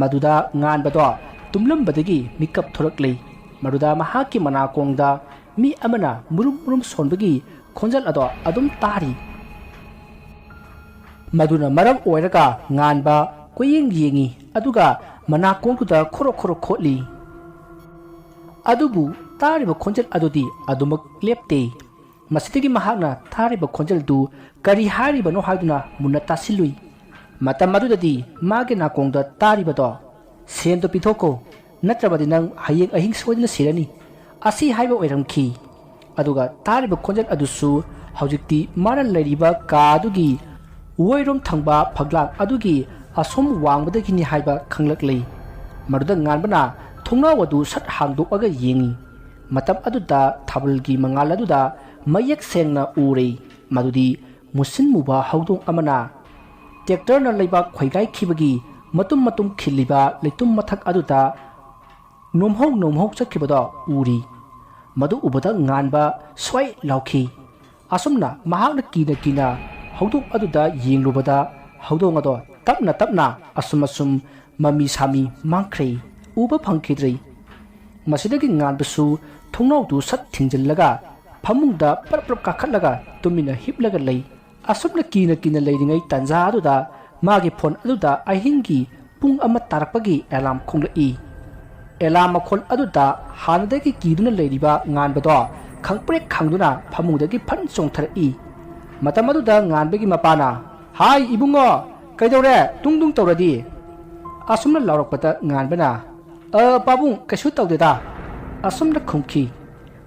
ꯃꯗꯨꯗ ꯉꯥꯟꯕꯗꯣ ꯇꯨꯝꯂꯝꯕꯗꯒꯤ ꯃꯤꯀꯞ ꯊꯣꯔꯛꯂꯤ꯫ ꯃꯗꯨꯗ ꯃꯍꯥꯛꯀꯤ ꯃꯅꯥꯀꯣꯡꯗ ꯃꯤ ꯑꯃꯅ ꯃꯨꯔꯨꯝ ꯃꯨꯔꯨꯝ ꯁꯣꯟꯕꯒꯤ ꯈꯣꯟꯖꯦꯜ ꯑꯗꯣ ꯑꯗꯨꯝ ꯇꯥꯔꯤ꯫ ꯃꯗꯨꯅ ꯃꯔꯝ ꯑꯣꯏꯔꯒ ꯉꯥꯟꯕ ꯀꯣꯏꯌꯦꯡ ꯌꯦꯡꯉꯤ, ꯑꯗꯨꯒ ꯃꯅꯥꯀꯣꯡꯗꯨꯗ ꯈꯣꯔꯣ ꯈꯣꯔꯣ ꯈꯣꯠꯂꯤ꯫ ꯑꯗꯨꯕꯨ ꯇꯥꯔꯤꯕ ꯈꯣꯟꯖꯦꯜ ꯑꯗꯨꯗꯤ ꯑꯗꯨꯃꯛ ꯂꯦꯞꯇꯦ꯫ ꯃꯁꯤꯗꯒꯤ ꯃꯍꯥꯛꯅ ꯇꯥꯔꯤꯕ ꯈꯣꯟꯖꯦꯜꯗꯨ ꯀꯔꯤ ꯍꯥꯏꯔꯤꯕꯅꯣ ꯍꯥꯏꯗꯨꯅ ꯃꯨꯟꯅ ꯇꯥꯁꯤꯜꯂꯨꯏ꯫ ꯃꯇꯝ ꯑꯗꯨꯗꯗꯤ ꯃꯥꯒꯤ ꯅꯥꯀꯣꯡꯗ ꯇꯥꯔꯤꯕꯗꯣ, "ꯁꯦꯟꯗꯣ ꯄꯤꯊꯣꯛꯈꯣ, ꯅꯠꯇ꯭ꯔꯕꯗꯤ ꯅꯪ ꯍꯌꯦꯡ ꯑꯍꯤꯡ ꯁꯣꯏꯗꯅ ꯁꯤꯔꯅꯤ," ꯑꯁꯤ ꯍꯥꯏꯕ ꯑꯣꯏꯔꯝꯈꯤ꯫ ꯑꯗꯨꯒ ꯇꯥꯔꯤꯕ ꯈꯣꯟꯖꯦꯜ ꯑꯗꯨꯁꯨ ꯍꯧꯖꯤꯛꯇꯤ ꯃꯥꯅ ꯂꯩꯔꯤꯕ ꯀꯥ ꯑꯗꯨꯒꯤ ꯑꯣꯏꯔꯣꯝ ꯊꯪꯕ ꯐꯛꯂꯥꯡ ꯑꯗꯨꯒꯤ ꯑꯁꯣꯝ ꯋꯥꯡꯃꯗꯒꯤꯅꯤ ꯍꯥꯏꯕ ꯈꯪꯂꯛꯂꯤ꯫ ꯃꯗꯨꯗ ꯉꯥꯟꯕꯅ ꯊꯣꯡꯅꯥꯎ ꯑꯗꯨ ꯁꯠ ꯍꯥꯡꯗꯣꯛꯂꯒ ꯌꯦꯡꯉꯤ꯫ ꯃꯇꯝ ꯑꯗꯨꯗ ꯊꯥꯕꯜꯒꯤ ꯃꯉꯥꯜ ꯑꯗꯨꯗ ꯃꯌꯦꯛ ꯁꯦꯡꯅ ꯎꯔꯦ꯫ ꯃꯗꯨꯗꯤ ꯃꯨꯁꯤꯟ ꯃꯨꯕ ꯍꯧꯗꯣꯡ ꯑꯃꯅ ꯇ꯭ꯔꯦꯛꯇꯔꯅ ꯂꯩꯕꯥꯛ ꯈꯣꯏꯒꯥꯏꯈꯤꯕꯒꯤ ꯃꯇꯨꯝ ꯃꯇꯨꯝ ꯈꯤꯜꯂꯤꯕ ꯂꯩꯇꯨꯝ ꯃꯊꯛ ꯑꯗꯨꯗ ꯅꯣꯝꯍꯧ ꯅꯣꯝꯍꯧ ꯆꯠꯈꯤꯕꯗꯣ ꯎꯔꯤ꯫ ꯃꯗꯨ ꯎꯕꯗ ꯉꯥꯟꯕ ꯁ꯭ꯋꯥꯏ ꯂꯥꯎꯈꯤ꯫ ꯑꯁꯨꯝꯅ ꯃꯍꯥꯛꯅ ꯀꯤꯅ ꯀꯤꯅ ꯍꯧꯗꯣꯡ ꯑꯗꯨꯗ ꯌꯦꯡꯂꯨꯕꯗ, ꯍꯧꯗꯣꯡ ꯑꯗꯣ ꯇꯞꯅ ꯇꯞꯅ ꯑꯁꯨꯝ ꯑꯁꯨꯝ ꯃꯃꯤ ꯁꯥꯃꯤ ꯃꯥꯡꯈ꯭ꯔꯦ, ꯎꯕ ꯐꯪꯈꯤꯗ꯭ꯔꯦ꯫ ꯃꯁꯤꯗꯒꯤ ꯉꯥꯟꯕꯁꯨ ꯊꯣꯡꯅꯥꯎꯗꯨ ꯁꯠ ꯊꯤꯡꯖꯤꯜꯂꯒ ꯐꯃꯨꯡꯗ ꯄꯔꯞ ꯄꯔꯞ ꯀꯥꯈꯠꯂꯒ ꯇꯨꯃꯤꯟꯅ ꯍꯤꯞꯂꯒ ꯂꯩ꯫ ꯑꯁꯨꯝꯅ ꯀꯤꯅ ꯀꯤꯅ ꯂꯩꯔꯤꯉꯩ ꯇꯥꯟꯖꯥ ꯑꯗꯨꯗ ꯃꯥꯒꯤ ꯐꯣꯟ ꯑꯗꯨꯗ ꯑꯍꯤꯡꯒꯤ ꯄꯨꯡ ꯑꯃ ꯇꯥꯔꯛꯄꯒꯤ ꯑꯦꯂꯥꯝ ꯈꯣꯡꯂꯛꯏ꯫ ꯑꯦꯂꯥꯔꯝ ꯃꯈꯣꯜ ꯑꯗꯨꯗ ꯍꯥꯟꯅꯗꯒꯤ ꯀꯤꯗꯨꯅ ꯂꯩꯔꯤꯕ ꯉꯥꯟꯕꯗꯣ ꯈꯪꯄ꯭ꯔꯦꯛ ꯈꯪꯗꯨꯅ ꯐꯃꯨꯡꯗꯒꯤ ꯐꯟ ꯆꯣꯡꯊꯔꯛꯏ꯫ ꯃꯇꯝ ꯑꯗꯨꯗ ꯉꯥꯟꯕꯒꯤ ꯃꯄꯥꯅ, "ꯍꯥꯏ ꯏꯕꯨꯡꯉꯣ, ꯀꯩꯗꯧꯔꯦ ꯇꯨꯡ ꯇꯨꯡ ꯇꯧꯔꯗꯤ?" ꯑꯁꯨꯝꯅ ꯂꯥꯎꯔꯛꯄꯗ ꯉꯥꯟꯕꯅ, "ꯑ, ꯄꯥꯕꯨꯡ, ꯀꯩꯁꯨ ꯇꯧꯗꯦꯗ," ꯑꯁꯨꯝꯅ ꯈꯨꯝꯈꯤ꯫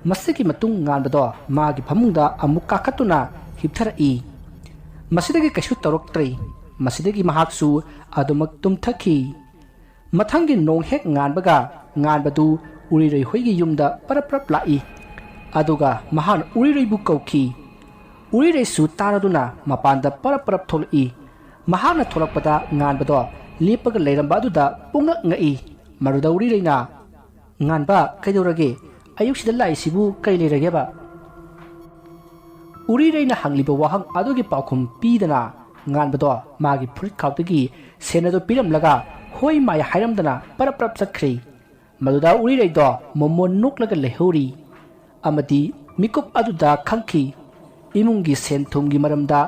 ꯃꯁꯤꯒꯤ ꯃꯇꯨꯡ ꯉꯥꯟꯕꯗꯣ ꯃꯥꯒꯤ ꯐꯃꯨꯡꯗ ꯑꯃꯨꯛ ꯀꯥꯈꯠꯇꯨꯅ ꯍꯤꯞꯊꯔꯛꯏ꯫ ꯃꯁꯤꯗꯒꯤ ꯀꯩꯁꯨ ꯇꯧꯔꯛꯇ꯭ꯔꯦ꯫ ꯃꯁꯤꯗꯒꯤ ꯃꯍꯥꯛꯁꯨ ꯑꯗꯨꯃꯛ ꯇꯨꯝꯊꯈꯤ꯫ ꯃꯊꯪꯒꯤ ꯅꯣꯡ ꯍꯦꯛ ꯉꯥꯟꯕꯒ ꯉꯥꯟꯕꯗꯨ ꯎꯔꯤꯔꯩ ꯍꯣꯏꯒꯤ ꯌꯨꯝꯗ ꯄꯔꯞ ꯄꯔꯞ ꯂꯥꯛꯏ꯫ ꯑꯗꯨꯒ ꯃꯍꯥꯛꯅ ꯎꯔꯤꯔꯩꯕꯨ ꯀꯧꯈꯤ꯫ ꯎꯔꯤꯔꯩꯁꯨ ꯇꯥꯔꯗꯨꯅ ꯃꯄꯥꯟꯗ ꯄꯔꯞ ꯄꯔꯞ ꯊꯣꯛꯂꯛꯏ꯫ ꯃꯍꯥꯛꯅ ꯊꯣꯛꯂꯛꯄꯗ ꯉꯥꯟꯕꯗꯣ ꯂꯦꯞꯄꯒ ꯂꯩꯔꯝꯕ ꯑꯗꯨꯗ ꯄꯨꯡꯉꯛ ꯉꯛꯏ꯫ ꯃꯗꯨꯗ ꯎꯔꯤꯔꯩꯅ, "ꯉꯥꯟꯕ, ꯀꯩꯗꯧꯔꯒꯦ? ꯑꯌꯨꯛꯁꯤꯗ ꯂꯥꯛꯏꯁꯤꯕꯨ ꯀꯩ ꯂꯩꯔꯒꯦꯕ?" ꯎꯔꯤꯔꯩꯅ ꯍꯪꯂꯤꯕ ꯋꯥꯍꯪ ꯑꯗꯨꯒꯤ ꯄꯥꯎꯈꯨꯝ ꯄꯤꯗꯅ ꯉꯥꯟꯕꯗꯣ ꯃꯥꯒꯤ ꯐꯨꯔꯤꯠꯈꯥꯎꯗꯒꯤ ꯁꯦꯟ ꯑꯗꯨ ꯄꯤꯔꯝꯂꯒ ꯍꯣꯏ ꯃꯥꯏ ꯍꯥꯏꯔꯝꯗꯅ ꯄꯔꯞ ꯄꯔꯞ ꯆꯠꯈ꯭ꯔꯦ꯫ ꯃꯗꯨꯗ ꯎꯔꯤꯔꯩꯗꯣ ꯃꯣꯃꯣꯟ ꯅꯣꯛꯂꯒ ꯂꯩꯍꯧꯔꯤ꯫ ꯑꯃꯗꯤ ꯃꯤꯀꯨꯞ ꯑꯗꯨꯗ ꯈꯪꯈꯤ, ꯏꯃꯨꯡꯒꯤ ꯁꯦꯟ ꯊꯨꯝꯒꯤ ꯃꯔꯝꯗ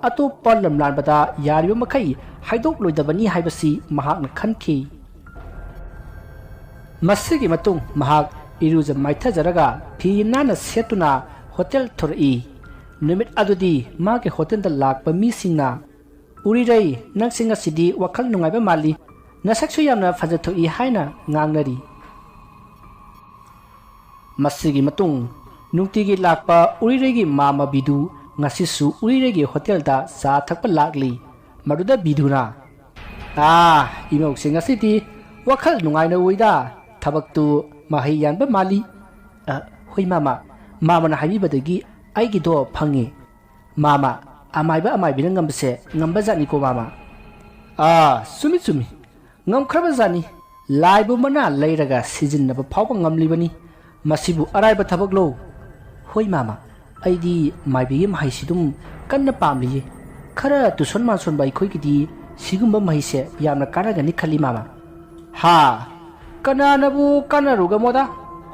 ꯑꯇꯣꯞꯄ ꯂꯝꯂꯥꯟꯕꯗ ꯌꯥꯔꯤꯕ ꯃꯈꯩ ꯍꯥꯏꯗꯣꯛꯂꯣꯏꯗꯕꯅꯤ ꯍꯥꯏꯕꯁꯤ ꯃꯍꯥꯛꯅ ꯈꯟꯈꯤ꯫ ꯃꯁꯤꯒꯤ ꯃꯇꯨꯡ ꯃꯍꯥꯛ ꯏꯔꯨꯖ ꯃꯥꯏꯊꯖꯔꯒ ꯐꯤ ꯅꯥꯟꯅ ꯁꯦꯠꯇꯨꯅ ꯍꯣꯇꯦꯜ ꯊꯣꯔꯛꯏ꯫ ꯅꯨꯃꯤꯠ ꯑꯗꯨꯗꯤ ꯃꯥꯒꯤ ꯍꯣꯇꯦꯜꯗ ꯂꯥꯛꯄ ꯃꯤꯁꯤꯡꯅ, "ꯎꯔꯤꯔꯩ, ꯅꯪꯁꯤ ꯉꯁꯤꯗꯤ ꯋꯥꯈꯜ ꯅꯨꯡꯉꯥꯏꯕ ꯃꯥꯜꯂꯤ, ꯅꯁꯛꯁꯨ ꯌꯥꯝꯅ ꯐꯖꯊꯣꯛꯏ" ꯍꯥꯏꯅ ꯉꯥꯡꯅꯔꯤ꯫ ꯃꯁꯤꯒꯤ ꯃꯇꯨꯡ ꯅꯨꯡꯇꯤꯒꯤ ꯂꯥꯛꯄ ꯎꯔꯤꯔꯩꯒꯤ ꯃꯥꯃ ꯕꯤꯗꯨ ꯉꯁꯤꯁꯨ ꯎꯔꯤꯔꯩꯒꯤ ꯍꯣꯇꯦꯜꯗ ꯆꯥ ꯊꯛꯄ ꯂꯥꯛꯂꯤ꯫ ꯃꯗꯨꯗ ꯕꯤꯗꯨꯅ, "ꯑꯥ, ꯏꯃꯧꯁꯦ ꯉꯁꯤꯗꯤ ꯋꯥꯈꯜ ꯅꯨꯡꯉꯥꯏꯅ ꯎꯏꯗ, ꯊꯕꯛꯇꯨ ꯃꯍꯩ ꯌꯥꯟꯕ ꯃꯥꯜꯂꯤ꯫" "ꯑ, ꯍꯣꯏ ꯃꯥꯃ, ꯃꯥꯃꯅ ꯍꯥꯏꯕꯤꯕꯗꯒꯤ ꯑꯩꯒꯤꯗꯣ ꯐꯪꯉꯤ꯫ ꯃꯥꯃ, ꯑꯃꯥꯏꯕ ꯑꯃꯥꯏꯕꯤꯅ ꯉꯝꯕꯁꯦ ꯉꯝꯕꯖꯥꯠꯅꯤꯀꯣ ꯃꯥꯃ꯫" "ꯑꯥ, ꯆꯨꯝꯃꯤ ꯆꯨꯝꯃꯤ, ꯉꯝꯈ꯭ꯔꯕꯖꯥꯠꯅꯤ꯫ ꯂꯥꯏꯕꯨ ꯃꯅꯥ ꯂꯩꯔꯒ ꯁꯤꯖꯤꯟꯅꯕ ꯐꯥꯎꯕ ꯉꯝꯂꯤꯕꯅꯤ꯫ ꯃꯁꯤꯕꯨ ꯑꯔꯥꯏꯕ ꯊꯕꯛꯂꯣ?" "ꯍꯣꯏ ꯃꯥꯃ, ꯑꯩꯗꯤ ꯃꯥꯏꯕꯤꯒꯤ ꯃꯍꯩꯁꯤ ꯑꯗꯨꯝ ꯀꯟꯅ ꯄꯥꯝꯂꯤꯌꯦ꯫ ꯈꯔ ꯇꯨꯁꯣꯟ ꯃꯥꯟꯁꯣꯟꯕ ꯑꯩꯈꯣꯏꯒꯤꯗꯤ ꯁꯤꯒꯨꯝꯕ ꯃꯍꯩꯁꯦ ꯌꯥꯝꯅ ꯀꯥꯟꯅꯒꯅꯤ ꯈꯜꯂꯤ ꯃꯥꯃ꯫" "ꯍꯥ? ꯀꯅꯥꯅꯕꯨ ꯀꯥꯟꯅꯔꯨꯒꯃꯣꯗ?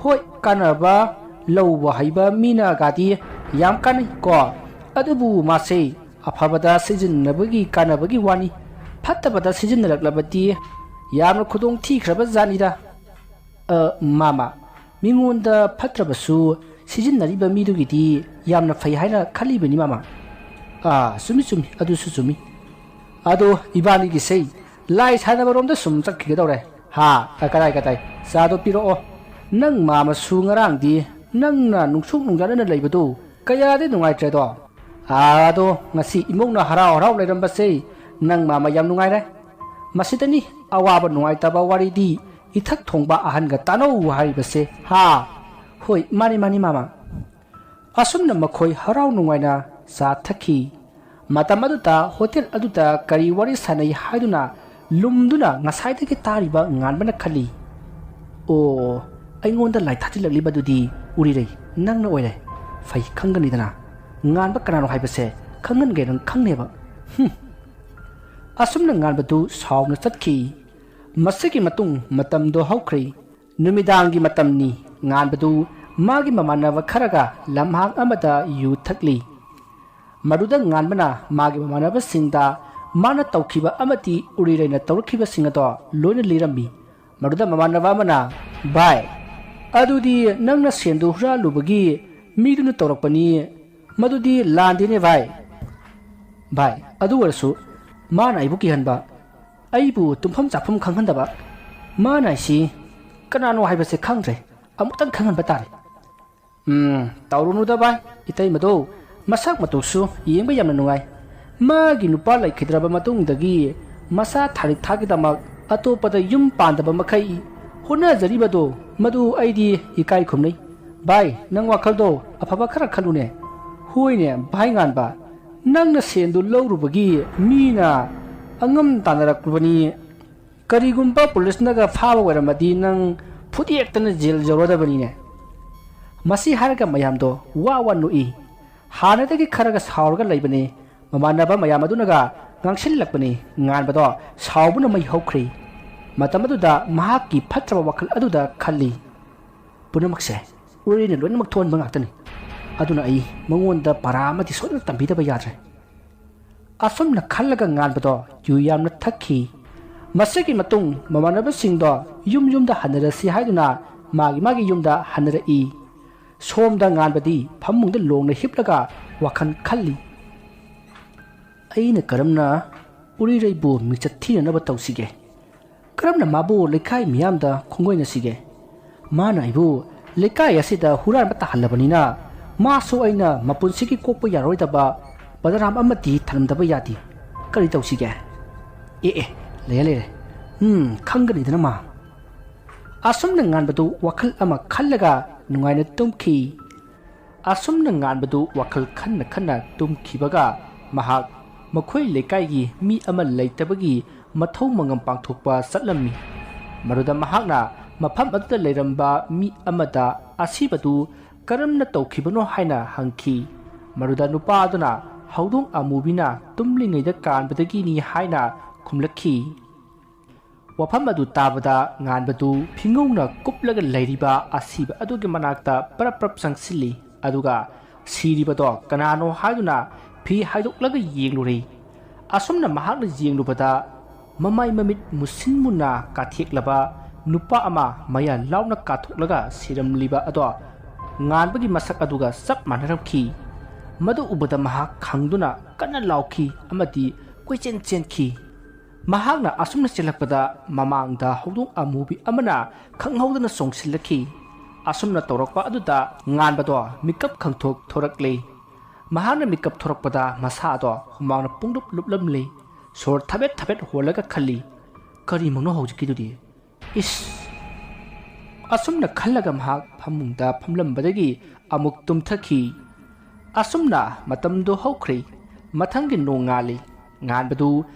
ꯍꯣꯏ, ꯀꯥꯟꯅꯕ ꯂꯧꯕ ꯍꯩꯕ ꯃꯤꯅꯒꯗꯤ ꯌꯥꯝ ꯀꯥꯟꯅꯩ ꯀꯣ꯫ ꯑꯗꯨꯕꯨ ꯃꯥꯁꯦ ꯑꯐꯕꯗ ꯁꯤꯖꯤꯟꯅꯕꯒꯤ ꯀꯥꯟꯅꯕꯒꯤ ꯋꯥꯅꯤ꯫ ꯐꯠꯇꯕꯗ ꯁꯤꯖꯤꯟꯅꯔꯛꯂꯕꯗꯤ ꯌꯥꯝꯅ ꯈꯨꯗꯣꯡ ꯊꯤꯈ꯭ꯔꯕ ꯖꯥꯠꯅꯤꯗ꯫" ꯑ, ꯃꯥꯃ, ꯃꯤꯉꯣꯟꯗ ꯐꯠꯇ꯭ꯔꯕꯁꯨ ꯁꯤꯖꯤꯟꯅꯔꯤꯕ ꯃꯤꯗꯨꯒꯤꯗꯤ ꯌꯥꯝꯅ ꯐꯩ ꯍꯥꯏꯅ ꯈꯜꯂꯤꯕꯅꯤ, ꯃꯥꯃ꯫ ꯑꯥ, ꯆꯨꯝꯃꯤ, ꯆꯨꯝꯃꯤ, ꯑꯗꯨꯁꯨ ꯆꯨꯝꯃꯤ꯫ ꯑꯗꯣ ꯏꯕꯥꯅꯤꯒꯤꯁꯦ ꯂꯥꯏ ꯁꯥꯟꯅꯕꯔꯣꯝꯗ ꯁꯨꯝ ꯆꯠꯈꯤꯒꯗꯧꯔꯦ꯫ ꯍꯥ, ꯑ, ꯀꯗꯥꯏ, ꯀꯗꯥꯏ? ꯆꯥꯗꯣ ꯄꯤꯔꯛꯑꯣ꯫ ꯅꯪ ꯃꯥꯃꯁꯨ ꯉꯔꯥꯡꯗꯤ ꯅꯪꯅ ꯅꯨꯡꯁꯨꯛ ꯅꯨꯡꯖꯥꯅꯅ ꯂꯩꯕꯗꯨ ꯀꯌꯥꯗꯤ ꯅꯨꯡꯉꯥꯏꯇ꯭ꯔꯦꯗꯣ꯫ ꯑꯥ, ꯑꯗꯣ ꯉꯁꯤ ꯏꯃꯧꯅ ꯍꯔꯥꯎ ꯍꯔꯥꯎ ꯂꯩꯔꯝꯕꯁꯦ ꯅꯪ ꯃꯥꯃ ꯌꯥꯝ ꯅꯨꯡꯉꯥꯏꯔꯦ꯫ ꯃꯁꯤꯗꯅꯤ ꯑꯋꯥꯕ ꯅꯨꯡꯉꯥꯏꯇꯕ ꯋꯥꯔꯤꯗꯤ ꯏꯊꯛ ꯊꯣꯡꯕ ꯑꯍꯟꯒ ꯇꯥꯟꯅꯧ ꯍꯥꯏꯔꯤꯕꯁꯦ꯫ ꯍꯥ? ꯍꯣꯏ, ꯃꯥꯅꯤ, ꯃꯥꯅꯤ, ꯃꯥꯃ꯫ ꯑꯁꯨꯝꯅ ꯃꯈꯣꯏ ꯍꯔꯥꯎ ꯅꯨꯡꯉꯥꯏꯅ ꯆꯥ ꯊꯛꯈꯤ꯫ ꯃꯇꯝ ꯑꯗꯨꯗ ꯍꯣꯇꯦꯜ ꯑꯗꯨꯗ ꯀꯔꯤ ꯋꯥꯔꯤ ꯁꯥꯟꯅꯩ ꯍꯥꯏꯗꯨꯅ ꯂꯨꯝꯗꯨꯅ ꯉꯁꯥꯏꯗꯒꯤ ꯇꯥꯔꯤꯕ ꯉꯥꯟꯕꯅ ꯈꯜꯂꯤ꯫ "ꯑꯣ, ꯑꯩꯉꯣꯟꯗ ꯂꯥꯏ ꯊꯥꯖꯤꯜꯂꯛꯂꯤꯕꯗꯨꯗꯤ ꯎꯔꯤꯔꯩ ꯅꯪꯅ ꯑꯣꯏꯔꯦ꯫ ꯐꯩ ꯈꯪꯒꯅꯤꯗꯅ꯫ ꯉꯥꯟꯕ ꯀꯅꯥꯅꯣ ꯍꯥꯏꯕꯁꯦ ꯈꯪꯍꯟꯒꯦ ꯅꯪ ꯈꯪꯅꯦꯕ꯫ ꯍꯨꯝ!" ꯑꯁꯨꯝꯅ ꯉꯥꯟꯕꯗꯨ ꯁꯥꯎꯅ ꯆꯠꯈꯤ꯫ ꯃꯁꯤꯒꯤ ꯃꯇꯨꯡ ꯃꯇꯝꯗꯣ ꯍꯧꯈ꯭ꯔꯦ꯫ ꯅꯨꯃꯤꯗꯥꯡꯒꯤ ꯃꯇꯝꯅꯤ꯫ ꯉꯥꯟꯕꯗꯨ ꯃꯥꯒꯤ ꯃꯃꯥꯟꯅꯕ ꯈꯔꯒ ꯂꯝꯍꯥꯡ ꯑꯃꯗ ꯌꯨ ꯊꯛꯂꯤ꯫ ꯃꯗꯨꯗ ꯉꯥꯟꯕꯅ ꯃꯥꯒꯤ ꯃꯃꯥꯟꯅꯕꯁꯤꯡꯗ ꯃꯥꯅ ꯇꯧꯈꯤꯕ ꯑꯃꯗꯤ ꯎꯔꯤꯔꯩꯅ ꯇꯧꯔꯛꯈꯤꯕꯁꯤꯡ ꯑꯗꯣ ꯂꯣꯏꯅ ꯂꯤꯔꯝꯃꯤ꯫ ꯃꯗꯨꯗ ꯃꯃꯥꯟꯅꯕ ꯑꯃꯅ, "ꯚꯥꯏ, ꯑꯗꯨꯗꯤ ꯅꯪꯅ ꯁꯦꯟꯗꯨ ꯍꯨꯔꯥꯜꯂꯨꯕꯒꯤ ꯃꯤꯗꯨꯅ ꯇꯧꯔꯛꯄꯅꯤ꯫ ꯃꯗꯨꯗꯤ ꯂꯥꯟꯗꯦꯅꯦ ꯚꯥꯏ꯫" "ꯚꯥꯏ, ꯑꯗꯨ ꯑꯣꯏꯔꯁꯨ ꯃꯥꯅ ꯑꯩꯕꯨ ꯀꯤꯍꯟꯕ, ꯑꯩꯕꯨ ꯇꯨꯝꯐꯝ ꯆꯥꯐꯝ ꯈꯪꯍꯟꯗꯕ, ꯃꯥꯅ ꯑꯩꯁꯤ ꯀꯅꯥꯅꯣ ꯍꯥꯏꯕꯁꯦ ꯈꯪꯗ꯭ꯔꯦ꯫ ꯑꯃꯨꯛꯇꯪ ꯈꯪꯍꯟꯕ ꯇꯥꯔꯦ꯫" "ꯎꯝ, ꯇꯧꯔꯨꯅꯨꯗ ꯚꯥꯏ, ꯏꯇꯩꯃꯗꯣ ꯃꯁꯛ ꯃꯇꯧꯁꯨ ꯌꯦꯡꯕ ꯌꯥꯝꯅ ꯅꯨꯡꯉꯥꯏ꯫ ꯃꯥꯒꯤ ꯅꯨꯄꯥ ꯂꯩꯈꯤꯗ꯭ꯔꯕ ꯃꯇꯨꯡꯗꯒꯤ ꯃꯆꯥ ꯊꯥꯔꯤꯛ ꯊꯥꯛꯀꯤꯗꯃꯛ ꯑꯇꯣꯞꯄꯗ ꯌꯨꯝ ꯄꯥꯟꯗꯕ ꯃꯈꯩ ꯍꯣꯠꯅꯖꯔꯤꯕꯗꯣ, ꯃꯗꯨ ꯑꯩꯗꯤ ꯏꯀꯥꯏ ꯈꯨꯝꯅꯩ꯫ ꯚꯥꯏ, ꯅꯪ ꯋꯥꯈꯜꯗꯣ ꯑꯐꯕ ꯈꯔ ꯈꯜꯂꯨꯅꯦ꯫" "ꯍꯣꯏꯅꯦ ꯚꯥꯏ ꯉꯥꯟꯕ, ꯅꯪꯅ ꯁꯦꯟꯗꯨ ꯂꯧꯔꯨꯕꯒꯤ ꯃꯤꯅ ꯑꯉꯝ ꯇꯥꯟꯅꯔꯛꯄꯅꯤ꯫ ꯀꯔꯤꯒꯨꯝꯕ ꯄꯨꯂꯤꯁꯅꯒ ꯐꯥꯕ ꯑꯣꯏꯔꯝꯃꯗꯤ ꯅꯪ ꯐꯨꯗꯦꯛꯇꯅ ꯖꯦꯜ ꯌꯧꯔꯗꯕꯅꯤꯅꯦ꯫" ꯃꯁꯤ ꯍꯥꯏꯔꯒ ꯃꯌꯥꯝꯗꯣ ꯋꯥ ꯋꯥ ꯅꯣꯛꯏ꯫ ꯍꯥꯟꯅꯗꯒꯤ ꯈꯔꯒ ꯁꯥꯎꯔꯒ ꯂꯩꯕꯅꯤ꯫ ꯃꯃꯥꯟꯅꯕ ꯃꯌꯥꯝ ꯑꯗꯨꯅꯒ ꯉꯥꯡꯁꯤꯜꯂꯛꯄꯅꯤ꯫ ꯉꯥꯟꯕꯗꯣ ꯁꯥꯎꯕꯅ ꯃꯩ ꯍꯧꯈ꯭ꯔꯦ꯫ ꯃꯇꯝ ꯑꯗꯨꯗ ꯃꯍꯥꯛꯀꯤ ꯐꯠꯇ꯭ꯔꯕ ꯋꯥꯈꯜ ꯑꯗꯨꯗ ꯈꯜꯂꯤ, "ꯄꯨꯝꯅꯃꯛꯁꯦ ꯎꯔꯤꯅ ꯂꯣꯏꯅꯃꯛ ꯊꯣꯛꯍꯟꯕ ꯉꯥꯛꯇꯅꯤ꯫ ꯑꯗꯨꯅ ꯑꯩ ꯃꯉꯣꯟꯗ ꯄꯔꯥ ꯑꯃꯗꯤ ꯁꯣꯏꯗꯅ ꯇꯝꯕꯤꯗꯕ ꯌꯥꯗ꯭ꯔꯦ꯫" ꯑꯁꯨꯝꯅ ꯈꯜꯂꯒ ꯉꯥꯟꯕꯗꯣ ꯌꯨ ꯌꯥꯝꯅ ꯊꯛꯈꯤ꯫ ꯃꯁꯤꯒꯤ ꯃꯇꯨꯡ ꯃꯃꯥꯟꯅꯕꯁꯤꯡꯗꯣ ꯌꯨꯝ ꯌꯨꯝꯗ ꯍꯟꯅꯔꯁꯤ ꯍꯥꯏꯗꯨꯅ ꯃꯥꯒꯤ ꯃꯥꯒꯤ ꯌꯨꯝꯗ ꯍꯟꯅꯔꯛꯏ꯫ ꯁꯣꯝꯗ ꯉꯥꯟꯕꯗꯤ ꯐꯃꯨꯡꯗ ꯂꯣꯡꯅ ꯍꯤꯞꯂꯒ ꯋꯥꯈꯜ ꯈꯜꯂꯤ꯫ "ꯑꯩꯅ ꯀꯔꯝꯅ ꯎꯔꯤꯔꯩꯕꯨ ꯃꯤꯡꯆꯠ ꯊꯤꯅꯅꯕ ꯇꯧꯁꯤꯒꯦ? ꯀꯔꯝꯅ ꯃꯥꯕꯨ ꯂꯩꯀꯥꯏ ꯃꯤꯌꯥꯝꯗ ꯈꯣꯡꯒꯣꯏꯅꯁꯤꯒꯦ? ꯃꯥꯅ ꯑꯩꯕꯨ ꯂꯩꯀꯥꯏ ꯑꯁꯤꯗ ꯍꯨꯔꯥꯟꯕ ꯇꯥꯍꯜꯂꯕꯅꯤꯅ, ꯃꯥꯁꯨ ꯑꯩꯅ ꯃꯄꯨꯟꯁꯤꯒꯤ ꯀꯣꯛꯄ ꯌꯥꯔꯣꯏꯗꯕ ꯕꯗꯅꯥꯝ ꯑꯃꯗꯤ ꯊꯝꯂꯝꯗꯕ ꯌꯥꯗꯦ꯫ ꯀꯔꯤ ꯇꯧꯁꯤꯒꯦ? ꯑꯦ ꯑꯦ, ꯂꯩꯔꯦ, ꯂꯩꯔꯦ꯫ ꯎꯝ, ꯈꯪꯒꯅꯤꯗꯅ ꯃꯥ꯫" ꯑꯁꯨꯝꯅ ꯉꯥꯟꯕꯗꯨ ꯋꯥꯈꯜ ꯑꯃ ꯈꯜꯂꯒ ꯅꯨꯡꯉꯥꯏꯅ ꯇꯨꯝꯈꯤ꯫ ꯑꯁꯨꯝꯅ ꯉꯥꯟꯕꯗꯨ ꯋꯥꯈꯜ ꯈꯟꯅ ꯈꯟꯅ ꯇꯨꯝꯈꯤꯕꯒ, ꯃꯍꯥꯛ ꯃꯈꯣꯏ ꯂꯩꯀꯥꯏꯒꯤ ꯃꯤ ꯑꯃ ꯂꯩꯇꯕꯒꯤ ꯃꯊꯧ ꯃꯉꯝ ꯄꯥꯡꯊꯣꯛꯄ ꯆꯠꯂꯝꯃꯤ꯫ ꯃꯗꯨꯗ ꯃꯍꯥꯛꯅ ꯃꯐꯝ ꯑꯗꯨꯗ ꯂꯩꯔꯝꯕ ꯃꯤ ꯑꯃꯗ ꯑꯁꯤꯕꯗꯨ ꯀꯔꯝꯅ ꯇꯧꯈꯤꯕꯅꯣ ꯍꯥꯏꯅ ꯍꯪꯈꯤ꯫ ꯃꯗꯨꯗ ꯅꯨꯄꯥ ꯑꯗꯨꯅ ꯍꯧꯗꯣꯡ ꯑꯃꯨꯕꯤꯅ ꯇꯨꯝꯂꯤꯉꯩꯗ ꯀꯥꯟꯕꯗꯒꯤꯅꯤ ꯍꯥꯏꯅ ꯈꯨꯝꯂꯛꯈꯤ꯫ ꯋꯥꯐꯝ ꯑꯗꯨ ꯇꯥꯕꯗ ꯉꯥꯟꯕꯗꯨ ꯐꯤꯉꯧꯅ ꯀꯨꯞꯂꯒ ꯂꯩꯔꯤꯕ ꯑꯁꯤꯕ ꯑꯗꯨꯒꯤ ꯃꯅꯥꯛꯇ ꯄꯔꯞ ꯄꯔꯞ ꯆꯪꯁꯤꯜꯂꯤ, ꯑꯗꯨꯒ ꯁꯤꯔꯤꯕꯗꯣ ꯀꯅꯥꯅꯣ ꯍꯥꯏꯗꯨꯅ ꯐꯤ ꯍꯥꯏꯗꯣꯛꯂꯒ ꯌꯦꯡꯂꯨꯔꯦ꯫ ꯑꯁꯨꯝꯅ ꯃꯍꯥꯛꯅ ꯌꯦꯡꯂꯨꯕꯗ, ꯃꯃꯥꯏ ꯃꯃꯤꯠ ꯃꯨꯁꯤꯟ ꯃꯨꯟꯅ ꯀꯥꯊꯦꯛꯂꯕ ꯅꯨꯄꯥ ꯑꯃ ꯃꯌꯥ ꯂꯥꯎꯅ ꯀꯥꯊꯣꯛꯂꯒ ꯁꯤꯔꯝꯂꯤꯕ ꯑꯗꯣ ꯉꯥꯟꯕꯒꯤ ꯃꯁꯛ ꯑꯗꯨꯒ ꯆꯞ ꯃꯥꯟꯅꯔꯝꯈꯤ꯫ ꯃꯗꯨ ꯎꯕꯗ ꯃꯍꯥꯛ ꯈꯪꯗꯨꯅ ꯀꯟꯅ ꯂꯥꯎꯈꯤ ꯑꯃꯗꯤ ꯀꯣꯏꯆꯦꯟ ꯆꯦꯟꯈꯤ꯫ ꯃꯍꯥꯛꯅ ꯑꯁꯨꯝꯅ ꯆꯦꯜꯂꯛꯄꯗ, ꯃꯃꯥꯡꯗ ꯍꯧꯗꯣꯡ ꯑꯃꯨꯕꯤ ꯑꯃꯅ ꯈꯪꯍꯧꯗꯅ ꯆꯣꯡꯁꯤꯜꯂꯛꯈꯤ꯫ ꯑꯁꯨꯝꯅ ꯇꯧꯔꯛꯄ ꯑꯗꯨꯗ ꯉꯥꯟꯕꯗꯣ ꯃꯤꯀꯞ ꯈꯪꯊꯣꯛ ꯊꯣꯔꯛꯂꯦ꯫ ꯃꯍꯥꯛꯅ ꯃꯤꯀꯞ ꯊꯣꯔꯛꯄꯗ ꯃꯁꯥꯗꯣ ꯍꯨꯃꯥꯡꯅ ꯄꯨꯡꯂꯨꯞ ꯂꯨꯞꯂꯝꯂꯦ꯫ ꯁꯣꯔ ꯊꯕꯦꯠ ꯊꯕꯦꯠ ꯍꯣꯜꯂꯒ ꯈꯜꯂꯤ, "ꯀꯔꯤꯃꯛꯅꯣ ꯍꯧꯖꯤꯛꯀꯤꯗꯨꯗꯤ? ꯏꯁ!" ꯑꯁꯨꯝꯅ ꯈꯜꯂꯒ ꯃꯍꯥꯛ ꯐꯃꯨꯡꯗ ꯐꯝꯂꯝꯕꯗꯒꯤ ꯑꯃꯨꯛ ꯇꯨꯝꯊꯈꯤ꯫ ꯑꯁꯨꯝꯅ ꯃꯇꯝꯗꯨ ꯍꯧꯈ꯭ꯔꯦ꯫ ꯃꯊꯪꯒꯤ ꯅꯣꯡꯉꯥꯜꯂꯤ꯫ ꯉꯥꯟꯕꯗꯨ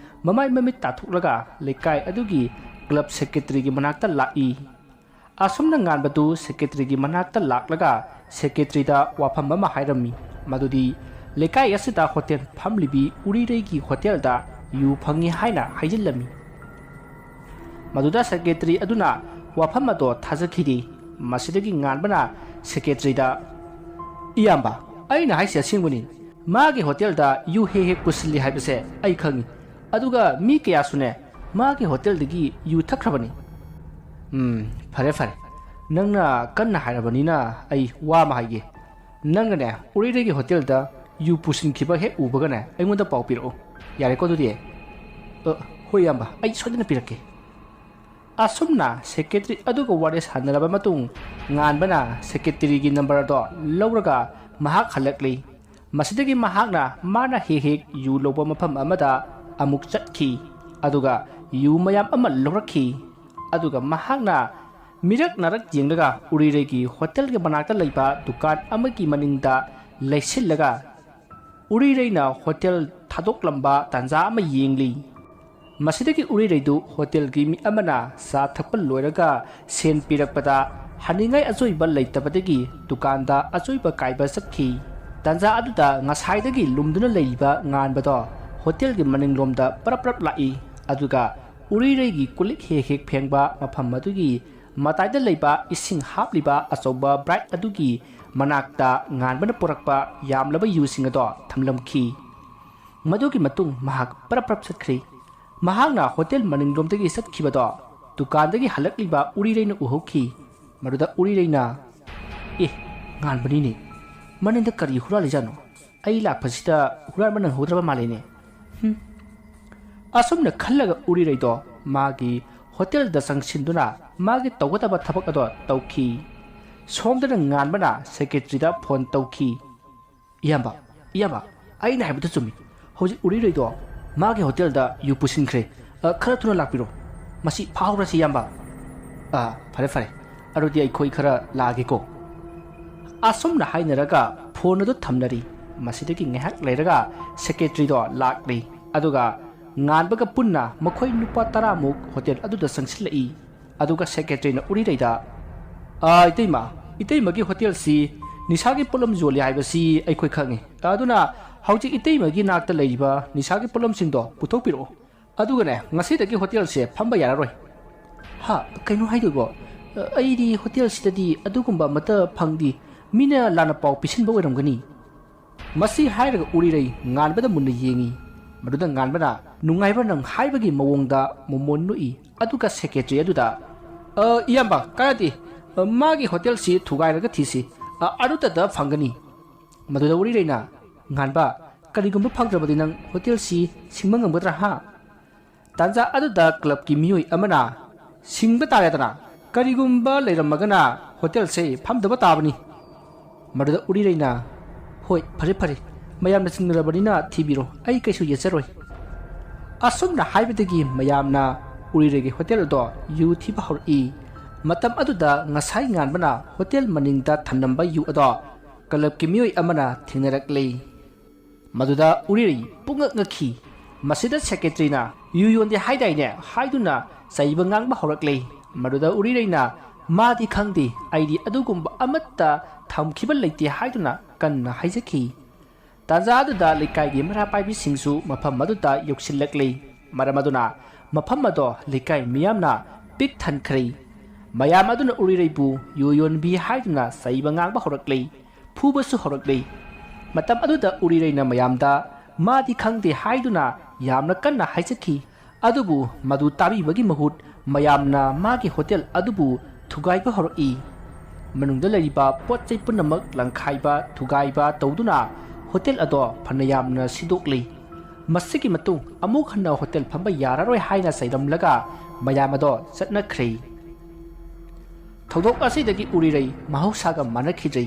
ꯃꯃꯥꯏ ꯃꯃꯤꯠ ꯇꯥꯊꯣꯛꯂꯒ ꯂꯩꯀꯥꯏ ꯑꯗꯨꯒꯤ ꯀ꯭ꯂꯕ ꯁꯦꯀ꯭ꯔꯦꯇꯔꯤꯒꯤ ꯃꯅꯥꯛꯇ ꯂꯥꯛꯏ꯫ ꯑꯁꯨꯝꯅ ꯉꯥꯟꯕꯗꯨ ꯁꯦꯀ꯭ꯔꯦꯇꯔꯤꯒꯤ ꯃꯅꯥꯛꯇ ꯂꯥꯛꯂꯒ ꯁꯦꯀ꯭ꯔꯦꯇꯔꯤꯗ ꯋꯥꯐꯝ ꯑꯃ ꯍꯥꯏꯔꯝꯃꯤ, ꯃꯗꯨꯗꯤ ꯂꯩꯀꯥꯏ ꯑꯁꯤꯗ ꯍꯣꯇꯦꯜ ꯐꯝꯂꯤꯕꯤ ꯎꯔꯤꯔꯩꯒꯤ ꯍꯣꯇꯦꯜꯗ ꯌꯨ ꯐꯪꯉꯤ ꯍꯥꯏꯅ ꯍꯥꯏꯖꯤꯜꯂꯝꯃꯤ꯫ ꯃꯗꯨꯗ ꯁꯦꯀ꯭ꯔꯦꯇꯔꯤ ꯑꯗꯨꯅ ꯋꯥꯐꯝ ꯑꯗꯣ ꯊꯥꯖꯈꯤꯗꯦ꯫ ꯃꯁꯤꯗꯒꯤ ꯉꯥꯟꯕꯅ ꯁꯦꯀ꯭ꯔꯦꯇꯔꯤꯗ, "ꯏꯌꯥꯝꯕ, ꯑꯩꯅ ꯍꯥꯏꯁꯦ ꯑꯁꯦꯡꯕꯅꯤ꯫ ꯃꯥꯒꯤ ꯍꯣꯇꯦꯜꯗ ꯌꯨ ꯍꯦꯛ ꯍꯦꯛ ꯄꯨꯁꯤꯜꯂꯤ ꯍꯥꯏꯕꯁꯦ ꯑꯩ ꯈꯪꯉꯤ꯫ ꯑꯗꯨꯒ ꯃꯤ ꯀꯌꯥꯁꯨꯅꯦ, ꯃꯥꯒꯤ ꯍꯣꯇꯦꯜꯗꯒꯤ ꯌꯨ ꯊꯛꯈ꯭ꯔꯕꯅꯤ꯫ ꯎꯝ, ꯐꯔꯦ ꯐꯔꯦ, ꯅꯪꯅ ꯀꯟꯅ ꯍꯥꯏꯔꯕꯅꯤꯅ ꯑꯩ ꯋꯥ ꯑꯃ ꯍꯥꯏꯒꯦ꯫ ꯅꯪꯅꯅꯦ, ꯎꯔꯤꯔꯩꯒꯤ ꯍꯣꯇꯦꯜꯗ ꯌꯨ ꯄꯨꯁꯤꯟꯈꯤꯕ ꯍꯦꯛ ꯎꯕꯒꯅꯦ, ꯑꯩꯉꯣꯟꯗ ꯄꯥꯎ ꯄꯤꯔꯛꯎ꯫ ꯌꯥꯔꯦꯀꯣ ꯑꯗꯨꯗꯤ? ꯑ, ꯍꯣꯏ ꯏꯌꯥꯝꯕ, ꯑꯩ ꯁꯣꯏꯗꯅ ꯄꯤꯔꯛꯀꯦ꯫ ꯑꯁꯨꯝꯅ ꯁꯦꯀ꯭ꯔꯦꯇꯔꯤ ꯑꯗꯨꯒ ꯋꯥꯔꯤ ꯁꯥꯟꯅꯔꯕ ꯃꯇꯨꯡ, ꯉꯥꯟꯕꯅ ꯁꯦꯀ꯭ꯔꯦꯇꯔꯤꯒꯤ ꯅꯝꯕꯔ ꯑꯗꯣ ꯂꯧꯔꯒ ꯃꯍꯥꯛ ꯍꯜꯂꯛꯂꯤ꯫ ꯃꯁꯤꯗꯒꯤ ꯃꯍꯥꯛꯅ ꯃꯥꯅ ꯍꯦꯛ ꯍꯦꯛ ꯌꯨ ꯂꯧꯕ ꯃꯐꯝ ꯑꯃꯗ ꯑꯃꯨꯛ ꯆꯠꯈꯤ꯫ ꯑꯗꯨꯒ ꯌꯨ ꯃꯌꯥꯝ ꯑꯃ ꯂꯧꯔꯛꯈꯤ꯫ ꯑꯗꯨꯒ ꯃꯍꯥꯛꯅ ꯃꯤꯔꯛ ꯅꯥꯔꯛ ꯌꯦꯡꯂꯒ ꯎꯔꯤꯔꯩꯒꯤ ꯍꯣꯇꯦꯜꯒꯤ ꯃꯅꯥꯛꯇ ꯂꯩꯕ ꯗꯨꯀꯥꯟ ꯑꯃꯒꯤ ꯃꯅꯤꯡꯗ ꯂꯩꯁꯤꯜꯂꯒ ꯎꯔꯤꯔꯩꯅ ꯍꯣꯇꯦꯜ ꯊꯥꯗꯣꯛꯂꯝꯕ ꯇꯥꯟꯖꯥ ꯑꯃ ꯌꯦꯡꯂꯤ꯫ ꯃꯁꯤꯗꯒꯤ ꯎꯔꯤꯔꯩꯗꯨ ꯍꯣꯇꯦꯜꯒꯤ ꯃꯤ ꯑꯃꯅ ꯆꯥ ꯊꯛꯄ ꯂꯣꯏꯔꯒ ꯁꯦꯟ ꯄꯤꯔꯛꯄꯗ ꯍꯟꯅꯤꯡꯉꯥꯏ ꯑꯆꯣꯏꯕ ꯂꯩꯇꯕꯗꯒꯤ ꯗꯨꯀꯥꯟꯗ ꯑꯆꯣꯏꯕ ꯀꯥꯏꯕ ꯆꯠꯈꯤ꯫ ꯇꯥꯟꯖꯥ ꯑꯗꯨꯗ ꯉꯁꯥꯏꯗꯒꯤ ꯂꯨꯝꯗꯨꯅ ꯂꯩꯔꯤꯕ ꯉꯥꯟꯕꯗꯣ ꯍꯣꯇꯦꯜꯒꯤ ꯃꯅꯤꯡꯂꯣꯝꯗ ꯄꯔꯞ ꯄꯔꯞ ꯂꯥꯛꯏ꯫ ꯑꯗꯨꯒ ꯎꯔꯤꯔꯩꯒꯤ ꯀꯨꯂꯤꯛ ꯍꯦꯛ ꯍꯦꯛ ꯐꯦꯡꯕ ꯃꯐꯝ ꯑꯗꯨꯒꯤ ꯃꯇꯥꯏꯗ ꯂꯩꯕ ꯏꯁꯤꯡ ꯍꯥꯞꯂꯤꯕ ꯑꯆꯧꯕ ꯕ꯭ꯔꯥꯏꯠ ꯑꯗꯨꯒꯤ ꯃꯅꯥꯛꯇ ꯉꯥꯟꯕꯅ ꯄꯨꯔꯛꯄ ꯌꯥꯝꯂꯕ ꯌꯨꯁꯤꯡ ꯑꯗꯣ ꯊꯝꯂꯝꯈꯤ꯫ ꯃꯗꯨꯒꯤ ꯃꯇꯨꯡ ꯃꯍꯥꯛ ꯄꯔꯞ ꯄꯔꯞ ꯆꯠꯈ꯭ꯔꯤ꯫ ꯃꯍꯥꯛꯅ ꯍꯣꯇꯦꯜ ꯃꯅꯤꯡꯂꯣꯝꯗꯒꯤ ꯆꯠꯈꯤꯕꯗꯣ ꯗꯨꯀꯥꯟꯗꯒꯤ ꯍꯜꯂꯛꯂꯤꯕ ꯎꯔꯤꯔꯩꯅ ꯎꯍꯧꯈꯤ꯫ ꯃꯗꯨꯗ ꯎꯔꯤꯔꯩꯅ, "ꯑꯦ, ꯉꯥꯟꯕꯅꯤꯅꯦ, ꯃꯅꯤꯡꯗ ꯀꯔꯤ ꯍꯨꯔꯥꯜꯂꯤꯖꯥꯠꯅꯣ? ꯑꯩ ꯂꯥꯛꯄꯁꯤꯗ ꯍꯨꯔꯥꯟꯕ ꯅꯪꯍꯧꯗ꯭ꯔꯕ ꯃꯥꯜꯂꯦꯅꯦ꯫ ꯍꯨꯝ"꯫ ꯑꯁꯨꯝꯅ ꯈꯜꯂꯒ ꯎꯔꯤꯔꯩꯗꯣ ꯃꯥꯒꯤ ꯍꯣꯇꯦꯜꯗ ꯆꯪꯁꯤꯟꯗꯨꯅ ꯃꯥꯒꯤ ꯇꯧꯒꯗꯕ ꯊꯕꯛ ꯑꯗꯣ ꯇꯧꯈꯤ꯫ ꯁꯣꯝꯗꯅ ꯉꯥꯟꯕꯅ ꯁꯦꯀ꯭ꯔꯦꯇꯔꯤꯗ ꯐꯣꯟ ꯇꯧꯈꯤ꯫ "ꯏꯌꯥꯝꯕ, ꯏꯌꯥꯝꯕ, ꯑꯩꯅ ꯍꯥꯏꯕꯗꯨ ꯆꯨꯝꯃꯤ꯫ ꯍꯧꯖꯤꯛ ꯎꯔꯤꯔꯩꯗꯣ ꯃꯥꯒꯤ ꯍꯣꯇꯦꯜꯗ ꯌꯨ ꯄꯨꯁꯤꯟꯈ꯭ꯔꯦ꯫ ꯑ, ꯈꯔ ꯊꯨꯅ ꯂꯥꯛꯄꯤꯔꯣ꯫ ꯃꯁꯤ ꯐꯥꯍꯧꯔꯁꯤ, ꯏꯌꯥꯝꯕ"꯫ "ꯑ, ꯐꯔꯦ, ꯐꯔꯦ꯫ ꯑꯗꯨꯗꯤ ꯑꯩꯈꯣꯏ ꯈꯔ ꯂꯥꯛꯑꯒꯦꯀꯣ"꯫ ꯑꯁꯨꯝꯅ ꯍꯥꯏꯅꯔꯒ ꯐꯣꯟ ꯑꯗꯨ ꯊꯝꯅꯔꯤ꯫ ꯃꯁꯤꯗꯒꯤ ꯉꯥꯏꯍꯥꯛ ꯂꯩꯔꯒ ꯁꯦꯀ꯭ꯔꯦꯇꯔꯤꯗꯣ ꯂꯥꯛꯂꯤ꯫ ꯑꯗꯨꯒ ꯉꯥꯟꯕꯒ ꯄꯨꯟꯅ ꯃꯈꯣꯏ ꯅꯨꯄꯥ ꯇꯔꯥꯃꯨꯛ ꯍꯣꯇꯦꯜ ꯑꯗꯨꯗ ꯆꯪꯁꯤꯜꯂꯛꯏ꯫ ꯑꯗꯨꯒ ꯁꯦꯀ꯭ꯔꯦꯇꯔꯤꯅ ꯎꯔꯤꯔꯩꯗ, "ꯑ, ꯏꯇꯩꯃ, ꯏꯇꯩꯃꯒꯤ ꯍꯣꯇꯦꯜꯁꯤ ꯅꯤꯁꯥꯒꯤ ꯄꯣꯠꯂꯝ ꯌꯣꯜꯂꯤ ꯍꯥꯏꯕꯁꯤ ꯑꯩꯈꯣꯏ ꯈꯪꯉꯤ꯫ ꯑꯗꯨꯅ ꯍꯧꯖꯤꯛ ꯏꯇꯩꯃꯒꯤ ꯅꯥꯛꯇ ꯂꯩꯔꯤꯕ ꯅꯤꯁꯥꯒꯤ ꯄꯣꯠꯂꯝꯁꯤꯡꯗꯣ ꯄꯨꯊꯣꯛꯄꯤꯔꯛꯑꯣ꯫ ꯑꯗꯨꯒꯅꯦ, ꯉꯁꯤꯗꯒꯤ ꯍꯣꯇꯦꯜꯁꯦ ꯐꯝꯕ ꯌꯥꯔꯔꯣꯏ"꯫ "ꯍꯥ? ꯀꯩꯅꯣ ꯍꯥꯏꯗꯨꯕꯣ? ꯑꯩꯗꯤ ꯍꯣꯇꯦꯜꯁꯤꯗꯗꯤ ꯑꯗꯨꯒꯨꯝꯕ ꯑꯃꯠꯇ ꯐꯪꯗꯦ꯫ ꯃꯤꯅ ꯂꯥꯟꯅ ꯄꯥꯎ ꯄꯤꯁꯤꯟꯕ ꯑꯣꯏꯔꯝꯒꯅꯤ"꯫ ꯃꯁꯤ ꯍꯥꯏꯔꯒ ꯎꯔꯤꯔꯩ ꯉꯥꯟꯕꯗ ꯃꯨꯟꯅ ꯌꯦꯡꯉꯤ꯫ ꯃꯗꯨꯗ ꯉꯥꯟꯕꯅ ꯅꯨꯡꯉꯥꯏꯕ ꯅꯪ ꯍꯥꯏꯕꯒꯤ ꯃꯑꯣꯡꯗ ꯃꯣꯃꯣꯟ ꯅꯣꯛꯏ꯫ ꯑꯗꯨꯒ ꯁꯦꯀ꯭ꯔꯦꯇꯔꯤ ꯑꯗꯨꯗ, "ꯑ, ꯏꯌꯥꯝꯕ, ꯀꯥꯟꯅꯗꯦ꯫ ꯑ, ꯃꯥꯒꯤ ꯍꯣꯇꯦꯜꯁꯤ ꯊꯨꯒꯥꯏꯔꯒ ꯊꯤꯁꯤ꯫ ꯑ, ꯑꯗꯨꯇꯗ ꯐꯪꯒꯅꯤ꯫" ꯃꯗꯨꯗ ꯎꯔꯤꯔꯩꯅ, "ꯉꯥꯟꯕ, ꯀꯔꯤꯒꯨꯝꯕ ꯐꯪꯗ꯭ꯔꯕꯗꯤ ꯅꯪ ꯍꯣꯇꯦꯜꯁꯤ ꯁꯤꯡꯕ ꯉꯝꯒꯗ꯭ꯔꯥ, ꯍꯥ?" ꯇꯥꯟꯖꯥ ꯑꯗꯨꯗ ꯀ꯭ꯂꯕꯀꯤ ꯃꯤꯑꯣꯏ ꯑꯃꯅ, "ꯁꯤꯡꯕ ꯇꯥꯔꯦꯗꯅ, ꯀꯔꯤꯒꯨꯝꯕ ꯂꯩꯔꯝꯃꯒꯅ ꯍꯣꯇꯦꯜꯁꯦ ꯐꯝꯗꯕ ꯇꯥꯕꯅꯤ꯫" ꯃꯗꯨꯗ ꯎꯔꯤꯔꯩꯅ, "ꯍꯣꯏ, ꯐꯔꯦ ꯐꯔꯦ, ꯃꯌꯥꯝꯅ ꯆꯤꯡꯅꯔꯕꯅꯤꯅ ꯊꯤꯕꯤꯔꯣ, ꯑꯩ ꯀꯩꯁꯨ ꯌꯦꯠꯆꯔꯣꯏ꯫" ꯑꯁꯨꯝꯅ ꯍꯥꯏꯕꯗꯒꯤ ꯃꯌꯥꯝꯅ ꯎꯔꯤꯔꯩꯒꯤ ꯍꯣꯇꯦꯜ ꯑꯗꯣ ꯌꯨ ꯊꯤꯕ ꯍꯧꯔꯛꯏ꯫ ꯃꯇꯝ ꯑꯗꯨꯗ ꯉꯁꯥꯏ ꯉꯥꯟꯕꯅ ꯍꯣꯇꯦꯜ ꯃꯅꯤꯡꯗ ꯊꯝꯂꯝꯕ ꯌꯨ ꯑꯗꯣ ꯀ꯭ꯂꯕꯀꯤ ꯃꯤꯑꯣꯏ ꯑꯃꯅ ꯊꯦꯡꯅꯔꯛꯂꯤ꯫ ꯃꯗꯨꯗ ꯎꯔꯤꯔꯩ ꯄꯨꯡꯉꯛ ꯉꯛꯈꯤ꯫ ꯃꯁꯤꯗ ꯁꯦꯀ꯭ꯔꯦꯇꯔꯤꯅ, "ꯌꯨ ꯌꯣꯟꯗꯦ ꯍꯥꯏꯗꯥꯏꯅꯦ?" ꯍꯥꯏꯗꯨꯅ ꯆꯩꯕ ꯉꯥꯡꯕ ꯍꯧꯔꯛꯂꯦ꯫ ꯃꯗꯨꯗ ꯎꯔꯤꯔꯩꯅ, "ꯃꯥꯗꯤ ꯈꯪꯗꯦ, ꯑꯩꯗꯤ ꯑꯗꯨꯒꯨꯝꯕ ꯑꯃꯠꯇ ꯊꯝꯈꯤꯕ ꯂꯩꯇꯦ" ꯍꯥꯏꯗꯨꯅ ꯀꯟꯅ ꯍꯥꯏꯖꯈꯤ꯫ ꯇꯥꯟꯖꯥ ꯑꯗꯨꯗ ꯂꯩꯀꯥꯏꯒꯤ ꯃꯩꯔꯥ ꯄꯥꯏꯕꯤꯁꯤꯡꯁꯨ ꯃꯐꯝ ꯑꯗꯨꯗ ꯌꯧꯁꯤꯜꯂꯛꯂꯤ꯫ ꯃꯔꯝ ꯑꯗꯨꯅ ꯃꯐꯝ ꯑꯗꯣ ꯂꯩꯀꯥꯏ ꯃꯤꯌꯥꯝꯅ ꯄꯤꯛ ꯊꯟꯈ꯭ꯔꯦ꯫ ꯃꯌꯥꯝ ꯑꯗꯨꯅ ꯎꯔꯤꯔꯩꯕꯨ ꯌꯨ ꯌꯣꯟꯕꯤ ꯍꯥꯏꯗꯨꯅ ꯆꯩꯕ ꯉꯥꯡꯕ ꯍꯧꯔꯛꯂꯤ, ꯐꯨꯕꯁꯨ ꯍꯧꯔꯛꯂꯤ꯫ ꯃꯇꯝ ꯑꯗꯨꯗ ꯎꯔꯤꯔꯩꯅ ꯃꯌꯥꯝꯗ "ꯃꯥꯗꯤ ꯈꯪꯗꯦ" ꯍꯥꯏꯗꯨꯅ ꯌꯥꯝꯅ ꯀꯟꯅ ꯍꯥꯏꯖꯈꯤ꯫ ꯑꯗꯨꯕꯨ ꯃꯗꯨ ꯇꯥꯕꯤꯕꯒꯤ ꯃꯍꯨꯠ ꯃꯌꯥꯝꯅ ꯃꯥꯒꯤ ꯍꯣꯇꯦꯜ ꯑꯗꯨꯕꯨ ꯊꯨꯒꯥꯏꯕ ꯍꯧꯔꯛꯏ꯫ ꯃꯅꯨꯡꯗ ꯂꯩꯔꯤꯕ ꯄꯣꯠ ꯆꯩ ꯄꯨꯝꯅꯃꯛ ꯂꯪꯈꯥꯏꯕ ꯊꯨꯒꯥꯏꯕ ꯇꯧꯗꯨꯅ ꯍꯣꯇꯦꯜ ꯑꯗꯣ ꯐꯅ ꯌꯥꯝꯅ ꯁꯤꯗꯣꯛꯂꯤ꯫ ꯃꯁꯤꯒꯤ ꯃꯇꯨꯡ ꯑꯃꯨꯛ ꯍꯟꯅ ꯍꯣꯇꯦꯜ ꯐꯝꯕ ꯌꯥꯔꯔꯣꯏ ꯍꯥꯏꯅ ꯆꯩꯔꯝꯂꯒ ꯃꯌꯥꯝ ꯑꯗꯣ ꯆꯠꯅꯈ꯭ꯔꯦ꯫ ꯊꯧꯗꯣꯛ ꯑꯁꯤꯗꯒꯤ ꯎꯔꯤꯔꯩ ꯃꯍꯧꯁꯥꯒ ꯃꯥꯟꯅꯈꯤꯗ꯭ꯔꯦ꯫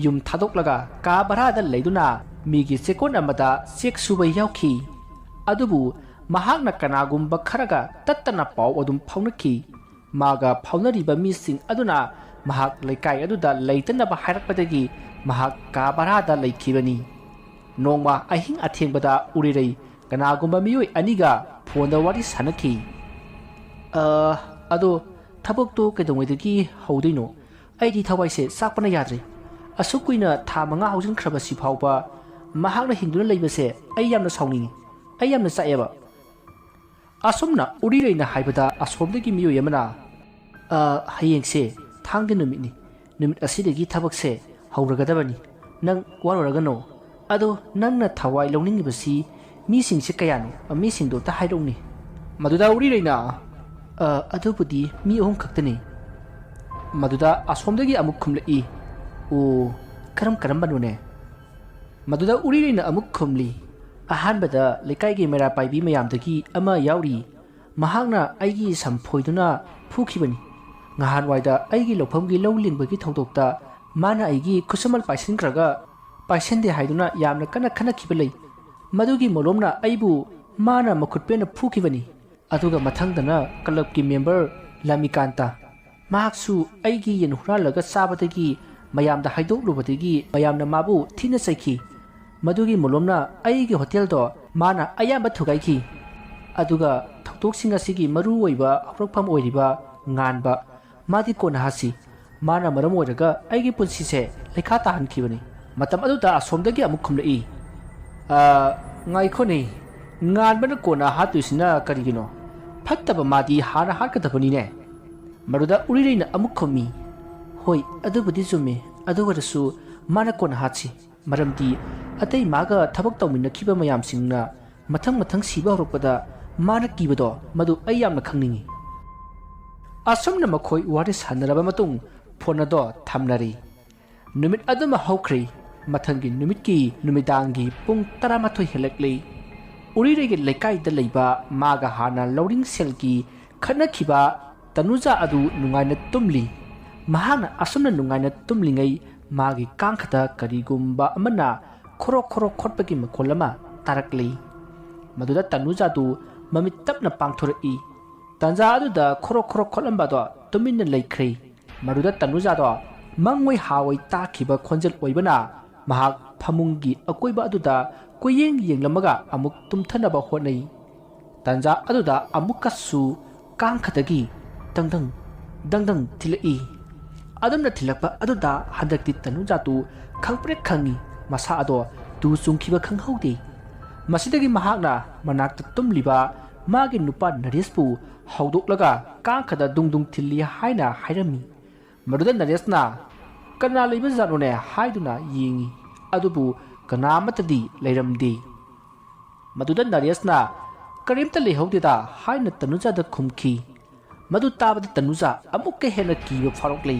ꯌꯨꯝ ꯊꯥꯗꯣꯛꯂꯒ ꯀꯥ ꯚꯔꯥꯗ ꯂꯩꯗꯨꯅ ꯃꯤꯒꯤ ꯆꯦꯛꯀꯣꯟ ꯑꯃꯗ ꯆꯦꯛ ꯁꯨꯕ ꯌꯥꯎꯈꯤ꯫ ꯑꯗꯨꯕꯨ ꯃꯍꯥꯛꯅ ꯀꯅꯥꯒꯨꯝꯕ ꯈꯔꯒ ꯇꯠꯇꯅ ꯄꯥꯎ ꯑꯗꯨꯝ ꯐꯥꯎꯅꯈꯤ꯫ ꯃꯥꯒ ꯐꯥꯎꯅꯔꯤꯕ ꯃꯤꯁꯤꯡ ꯑꯗꯨꯅ ꯃꯍꯥꯛ ꯂꯩꯀꯥꯏ ꯑꯗꯨꯗ ꯂꯩꯇꯅꯕ ꯍꯥꯏꯔꯛꯄꯗꯒꯤ ꯃꯍꯥꯛ ꯀꯥ ꯚꯔꯥꯗ ꯂꯩꯈꯤꯕꯅꯤ꯫ ꯅꯣꯡꯃ ꯑꯍꯤꯡ ꯑꯊꯦꯡꯕꯗ ꯎꯔꯤꯔꯩ ꯀꯅꯥꯒꯨꯝꯕ ꯃꯤꯑꯣꯏ ꯑꯅꯤꯒ ꯐꯣꯟꯗ ꯋꯥꯔꯤ ꯁꯥꯟꯅꯈꯤ꯫ "ꯑ, ꯑꯗꯣ ꯊꯕꯛꯇꯣ ꯀꯩꯗꯧꯉꯩꯗꯒꯤ ꯍꯧꯗꯣꯏꯅꯣ? ꯑꯩꯗꯤ ꯊꯋꯥꯏꯁꯦ ꯆꯥꯛꯄꯅ ꯌꯥꯗ꯭ꯔꯦ꯫ ꯑꯁꯨꯛ ꯀꯨꯏꯅ ꯊꯥ ꯃꯉꯥ ꯍꯧꯖꯤꯟꯈ꯭ꯔꯕꯁꯤ ꯐꯥꯎꯕ ꯃꯍꯥꯛꯅ ꯍꯤꯡꯗꯨꯅ ꯂꯩꯕꯁꯦ ꯑꯩ ꯌꯥꯝꯅ ꯁꯥꯎꯅꯤꯡꯉꯤ꯫ ꯑꯩ ꯌꯥꯝꯅ ꯆꯥꯛꯑꯦꯕ꯫" ꯑꯁꯨꯝꯅ ꯎꯔꯤꯔꯩꯅ ꯍꯥꯏꯕꯗ ꯑꯁꯣꯝꯗꯒꯤ ꯃꯤꯑꯣꯏ ꯑꯃꯅ, "ꯑ, ꯍꯌꯦꯡꯁꯦ ꯊꯥꯡꯖ ꯅꯨꯃꯤꯠꯅꯤ꯫ ꯅꯨꯃꯤꯠ ꯑꯁꯤꯗꯒꯤ ꯊꯕꯛꯁꯦ ꯍꯧꯔꯒꯗꯕꯅꯤ꯫ ꯅꯪ ꯋꯥꯔꯨꯔꯒꯅꯨ꯫ ꯑꯗꯣ ꯅꯪꯅ ꯊꯋꯥꯏ ꯂꯧꯅꯤꯡꯉꯤꯕꯁꯤ "ꯃꯤꯁꯤꯡꯁꯦ ꯀꯌꯥꯅꯣ? ꯃꯤꯁꯤꯡꯗꯣ ꯑꯝꯇ ꯍꯥꯏꯔꯛꯎꯅꯦ?" ꯃꯗꯨꯗ ꯎꯔꯤꯔꯩꯅ, "ꯑ, ꯑꯗꯨꯕꯨꯗꯤ ꯃꯤ ꯑꯍꯨꯝ ꯈꯛꯇꯅꯤ꯫" ꯃꯗꯨꯗ ꯑꯁꯣꯝꯗꯒꯤ ꯑꯃꯨꯛ ꯈꯨꯝꯂꯛꯏ, "ꯑꯣ, ꯀꯔꯝ ꯀꯔꯝꯕꯅꯣꯅꯦ?" ꯃꯗꯨꯗ ꯎꯔꯤꯔꯩꯅ ꯑꯃꯨꯛ ꯈꯨꯝꯂꯤ, "ꯑꯍꯥꯟꯕꯗ ꯂꯩꯀꯥꯏꯒꯤ ꯃꯩꯔꯥ ꯄꯥꯏꯕꯤ ꯃꯌꯥꯝꯗꯒꯤ ꯑꯃ ꯌꯥꯎꯔꯤ꯫ ꯃꯍꯥꯛꯅ ꯑꯩꯒꯤ ꯁꯝꯐꯣꯏꯗꯨꯅ ꯐꯨꯈꯤꯕꯅꯤ꯫ ꯉꯍꯥꯟꯋꯥꯏꯗ ꯑꯩꯒꯤ ꯂꯧꯐꯝꯒꯤ ꯂꯧ ꯂꯤꯡꯕꯒꯤ ꯊꯧꯗꯣꯛꯇ ꯃꯥꯅ ꯑꯩꯒꯤ ꯈꯨꯠꯁꯨꯃꯜ ꯄꯥꯏꯁꯤꯟꯈ꯭ꯔꯒ ꯄꯥꯏꯁꯤꯟꯗꯦ ꯍꯥꯏꯗꯨꯅ ꯌꯥꯝꯅ ꯀꯟꯅ ꯈꯠꯅꯈꯤꯕ ꯂꯩ꯫ ꯃꯗꯨꯒꯤ ꯃꯣꯂꯣꯝꯅ ꯑꯩꯕꯨ ꯃꯥꯅ ꯃꯈꯨꯠ ꯄꯦꯟꯅ ꯐꯨꯈꯤꯕꯅꯤ꯫ ꯑꯗꯨꯒ ꯃꯊꯪꯗꯅ ꯀ꯭ꯂꯕꯀꯤ ꯃꯦꯝꯕꯔ ꯂꯥꯃꯤꯀꯥꯟꯇ, ꯃꯍꯥꯛꯁꯨ ꯑꯩꯒꯤ ꯌꯦꯟ ꯍꯨꯔꯥꯜꯂꯒ ꯆꯥꯕꯗꯒꯤ ꯃꯌꯥꯝꯗ ꯍꯥꯏꯗꯣꯛꯂꯨꯕꯗꯒꯤ ꯃꯌꯥꯝꯅ ꯃꯥꯕꯨ ꯊꯤꯅ ꯆꯩꯈꯤ꯫ ꯃꯗꯨꯒꯤ ꯃꯣꯂꯣꯝꯅ ꯑꯩꯒꯤ ꯍꯣꯇꯦꯜꯗꯣ ꯃꯥꯅ ꯑꯌꯥꯝꯕ ꯊꯨꯒꯥꯏꯈꯤ꯫ ꯑꯗꯨꯒ ꯊꯧꯗꯣꯛꯁꯤꯡ ꯑꯁꯤꯒꯤ ꯃꯔꯨ ꯑꯣꯏꯕ ꯍꯧꯔꯛꯐꯝ ꯑꯣꯏꯔꯤꯕ ꯉꯥꯟꯕ, ꯃꯥꯗꯤ ꯀꯣꯟꯅ ꯍꯥꯠꯁꯤ꯫ ꯃꯥꯅ ꯃꯔꯝ ꯑꯣꯏꯔꯒ ꯑꯩꯒꯤ ꯄꯨꯟꯁꯤꯁꯦ ꯂꯩꯈꯥ ꯇꯥꯍꯟꯈꯤꯕꯅꯤ꯫" ꯃꯇꯝ ꯑꯗꯨꯗ ꯑꯁꯣꯝꯗꯒꯤ ꯑꯃꯨꯛ ꯈꯨꯝꯂꯛꯏ, "ꯑ, ꯉꯥꯏꯈꯣꯅꯦ, ꯉꯥꯟꯕꯅ ꯀꯣꯟꯅ ꯍꯥꯠꯇꯣꯏꯁꯤꯅ ꯀꯔꯤꯒꯤꯅꯣ? ꯐꯠꯇꯕ ꯃꯥꯗꯤ ꯍꯥꯟꯅ ꯍꯥꯠꯀꯗꯕꯅꯤꯅꯦ꯫" ꯃꯗꯨꯗ ꯎꯔꯤꯔꯩꯅ ꯑꯃꯨꯛ ꯈꯨꯝꯃꯤ, "ꯍꯣꯏ, ꯑꯗꯨꯕꯨꯗꯤ ꯆꯨꯝꯃꯤ꯫ ꯑꯗꯨ ꯑꯣꯏꯔꯁꯨ ꯃꯥꯅ ꯀꯣꯟꯅ ꯍꯥꯠꯁꯤ꯫ ꯃꯔꯝꯗꯤ ꯑꯇꯩ ꯃꯥꯒ ꯊꯕꯛ ꯇꯧꯃꯤꯟꯅꯈꯤꯕ ꯃꯌꯥꯝꯁꯤꯡꯅ ꯃꯊꯪ ꯃꯊꯪ ꯁꯤꯕ ꯍꯧꯔꯛꯄꯗ ꯃꯥꯅ ꯀꯤꯕꯗꯣ, ꯃꯗꯨ ꯑꯩ ꯌꯥꯝꯅ ꯈꯪꯅꯤꯡꯏ꯫" ꯑꯁꯨꯝꯅ ꯃꯈꯣꯏ ꯋꯥꯔꯤ ꯁꯥꯟꯅꯔꯕ ꯃꯇꯨꯡ ꯐꯣꯟ ꯑꯗꯣ ꯊꯝꯅꯔꯤ꯫ ꯅꯨꯃꯤꯠ ꯑꯗꯨꯃ ꯍꯧꯈ꯭ꯔꯦ꯫ ꯃꯊꯪꯒꯤ ꯅꯨꯃꯤꯠꯀꯤ ꯅꯨꯃꯤꯗꯥꯡꯒꯤ ꯄꯨꯡ ꯇꯔꯥꯃꯥꯊꯣꯏ ꯍꯦꯜꯂꯛꯂꯦ꯫ ꯎꯔꯤꯔꯩꯒꯤ ꯂꯩꯀꯥꯏꯗ ꯂꯩꯕ ꯃꯥꯒ ꯍꯥꯟꯅ ꯂꯧꯔꯤꯡ ꯁꯦꯜꯒꯤ ꯈꯠꯅꯈꯤꯕ ꯇꯅꯨꯖꯥ ꯑꯗꯨ ꯅꯨꯡꯉꯥꯏꯅ ꯇꯨꯝꯂꯤ꯫ ꯃꯍꯥꯛꯅ ꯑꯁꯨꯝꯅ ꯅꯨꯡꯉꯥꯏꯅ ꯇꯨꯝꯂꯤꯉꯩ ꯃꯥꯒꯤ ꯀꯥꯡꯈꯗ ꯀꯔꯤꯒꯨꯝꯕ ꯑꯃꯅ ꯈꯣꯔꯣ ꯈꯣꯔꯣ ꯈꯣꯠꯄꯒꯤ ꯃꯈꯣꯜ ꯑꯃ ꯇꯥꯔꯛꯂꯤ꯫ ꯃꯗꯨꯗ ꯇꯅꯨꯖꯥꯗꯨ ꯃꯃꯤꯠ ꯇꯞꯅ ꯄꯥꯡꯊꯣꯔꯛꯏ꯫ ꯇꯥꯟꯖꯥ ꯑꯗꯨꯗ ꯈꯣꯔꯣ ꯈꯣꯔꯣ ꯈꯣꯠꯂꯝꯕꯗꯣ ꯇꯨꯃꯤꯟꯅ ꯂꯩꯈ꯭ꯔꯦ꯫ ꯃꯗꯨꯗ ꯇꯅꯨꯖꯥꯗꯣ ꯃꯪꯑꯣꯏ ꯍꯥꯑꯣꯏ ꯇꯥꯈꯤꯕ ꯈꯣꯟꯖꯦꯜ ꯑꯣꯏꯕꯅ ꯃꯍꯥꯛ ꯐꯃꯨꯡꯒꯤ ꯑꯀꯣꯏꯕ ꯑꯗꯨꯗ ꯀꯣꯏꯌꯦꯡ ꯌꯦꯡꯂꯝꯃꯒ ꯑꯃꯨꯛ ꯇꯨꯝꯊꯅꯕ ꯍꯣꯠꯅꯩ꯫ ꯇꯥꯟꯖꯥ ꯑꯗꯨꯗ ꯑꯃꯨꯛꯀꯁꯨ ꯀꯥꯡꯈꯗꯒꯤ ꯗꯪꯗꯪ ꯗꯪꯗꯪ ꯊꯤꯜꯂꯛꯏ꯫ ꯑꯗꯨꯝꯅ ꯊꯤꯜꯂꯛꯄ ꯑꯗꯨꯗ ꯍꯟꯗꯛꯇꯤ ꯇꯅꯨꯖꯥꯗꯨ ꯈꯪꯄ꯭ꯔꯦꯛ ꯈꯪꯉꯤ꯫ ꯃꯁꯥ ꯑꯗꯣ ꯇꯨ ꯆꯨꯡꯈꯤꯕ ꯈꯪꯍꯧꯗꯦ꯫ ꯃꯁꯤꯗꯒꯤ ꯃꯍꯥꯛꯅ ꯃꯅꯥꯛꯇ ꯇꯨꯝꯂꯤꯕ ꯃꯥꯒꯤ ꯅꯨꯄꯥ ꯅꯔꯦꯁꯄꯨ ꯍꯧꯗꯣꯛꯂꯒ ꯀꯥꯡꯈꯗ ꯗꯨꯡ ꯗꯨꯡ ꯊꯤꯜꯂꯤ ꯍꯥꯏꯅ ꯍꯥꯏꯔꯝꯃꯤ꯫ ꯃꯗꯨꯗ ꯅꯔꯦꯁꯅ "ꯀꯅꯥ ꯂꯩꯕ ꯖꯥꯠꯅꯣꯅꯦ?" ꯍꯥꯏꯗꯨꯅ ꯌꯦꯡꯉꯤ꯫ ꯑꯗꯨꯕꯨ ꯀꯅꯥ ꯑꯃꯠꯇꯗꯤ ꯂꯩꯔꯝꯗꯦ꯫ ꯃꯗꯨꯗ ꯅꯔꯦꯁꯅ "ꯀꯔꯤꯝꯇ ꯂꯩꯍꯧꯗꯦꯗ" ꯍꯥꯏꯅ ꯇꯅꯨꯖꯥꯗ ꯈꯨꯝꯈꯤ꯫ ꯃꯗꯨ ꯇꯥꯕꯗ ꯇꯅꯨꯖꯥ ꯑꯃꯨꯛꯀ ꯍꯦꯟꯅ ꯀꯤꯕ ꯐꯥꯎꯔꯛꯂꯤ꯫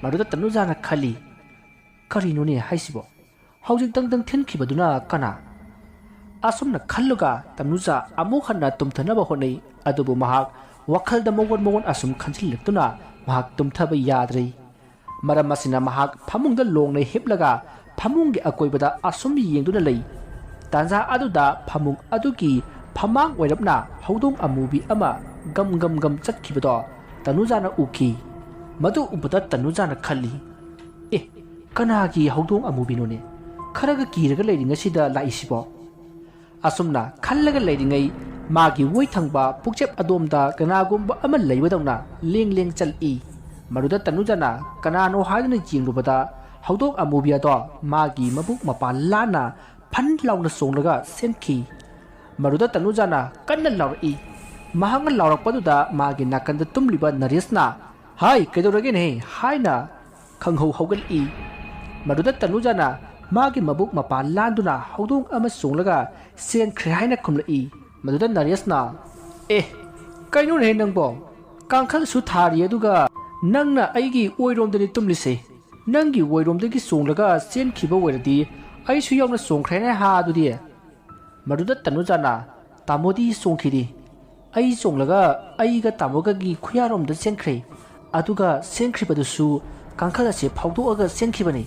ꯃꯗꯨꯗ ꯇꯅꯨꯖꯥꯅ ꯈꯜꯂꯤ, "ꯀꯔꯤꯅꯣꯅꯦ ꯍꯥꯏꯁꯤꯕꯣ? ꯍꯧꯖꯤꯛ ꯗꯪ ꯗꯪ ꯊꯤꯟꯈꯤꯕꯗꯨꯅ ꯀꯅꯥ?" ꯑꯁꯨꯝꯅ ꯈꯜꯂꯒ ꯇꯅꯨꯖꯥ ꯑꯃꯨꯛ ꯍꯟꯅ ꯇꯨꯝꯊꯅꯕ ꯍꯣꯠꯅꯩ꯫ ꯑꯗꯨꯕꯨ ꯃꯍꯥꯛ ꯋꯥꯈꯜꯗ ꯃꯑꯣꯟ ꯃꯑꯣꯟ ꯑꯁꯨꯝ ꯈꯟꯖꯤꯜꯂꯛꯇꯨꯅ ꯃꯍꯥꯛ ꯇꯨꯝꯊꯕ ꯌꯥꯗ꯭ꯔꯦ꯫ ꯃꯔꯝ ꯑꯁꯤꯅ ꯃꯍꯥꯛ ꯐꯃꯨꯡꯗ ꯂꯣꯡꯅ ꯍꯤꯞꯂꯒ ꯐꯃꯨꯡꯒꯤ ꯑꯀꯣꯏꯕꯗ ꯑꯁꯨꯝ ꯌꯦꯡꯗꯨꯅ ꯂꯩ꯫ ꯇꯥꯟꯖꯥ ꯑꯗꯨꯗ ꯐꯃꯨꯡ ꯑꯗꯨꯒꯤ ꯐꯃꯥꯡ ꯑꯣꯏꯔꯞꯅ ꯍꯧꯗꯣꯡ ꯑꯃꯨꯕꯤ ꯑꯃ ꯒꯝ ꯒꯝ ꯒꯝ ꯆꯠꯈꯤꯕꯗꯣ ꯇꯅꯨꯖꯥꯅ ꯎꯈꯤ꯫ ꯃꯗꯨ ꯎꯕꯗ ꯇꯅꯨꯖꯥꯅ ꯈꯜꯂꯤ, "ꯑꯦ, ꯀꯅꯥꯒꯤ ꯍꯧꯗꯣꯡ ꯑꯃꯨꯕꯤꯅꯣꯅꯦ? ꯈꯔꯒ ꯀꯤꯔꯒ ꯂꯩꯔꯤꯉꯩꯁꯤꯗ ꯂꯥꯛꯏꯁꯤꯕꯣ?" ꯑꯁꯨꯝꯅ ꯈꯜꯂꯒ ꯂꯩꯔꯤꯉꯩ ꯃꯥꯒꯤ ꯑꯣꯏ ꯊꯪꯕ ꯄꯨꯛꯆꯦꯞ ꯑꯗꯣꯝꯗ ꯀꯅꯥꯒꯨꯝꯕ ꯑꯃ ꯂꯩꯕꯗꯧꯅ ꯂꯦꯡ ꯂꯦꯡ ꯆꯠꯂꯛꯏ꯫ ꯃꯗꯨꯗ ꯇꯅꯨꯖꯥꯅ ꯀꯅꯥꯅꯣ ꯍꯥꯏꯗꯨꯅ ꯌꯦꯡꯂꯨꯕꯗ ꯍꯧꯗꯣꯡ ꯑꯃꯨꯕꯤ ꯑꯗꯣ ꯃꯥꯒꯤ ꯃꯕꯨꯛ ꯃꯄꯥ ꯂꯥꯟꯅ ꯐꯟ ꯂꯥꯎꯅ ꯆꯣꯡꯂꯒ ꯆꯦꯟꯈꯤ꯫ ꯃꯗꯨꯗ ꯇꯅꯨꯖꯥꯅ ꯀꯟꯅ ꯂꯥꯎꯔꯛꯏ꯫ ꯃꯍꯥꯛꯅ ꯂꯥꯎꯔꯛꯄꯗꯨꯗ ꯃꯥꯒꯤ ꯅꯥꯀꯟꯗ ꯇꯨꯝꯂꯤꯕ ꯅꯔꯦꯁꯅ, "ꯍꯥꯏ, ꯀꯩꯗꯧꯔꯒꯦꯅꯦꯍꯦ?" ꯍꯥꯏꯅ ꯈꯪꯍꯧ ꯍꯧꯒꯠꯂꯛꯏ꯫ ꯃꯗꯨꯗ ꯇꯅꯨꯖꯥꯅ ꯃꯥꯒꯤ ꯃꯕꯨꯛ ꯃꯄꯥ ꯂꯥꯟꯗꯨꯅ ꯍꯧꯗꯣꯡ ꯑꯃ ꯆꯣꯡꯂꯒ ꯆꯦꯟꯈ꯭ꯔꯦ ꯍꯥꯏꯅ ꯈꯨꯝꯂꯛꯏ꯫ ꯃꯗꯨꯗ ꯅꯔꯦꯁꯅ, "ꯑꯦ, ꯀꯩꯅꯣꯅꯦꯍꯦ ꯅꯪꯕꯣ? ꯀꯥꯡꯈꯜꯁꯨ ꯊꯥꯔꯤ, ꯑꯗꯨꯒ ꯅꯪꯅ ꯑꯩꯒꯤ ꯑꯣꯏꯔꯣꯝꯗꯅꯤ ꯇꯨꯝꯂꯤꯁꯦ꯫ ꯅꯪꯒꯤ ꯑꯣꯏꯔꯣꯝꯗꯒꯤ ꯆꯣꯡꯂꯒ ꯆꯦꯟꯈꯤꯕ ꯑꯣꯏꯔꯗꯤ ꯑꯩꯁꯨ ꯌꯥꯎꯅ ꯆꯣꯡꯈ꯭ꯔꯦꯅꯦ ꯍꯥ ꯑꯗꯨꯗꯤ?" ꯃꯗꯨꯗ ꯇꯅꯨꯖꯥꯅ, "ꯇꯥꯃꯣꯗꯤ ꯆꯣꯡꯈꯤꯗꯦ꯫ ꯑꯩ ꯆꯣꯡꯂꯒ ꯑꯩꯒ ꯇꯥꯃꯣꯒꯒꯤ ꯈꯨꯌꯥꯔꯣꯝꯗ ꯆꯦꯟꯈ꯭ꯔꯦ꯫ ꯑꯗꯨꯒ ꯆꯦꯟꯈ꯭ꯔꯤꯕꯗꯨꯁꯨ ꯀꯥꯡꯈꯜ ꯑꯁꯦ ꯐꯥꯎꯗꯣꯛꯑꯒ ꯆꯦꯟꯈꯤꯕꯅꯤ꯫"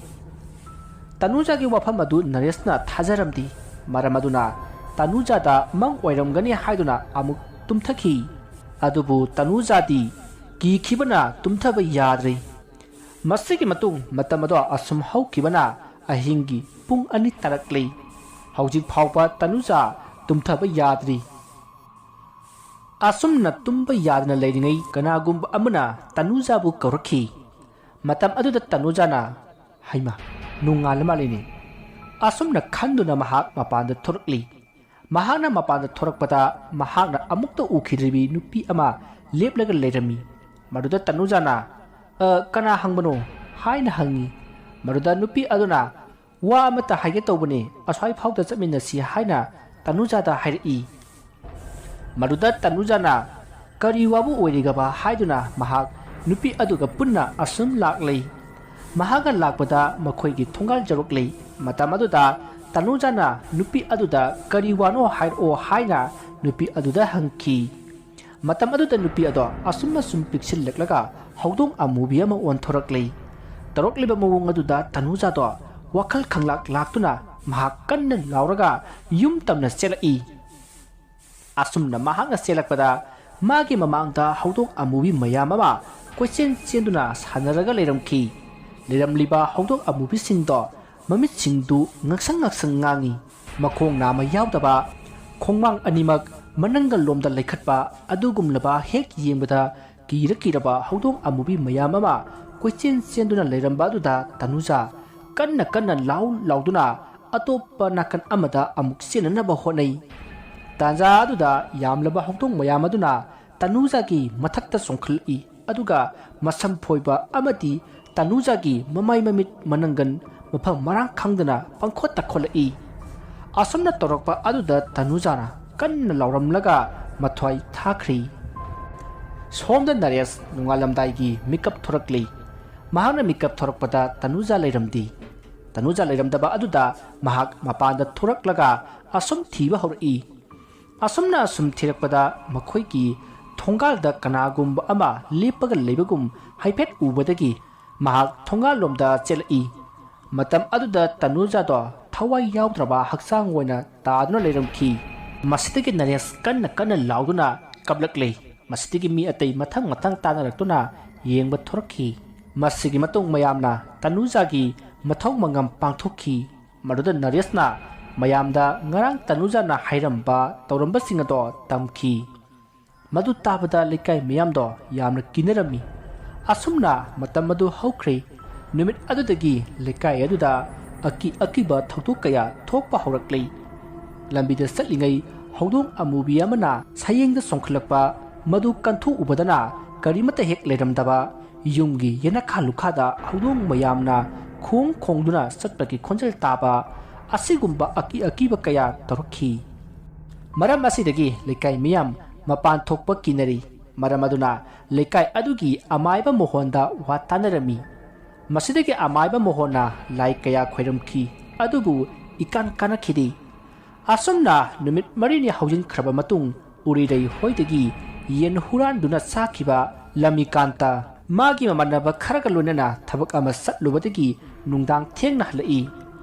ꯇꯅꯨꯖꯥꯒꯤ ꯋꯥꯐꯝ ꯑꯗꯨ ꯅꯔꯦꯁꯅ ꯊꯥꯖꯔꯝꯗꯦ꯫ ꯃꯔꯝ ꯑꯗꯨꯅ ꯇꯅꯨꯖꯥꯗ ꯃꯪ ꯑꯣꯏꯔꯝꯒꯅꯤ ꯍꯥꯏꯗꯨꯅ ꯑꯃꯨꯛ ꯇꯨꯝꯊꯈꯤ꯫ ꯑꯗꯨꯕꯨ ꯇꯅꯨꯖꯥꯗꯤ ꯀꯤꯈꯤꯕꯅ ꯇꯨꯝꯊꯕ ꯌꯥꯗ꯭ꯔꯦ꯫ ꯃꯁꯤꯒꯤ ꯃꯇꯨꯡ ꯃꯇꯝ ꯑꯗꯣ ꯑꯁꯨꯝ ꯍꯧꯈꯤꯕꯅ ꯑꯍꯤꯡꯒꯤ ꯄꯨꯡ ꯑꯅꯤ ꯇꯥꯔꯛꯂꯤ꯫ ꯍꯧꯖꯤꯛ ꯐꯥꯎꯕ ꯇꯅꯨꯖꯥ ꯇꯨꯝꯊꯕ ꯌꯥꯗ꯭ꯔꯤ꯫ ꯑꯁꯨꯝꯅ ꯇꯨꯝꯕ ꯌꯥꯗꯅ ꯂꯩꯔꯤꯉꯩ ꯀꯅꯥꯒꯨꯝꯕ ꯑꯃꯅ ꯇꯅꯨꯖꯥꯕꯨ ꯀꯧꯔꯛꯈꯤ꯫ ꯃꯇꯝ ꯑꯗꯨꯗ ꯇꯅꯨꯖꯥꯅ, "ꯍꯩꯃꯥ, ꯅꯣꯡꯉꯥꯜꯂ ꯃꯥꯜꯂꯦꯅꯦ꯫" ꯑꯁꯨꯝꯅ ꯈꯟꯗꯨꯅ ꯃꯍꯥꯛ ꯃꯄꯥꯟꯗ ꯊꯣꯔꯛꯂꯤ꯫ ꯃꯍꯥꯛꯅ ꯃꯄꯥꯟꯗ ꯊꯣꯔꯛꯄꯗ ꯃꯍꯥꯛꯅ ꯑꯃꯨꯛꯇ ꯎꯈꯤꯗ꯭ꯔꯤꯕꯤ ꯅꯨꯄꯤ ꯑꯃ ꯂꯦꯞꯂꯒ ꯂꯩꯔꯝꯃꯤ꯫ ꯃꯗꯨꯗ ꯇꯅꯨꯖꯥꯅ, "ꯑ, ꯀꯅꯥ ꯍꯪꯕꯅꯣ?" ꯍꯥꯏꯅ ꯍꯪꯉꯤ꯫ ꯃꯗꯨꯗ ꯅꯨꯄꯤ ꯑꯗꯨꯅ, "ꯋꯥ ꯑꯃꯠꯇ ꯍꯥꯏꯒꯦ ꯇꯧꯕꯅꯤ, ꯑꯁ꯭ꯋꯥꯏ ꯐꯥꯎꯗ ꯆꯠꯃꯤꯟꯅꯁꯤ" ꯍꯥꯏꯅ ꯇꯅꯨꯖꯥꯗ ꯍꯥꯏꯔꯛꯏ꯫ ꯃꯗꯨꯗ ꯇꯅꯨꯖꯥꯅ ꯀꯔꯤ ꯋꯥꯕꯨ ꯑꯣꯏꯔꯤꯒꯕ ꯍꯥꯏꯗꯨꯅ ꯃꯍꯥꯛ ꯅꯨꯄꯤ ꯑꯗꯨꯒ ꯄꯨꯟꯅ ꯑꯁꯨꯝ ꯂꯥꯛꯂꯤ꯫ ꯃꯍꯥꯛꯅ ꯂꯥꯛꯄꯗ ꯃꯈꯣꯏꯒꯤ ꯊꯣꯡꯒꯥꯜ ꯌꯧꯔꯛꯂꯤ꯫ ꯃꯇꯝ ꯑꯗꯨꯗ ꯇꯅꯨꯖꯥꯅ ꯅꯨꯄꯤ ꯑꯗꯨꯗ ꯀꯔꯤ ꯋꯥꯅꯣ ꯍꯥꯏꯔꯛꯑꯣ ꯍꯥꯏꯅ ꯅꯨꯄꯤ ꯑꯗꯨꯗ ꯍꯪꯈꯤ꯫ ꯃꯇꯝ ꯑꯗꯨꯗ ꯅꯨꯄꯤ ꯑꯗꯣ ꯑꯁꯨꯝ ꯑꯁꯨꯝ ꯄꯤꯛꯁꯤꯜꯂꯛꯂꯒ ꯍꯧꯗꯣꯡ ꯑꯃꯨꯕꯤ ꯑꯃ ꯑꯣꯟꯊꯣꯔꯛꯂꯤ꯫ ꯇꯧꯔꯛꯂꯤꯕ ꯃꯑꯣꯡ ꯑꯗꯨꯗ ꯇꯅꯨꯖꯥꯗꯣ ꯋꯥꯈꯜ ꯈꯪꯂꯥꯛ ꯂꯥꯛꯇꯨꯅ ꯃꯍꯥꯛ ꯀꯟꯅ ꯂꯥꯎꯔꯒ ꯌꯨꯝ ꯇꯝꯅ ꯆꯦꯜꯂꯛꯏ꯫ ꯑꯁꯨꯝꯅ ꯃꯍꯥꯛꯅ ꯆꯦꯜꯂꯛꯄꯗ ꯃꯥꯒꯤ ꯃꯃꯥꯡꯗ ꯍꯧꯗꯣꯡ ꯑꯃꯨꯕꯤ ꯃꯌꯥꯝ ꯑꯃ ꯀꯣꯏꯆꯦꯟ ꯆꯦꯟꯗꯨꯅ ꯁꯥꯟꯅꯔꯒ ꯂꯩꯔꯝꯈꯤ꯫ ꯂꯩꯔꯝꯂꯤꯕ ꯍꯧꯗꯣꯡ ꯑꯃꯨꯕꯤꯁꯤꯡꯗꯣ ꯃꯃꯤꯠꯁꯤꯡꯗꯨ ꯉꯛꯁꯪ ꯉꯛꯁꯪ ꯉꯥꯡꯏ꯫ ꯃꯈꯣꯡ ꯅꯥꯝꯃ ꯌꯥꯎꯗꯕ, ꯈꯣꯡꯃꯥꯡ ꯑꯅꯤꯃꯛ ꯃꯅꯪꯒꯜꯂꯣꯝꯗ ꯂꯩꯈꯠꯄ ꯑꯗꯨꯒꯨꯝꯂꯕ ꯍꯦꯛ ꯌꯦꯡꯕꯗ ꯀꯤꯔ ꯀꯤꯔꯕ ꯍꯧꯗꯣꯡ ꯑꯃꯨꯕꯤ ꯃꯌꯥꯝ ꯑꯃ ꯀꯣꯏꯆꯦꯟ ꯆꯦꯟꯗꯨꯅ ꯂꯩꯔꯝꯕ ꯑꯗꯨꯗ ꯇꯅꯨꯖꯥ ꯀꯟꯅ ꯀꯟꯅ ꯂꯥꯎ ꯂꯥꯎꯗꯨꯅ ꯑꯇꯣꯞꯄ ꯅꯥꯀꯟ ꯑꯃꯗ ꯑꯃꯨꯛ ꯆꯦꯟꯅꯅꯕ ꯍꯣꯠꯅꯩ꯫ ꯇꯥꯟꯖꯥ ꯑꯗꯨꯗ ꯌꯥꯝꯂꯕ ꯍꯧꯗꯣꯡ ꯃꯌꯥꯝ ꯑꯗꯨꯅ ꯇꯅꯨꯖꯥꯒꯤ ꯃꯊꯛꯇ ꯆꯣꯡꯈꯠꯂꯛꯏ, ꯑꯗꯨꯒ ꯃꯁꯝ ꯐꯣꯏꯕ ꯑꯃꯗꯤ ꯇꯅꯨꯖꯥꯒꯤ ꯃꯃꯥꯏ ꯃꯃꯤꯠ ꯃꯅꯪꯒꯟ ꯃꯐꯝ ꯃꯔꯥꯡ ꯈꯪꯗꯅ ꯄꯪꯈꯣꯠꯇ ꯈꯣꯠꯂꯛꯏ꯫ ꯑꯁꯨꯝꯅ ꯇꯧꯔꯛꯄ ꯑꯗꯨꯗ ꯇꯅꯨꯖꯥꯅ ꯀꯟꯅ ꯂꯥꯎꯔꯝꯂꯒ ꯃꯊ꯭ꯋꯥꯏ ꯊꯥꯈ꯭ꯔꯤ꯫ ꯁꯣꯝꯗ ꯅꯔꯦꯁ ꯅꯣꯡꯉꯥꯜꯂꯝꯗꯥꯏꯒꯤ ꯃꯤꯀꯞ ꯊꯣꯔꯛꯂꯤ꯫ ꯃꯍꯥꯛꯅ ꯃꯤꯀꯞ ꯊꯣꯔꯛꯄꯗ ꯇꯅꯨꯖꯥ ꯂꯩꯔꯝꯗꯦ꯫ ꯇꯅꯨꯖꯥ ꯂꯩꯔꯝꯗꯕ ꯑꯗꯨꯗ ꯃꯍꯥꯛ ꯃꯄꯥꯟꯗ ꯊꯣꯔꯛꯂꯒ ꯑꯁꯨꯝ ꯊꯤꯕ ꯍꯧꯔꯛꯏ꯫ ꯑꯁꯨꯝꯅ ꯑꯁꯨꯝ ꯊꯤꯔꯛꯄꯗ ꯃꯈꯣꯏꯒꯤ ꯊꯣꯡꯒꯥꯜꯗ ꯀꯅꯥꯒꯨꯝꯕ ꯑꯃ ꯂꯦꯞꯄꯒ ꯂꯩꯕꯒꯨꯝ ꯍꯥꯏꯐꯦꯠ ꯎꯕꯗꯒꯤ ꯃꯍꯥꯛ ꯊꯣꯡꯒꯥꯜꯂꯣꯝꯗ ꯆꯦꯜꯂꯛꯏ꯫ ꯃꯇꯝ ꯑꯗꯨꯗ ꯇꯅꯨꯖꯥꯗꯣ ꯊꯋꯥꯏ ꯌꯥꯎꯗ꯭ꯔꯕ ꯍꯛꯆꯥꯡ ꯑꯣꯏꯅ ꯇꯥꯗꯨꯅ ꯂꯩꯔꯝꯈꯤ꯫ ꯃꯁꯤꯗꯒꯤ ꯅꯔꯦꯁ ꯀꯟꯅ ꯀꯟꯅ ꯂꯥꯎꯗꯨꯅ ꯀꯞꯂꯛꯂꯦ꯫ ꯃꯁꯤꯗꯒꯤ ꯃꯤ ꯑꯇꯩ ꯃꯊꯪ ꯃꯊꯪ ꯇꯥꯅꯔꯛꯇꯨꯅ ꯌꯦꯡꯕ ꯊꯣꯔꯛꯈꯤ꯫ ꯃꯁꯤꯒꯤ ꯃꯇꯨꯡ ꯃꯌꯥꯝꯅ ꯇꯅꯨꯖꯥꯒꯤ ꯃꯊꯧ ꯃꯉꯝ ꯄꯥꯡꯊꯣꯛꯈꯤ꯫ ꯃꯗꯨꯗ ꯅꯔꯦꯁꯅ ꯃꯌꯥꯝꯗ ꯉꯔꯥꯡ ꯇꯅꯨꯖꯥꯅ ꯍꯥꯏꯔꯝꯕ ꯇꯧꯔꯝꯕꯁꯤꯡ ꯑꯗꯣ ꯇꯝꯈꯤ꯫ ꯃꯗꯨ ꯇꯥꯕꯗ ꯂꯩꯀꯥꯏ ꯃꯤꯌꯥꯝꯗꯣ ꯌꯥꯝꯅ ꯀꯤꯅꯔꯝꯃꯤ꯫ ꯑꯁꯨꯝꯅ ꯃꯇꯝ ꯑꯗꯨ ꯍꯧꯈ꯭ꯔꯦ꯫ ꯅꯨꯃꯤꯠ ꯑꯗꯨꯗꯒꯤ ꯂꯩꯀꯥꯏ ꯑꯗꯨꯗ ꯑꯀꯤ ꯑꯀꯤꯕ ꯊꯧꯗꯣꯛ ꯀꯌꯥ ꯊꯣꯛꯄ ꯍꯧꯔꯛꯂꯦ꯫ ꯂꯝꯕꯤꯗ ꯆꯠꯂꯤꯉꯩ ꯍꯧꯗꯣꯡ ꯑꯃꯨꯕꯤ ꯑꯃꯅ ꯁꯌꯦꯡꯗ ꯆꯣꯡꯈꯠꯂꯛꯄ ꯃꯗꯨ ꯀꯟꯊꯣꯛꯎꯕꯗꯅ ꯀꯔꯤꯃꯠꯇ ꯍꯦꯛ ꯂꯩꯔꯝꯗꯕ ꯌꯨꯝꯒꯤ ꯌꯦꯅꯈꯥ ꯂꯨꯈꯥꯗ ꯍꯧꯗꯣꯡ ꯃꯌꯥꯝꯅ ꯈꯣꯡ ꯈꯣꯡꯗꯨꯅ ꯆꯠꯄꯒꯤ ꯈꯣꯟꯖꯦꯜ ꯇꯥꯕ ꯑꯁꯤꯒꯨꯝꯕ ꯑꯀꯤ ꯑꯀꯤꯕ ꯀꯌꯥ ꯇꯧꯔꯛꯈꯤ꯫ ꯃꯔꯝ ꯑꯁꯤꯗꯒꯤ ꯂꯩꯀꯥꯏ ꯃꯤꯌꯥꯝ ꯃꯄꯥꯟ ꯊꯣꯛꯄ ꯀꯤꯅꯔꯤ꯫ ꯃꯔꯝ ꯑꯗꯨꯅ ꯂꯩꯀꯥꯏ ꯑꯗꯨꯒꯤ ꯑꯃꯥꯏꯕ ꯃꯣꯍꯣꯟꯗ ꯋꯥ ꯇꯥꯅꯔꯝꯃꯤ꯫ ꯃꯁꯤꯗꯒꯤ ꯑꯃꯥꯏꯕ ꯃꯣꯍꯣꯟꯅ ꯂꯥꯏ ꯀꯌꯥ ꯈꯣꯏꯔꯝꯈꯤ, ꯑꯗꯨꯕꯨ ꯏꯀꯥꯟ ꯀꯥꯟꯅꯈꯤꯗꯦ꯫ ꯑꯁꯨꯝꯅ ꯅꯨꯃꯤꯠ ꯃꯔꯤꯅꯤ ꯍꯧꯖꯤꯟꯈ꯭ꯔꯕ ꯃꯇꯨꯡ, ꯎꯔꯤꯔꯩ ꯍꯣꯏꯗꯒꯤ ꯌꯦꯟ ꯍꯨꯔꯥꯟꯗꯨꯅ ꯆꯥꯈꯤꯕ ꯂꯃꯤꯀꯥꯟꯇ ꯃꯥꯒꯤ ꯃꯃꯥꯟꯅꯕ ꯈꯔꯒ ꯂꯣꯏꯅꯅ ꯊꯕꯛ ꯑꯃ ꯆꯠꯂꯨꯕꯗꯒꯤ ꯅꯨꯡꯗꯥꯡ ꯊꯦꯡꯅ ꯍꯜꯂꯛꯏ꯫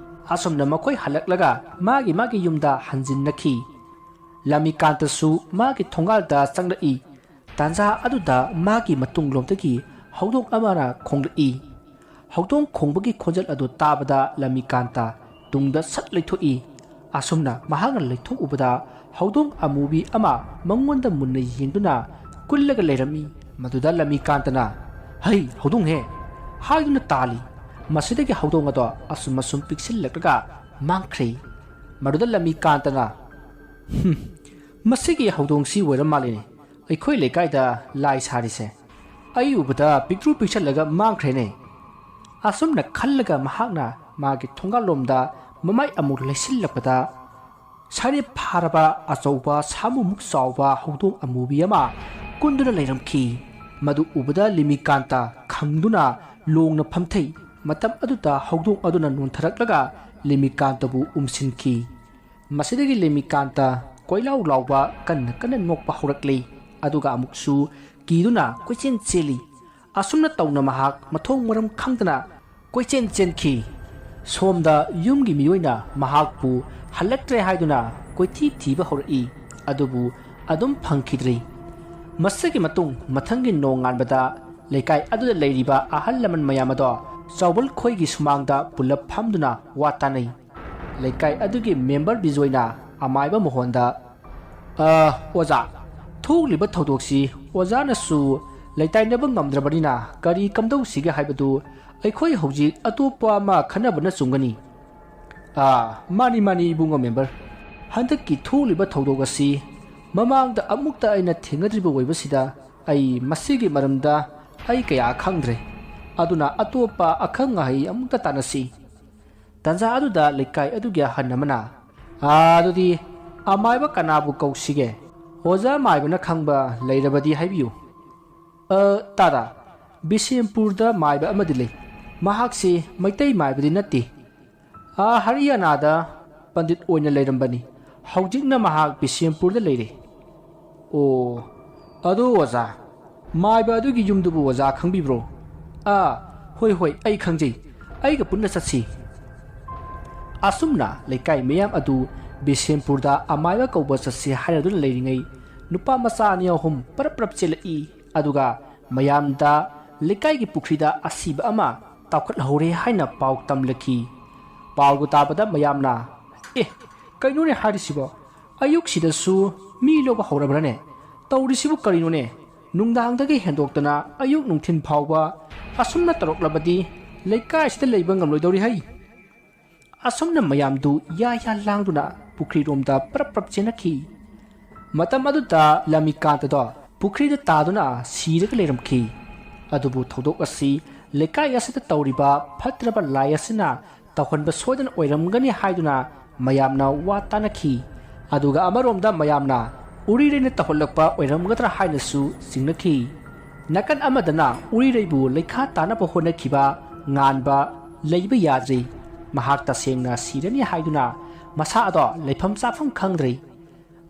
ꯑꯁꯨꯝꯅ ꯃꯈꯣꯏ ꯍꯜꯂꯛꯂꯒ ꯃꯥꯒꯤ ꯃꯥꯒꯤ ꯌꯨꯝꯗ ꯍꯟꯖꯤꯟꯅꯈꯤ꯫ ꯂꯃꯤꯀꯥꯟꯇꯁꯨ ꯃꯥꯒꯤ ꯊꯣꯡꯒꯥꯜꯗ ꯆꯪꯂꯛꯏ꯫ ꯇꯥꯟꯖꯥ ꯑꯗꯨꯗ ꯃꯥꯒꯤ ꯃꯇꯨꯡꯂꯣꯝꯗꯒꯤ ꯍꯧꯗꯣꯡ ꯑꯃꯅ ꯈꯣꯡꯂꯛꯏ꯫ ꯍꯧꯗꯣꯡ ꯈꯣꯡꯕꯒꯤ ꯈꯣꯟꯖꯦꯜ ꯑꯗꯨ ꯇꯥꯕꯗ ꯂꯃꯤꯀꯥꯟꯇ ꯇꯨꯡꯗ ꯁꯠ ꯂꯩꯊꯣꯛꯏ꯫ ꯑꯁꯨꯝꯅ ꯃꯍꯥꯛꯅ ꯂꯩꯊꯣꯛꯎꯕꯗ ꯍꯧꯗꯣꯡ ꯑꯃꯨꯕꯤ ꯑꯃ ꯃꯉꯣꯟꯗ ꯃꯨꯟꯅ ꯌꯦꯡꯗꯨꯅ ꯀꯨꯜꯂꯒ ꯂꯩꯔꯝꯃꯤ꯫ ꯃꯗꯨꯗ ꯂꯃꯤꯀꯥꯟꯇꯅ, "ꯍꯩ, ꯍꯧꯗꯣꯡ ꯍꯦ!" ꯍꯥꯏꯗꯨꯅ ꯇꯥꯜꯂꯤ꯫ ꯃꯁꯤꯗꯒꯤ ꯍꯧꯗꯣꯡ ꯑꯗꯣ ꯑꯁꯨꯝ ꯑꯁꯨꯝ ꯄꯤꯛꯁꯤꯜꯂꯛꯂꯒ ꯃꯥꯡꯈ꯭ꯔꯦ꯫ ꯃꯗꯨꯗ ꯂꯃꯤꯀꯥꯟꯇꯅ, "ꯍꯨꯝ, ꯃꯁꯤꯒꯤ ꯍꯧꯗꯣꯡꯁꯤ ꯑꯣꯏꯔ ꯃꯥꯜꯂꯤꯅꯦ ꯑꯩꯈꯣꯏ ꯂꯩꯀꯥꯏꯗ ꯂꯥꯏ ꯁꯥꯔꯤꯁꯦ꯫ ꯑꯩ ꯎꯕꯗ ꯄꯤꯛꯇ꯭ꯔꯨ ꯄꯤꯛꯁꯜꯂꯒ ꯃꯥꯡꯈ꯭ꯔꯦꯅꯦ"꯫ ꯑꯁꯨꯝꯅ ꯈꯜꯂꯒ ꯃꯍꯥꯛꯅ ꯃꯥꯒꯤ ꯊꯣꯡꯒꯥꯜꯂꯣꯝꯗ ꯃꯃꯥꯏ ꯑꯃꯨꯛ ꯂꯩꯁꯤꯜꯂꯛꯄꯗ, ꯁꯥꯔꯦꯞ ꯐꯥꯔꯕ ꯑꯆꯧꯕ ꯁꯥꯃꯨꯃꯨꯛ ꯆꯥꯎꯕ ꯍꯧꯗꯣꯡ ꯑꯃꯨꯕꯤ ꯑꯃ ꯀꯨꯟꯗꯨꯅ ꯂꯩꯔꯝꯈꯤ꯫ ꯃꯗꯨ ꯎꯕꯗ ꯂꯤꯃꯤꯀꯥꯟꯇ ꯈꯪꯗꯨꯅ ꯂꯣꯡꯅ ꯐꯝꯊꯩ꯫ ꯃꯇꯝ ꯑꯗꯨꯗ ꯍꯧꯗꯣꯡ ꯑꯗꯨꯅ ꯅꯣꯟꯊꯔꯛꯂꯒ ꯂꯤꯃꯤꯀꯥꯟꯇꯕꯨ ꯎꯝꯁꯤꯟꯈꯤ꯫ ꯃꯁꯤꯗꯒꯤ ꯂꯤꯃꯤꯀꯥꯟꯇ ꯀꯣꯏꯂꯥꯎ ꯂꯥꯎꯕ ꯀꯟꯅ ꯀꯟꯅ ꯅꯣꯛꯄ ꯍꯧꯔꯛꯂꯤ꯫ ꯑꯗꯨꯒ ꯑꯃꯨꯛꯁꯨ ꯀꯤꯗꯨꯅ ꯀꯣꯏꯆꯦꯟ ꯆꯦꯜꯂꯤ꯫ ꯑꯁꯨꯝꯅ ꯇꯧꯅ ꯃꯍꯥꯛ ꯃꯊꯣꯡ ꯃꯔꯝ ꯈꯪꯗꯅ ꯀꯣꯏꯆꯦꯟ ꯆꯦꯟꯈꯤ꯫ ꯁꯣꯝꯗ ꯌꯨꯝꯒꯤ ꯃꯤꯑꯣꯏꯅ ꯃꯍꯥꯛꯄꯨ ꯍꯜꯂꯛꯇ꯭ꯔꯦ ꯍꯥꯏꯗꯨꯅ ꯀꯣꯏꯊꯤ ꯊꯤꯕ ꯍꯧꯔꯛꯏ꯫ ꯑꯗꯨꯕꯨ ꯑꯗꯨꯝ ꯐꯪꯈꯤꯗ꯭ꯔꯦ꯫ ꯃꯁꯤꯒꯤ ꯃꯇꯨꯡ ꯃꯊꯪꯒꯤ ꯅꯣꯡꯉꯥꯟꯕꯗ ꯂꯩꯀꯥꯏ ꯑꯗꯨꯗ ꯂꯩꯔꯤꯕ ꯑꯍꯜ ꯂꯃꯟ ꯃꯌꯥꯝ ꯑꯗꯣ ꯆꯥꯎꯕꯜ ꯈꯣꯏꯒꯤ ꯁꯨꯃꯥꯡꯗ ꯄꯨꯜꯂꯞ ꯐꯝꯗꯨꯅ ꯋꯥ ꯇꯥꯅꯩ꯫ ꯂꯩꯀꯥꯏ ꯑꯗꯨꯒꯤ ꯃꯦꯝꯕꯔ ꯕꯤꯖꯣꯏꯅ ꯑꯃꯥꯏꯕ ꯃꯣꯍꯣꯟꯗ, "ꯑ, ꯑꯣꯖꯥ, ꯊꯣꯛꯂꯤꯕ ꯊꯧꯗꯣꯛꯁꯤ ꯑꯣꯖꯥꯅꯁꯨ ꯂꯩꯇꯥꯏꯅꯕ ꯉꯝꯗ꯭ꯔꯕꯅꯤꯅ ꯀꯔꯤ ꯀꯝꯗꯧꯁꯤꯒꯦ ꯍꯥꯏꯕꯗꯨ ꯑꯩꯈꯣꯏ ꯍꯧꯖꯤꯛ ꯑꯇꯣꯞꯄ ꯑꯃ ꯈꯟꯅꯕꯅ ꯆꯨꯝꯒꯅꯤ"꯫ "ꯑꯥ, ꯃꯥꯅꯤ, ꯃꯥꯅꯤ, ꯏꯕꯨꯡꯉꯣ ꯃꯦꯝꯕꯔ꯫ ꯍꯟꯗꯛꯀꯤ ꯊꯣꯛꯂꯤꯕ ꯊꯧꯗꯣꯛ ꯑꯁꯤ ꯃꯃꯥꯡꯗ ꯑꯃꯨꯛꯇ ꯑꯩꯅ ꯊꯦꯡꯅꯗ꯭ꯔꯤꯕ ꯑꯣꯏꯕꯁꯤꯗ ꯑꯩ ꯃꯁꯤꯒꯤ ꯃꯔꯝꯗ ꯑꯩ ꯀꯌꯥ ꯈꯪꯗ꯭ꯔꯦ꯫ ꯑꯗꯨꯅ ꯑꯇꯣꯞꯄ ꯑꯈꯪ ꯑꯍꯩ ꯑꯃꯨꯛꯇ ꯇꯥꯟꯅꯁꯤ"꯫ ꯇꯥꯟꯖꯥ ꯑꯗꯨꯗ ꯂꯩꯀꯥꯏ ꯑꯗꯨꯒꯤ ꯑꯍꯜ ꯑꯃꯅ, "ꯑꯥ, ꯑꯗꯨꯗꯤ ꯑꯃꯥꯏꯕ ꯀꯅꯥꯕꯨ ꯀꯧꯁꯤꯒꯦ? ꯑꯣꯖꯥ ꯃꯥꯏꯕꯅ ꯈꯪꯕ ꯂꯩꯔꯕꯗꯤ ꯍꯥꯏꯕꯤꯌꯨ꯫ ꯑ, ꯇꯥꯗꯥ, ꯕꯤꯁꯦꯝꯄꯨꯔꯗ ꯃꯥꯏꯕ ꯑꯃꯗꯤ ꯂꯩ꯫ ꯃꯍꯥꯛꯁꯤ ꯃꯩꯇꯩ ꯃꯥꯏꯕꯗꯤ ꯅꯠꯇꯦ꯫ ꯑ, ꯍꯔꯤꯌꯥꯅꯥꯗ ꯄꯟꯗꯤꯠ ꯑꯣꯏꯅ ꯂꯩꯔꯝꯕꯅꯤ꯫ ꯍꯧꯖꯤꯛꯅ ꯃꯍꯥꯛ ꯕꯤꯁꯦꯝꯄꯨꯔꯗ ꯂꯩꯔꯦ꯫ ꯑꯣ, ꯑꯗꯨ ꯑꯣꯖꯥ, ꯃꯥꯏꯕ ꯑꯗꯨꯒꯤ ꯌꯨꯝꯗꯨꯕꯨ ꯑꯣꯖꯥ ꯈꯪꯕꯤꯕ꯭ꯔꯣ? ꯑꯥ, ꯍꯣꯏ, ꯍꯣꯏ, ꯑꯩ ꯈꯪꯖꯩ꯫ ꯑꯩꯒ ꯄꯨꯟꯅ ꯆꯠꯁꯤ꯫ ꯑꯁꯨꯝꯅ ꯂꯩꯀꯥꯏ ꯃꯤꯌꯥꯝ ꯑꯗꯨ ꯕꯤꯁꯦꯝꯄꯨꯔꯗ ꯑꯃꯥꯏꯕ ꯀꯧꯕ ꯆꯠꯁꯤ ꯍꯥꯏꯅꯗꯨꯅ ꯂꯩꯔꯤꯉꯩ, ꯅꯨꯄꯥ ꯃꯆꯥ ꯑꯅꯤ ꯑꯍꯨꯝ ꯄꯔꯞ ꯄꯔꯞ ꯆꯦꯜꯂꯛꯏ꯫ ꯑꯗꯨꯒ ꯃꯌꯥꯝꯗ ꯂꯩꯀꯥꯏꯒꯤ ꯄꯨꯈ꯭ꯔꯤꯗ ꯑꯁꯤꯕ ꯑꯃ ꯇꯥꯎꯈꯠꯍꯧꯔꯦ ꯍꯥꯏꯅ ꯄꯥꯎ ꯇꯝꯂꯛꯈꯤ꯫ ꯄꯥꯎꯗꯨ ꯇꯥꯕꯗ ꯃꯌꯥꯝꯅ, "ꯑꯦ, ꯀꯩꯅꯣꯅꯦ ꯍꯥꯏꯔꯤꯁꯤꯕꯣ? ꯑꯌꯨꯛꯁꯤꯗꯁꯨ ꯃꯤ ꯂꯧꯕ ꯍꯧꯔꯕ꯭ꯔꯅꯦ? ꯇꯧꯔꯤꯁꯤꯕꯨ ꯀꯔꯤꯅꯣꯅꯦ? ꯅꯨꯡꯗꯥꯡꯗꯒꯤ ꯍꯦꯟꯗꯣꯛꯇꯅ ꯑꯌꯨꯛ ꯅꯨꯡꯊꯤꯜ ꯐꯥꯎꯕ ꯑꯁꯨꯝꯅ ꯇꯧꯔꯛꯂꯕꯗꯤ ꯂꯩꯀꯥꯏꯁꯤꯗ ꯂꯩꯕ ꯉꯝꯂꯣꯏꯗꯧꯔꯤ ꯍꯩ!" ꯑꯁꯨꯝꯅ ꯃꯌꯥꯝꯗꯨ ꯌꯥ ꯌꯥ ꯂꯥꯡꯗꯨꯅ ꯄꯨꯈ꯭ꯔꯤꯔꯣꯝꯗ ꯄ꯭ꯔꯞ ꯄ꯭ꯔꯞ ꯆꯦꯟꯅꯈꯤ꯫ ꯃꯇꯝ ꯑꯗꯨꯗ ꯂꯃꯤꯀꯥꯟꯇꯗꯣ ꯄꯨꯈ꯭ꯔꯤꯗ ꯇꯥꯗꯨꯅ ꯁꯤꯔꯒ ꯂꯩꯔꯝꯈꯤ꯫ ꯑꯗꯨꯕꯨ ꯊꯧꯗꯣꯛ ꯑꯁꯤ ꯂꯩꯀꯥꯏ ꯑꯁꯤꯗ ꯇꯧꯔꯤꯕ ꯐꯠꯇ꯭ꯔꯕ ꯂꯥꯏ ꯑꯁꯤꯅ ꯇꯧꯍꯟꯕ ꯁꯣꯏꯗꯅ ꯑꯣꯏꯔꯝꯒꯅꯤ ꯍꯥꯏꯗꯨꯅ ꯃꯌꯥꯝꯅ ꯋꯥ ꯇꯥꯅꯈꯤ꯫ ꯑꯗꯨꯒ ꯑꯃꯔꯣꯝꯗ ꯃꯌꯥꯝꯅ ꯎꯔꯤꯔꯩꯅ ꯇꯧꯍꯜꯂꯛꯄ ꯑꯣꯏꯔꯝꯒꯗ꯭ꯔꯥ ꯍꯥꯏꯅꯁꯨ ꯆꯤꯡꯅꯈꯤ꯫ ꯅꯥꯀꯟ ꯑꯃꯗꯅ ꯎꯔꯤꯔꯩꯕꯨ ꯂꯩꯈꯥ ꯇꯥꯅꯕ ꯍꯣꯠꯅꯈꯤꯕ ꯉꯥꯟꯕ ꯂꯩꯕ ꯌꯥꯗ꯭ꯔꯤ꯫ ꯃꯍꯥꯛ ꯇꯁꯦꯡꯅ ꯁꯤꯔꯅꯤ ꯍꯥꯏꯗꯨꯅ ꯃꯁꯥ ꯑꯗꯣ ꯂꯩꯐꯝ ꯆꯥꯐꯝ ꯈꯪꯗ꯭ꯔꯦ꯫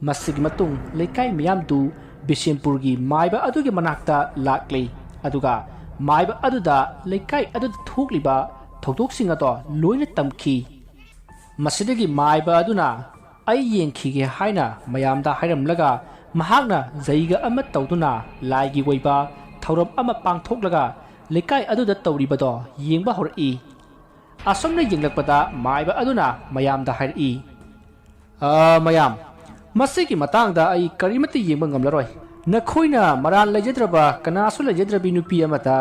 ꯃꯁꯤꯒꯤ ꯃꯇꯨꯡ ꯂꯩꯀꯥꯏ ꯃꯤꯌꯥꯝꯗꯨ ꯕꯤꯁꯦꯝꯄꯨꯔꯒꯤ ꯃꯥꯏꯕ ꯑꯗꯨꯒꯤ ꯃꯅꯥꯛꯇ ꯂꯥꯛꯂꯤ꯫ ꯑꯗꯨꯒ ꯃꯥꯏꯕ ꯑꯗꯨꯗ ꯂꯩꯀꯥꯏ ꯑꯗꯨꯗ ꯊꯣꯛꯂꯤꯕ ꯊꯧꯗꯣꯛꯁꯤꯡ ꯑꯗꯣ ꯂꯣꯏꯅ ꯇꯝꯈꯤ꯫ ꯃꯁꯤꯗꯒꯤ ꯃꯥꯏꯕ ꯑꯗꯨꯅ "ꯑꯩ ꯌꯦꯡꯈꯤꯒꯦ" ꯍꯥꯏꯅ ꯃꯌꯥꯝꯗ ꯍꯥꯏꯔꯝꯂꯒ, ꯃꯍꯥꯛꯅ ꯖꯩꯒ ꯑꯃ ꯇꯧꯗꯨꯅ ꯂꯥꯏꯒꯤ ꯑꯣꯏꯕ ꯊꯧꯔꯝ ꯑꯃ ꯄꯥꯡꯊꯣꯛꯂꯒ ꯂꯩꯀꯥꯏ ꯑꯗꯨꯗ ꯇꯧꯔꯤꯕꯗꯣ ꯌꯦꯡꯕ ꯍꯧꯔꯛꯏ꯫ ꯑꯁꯨꯝꯅ ꯌꯦꯡꯂꯛꯄꯗ ꯃꯥꯏꯕ ꯑꯗꯨꯅ ꯃꯌꯥꯝꯗ ꯍꯥꯏꯔꯛꯏ, "ꯑ, ꯃꯌꯥꯝ, ꯃꯁꯤꯒꯤ ꯃꯇꯥꯡꯗ ꯑꯩ ꯀꯔꯤꯃꯠꯇ ꯌꯦꯡꯕ ꯉꯝꯂꯔꯣꯏ꯫ ꯅꯈꯣꯏꯅ ꯃꯔꯥꯜ ꯂꯩꯖꯗ꯭ꯔꯕ, ꯀꯅꯥꯁꯨ ꯂꯩꯖꯗ꯭ꯔꯕꯤ ꯅꯨꯄꯤ ꯑꯃꯗ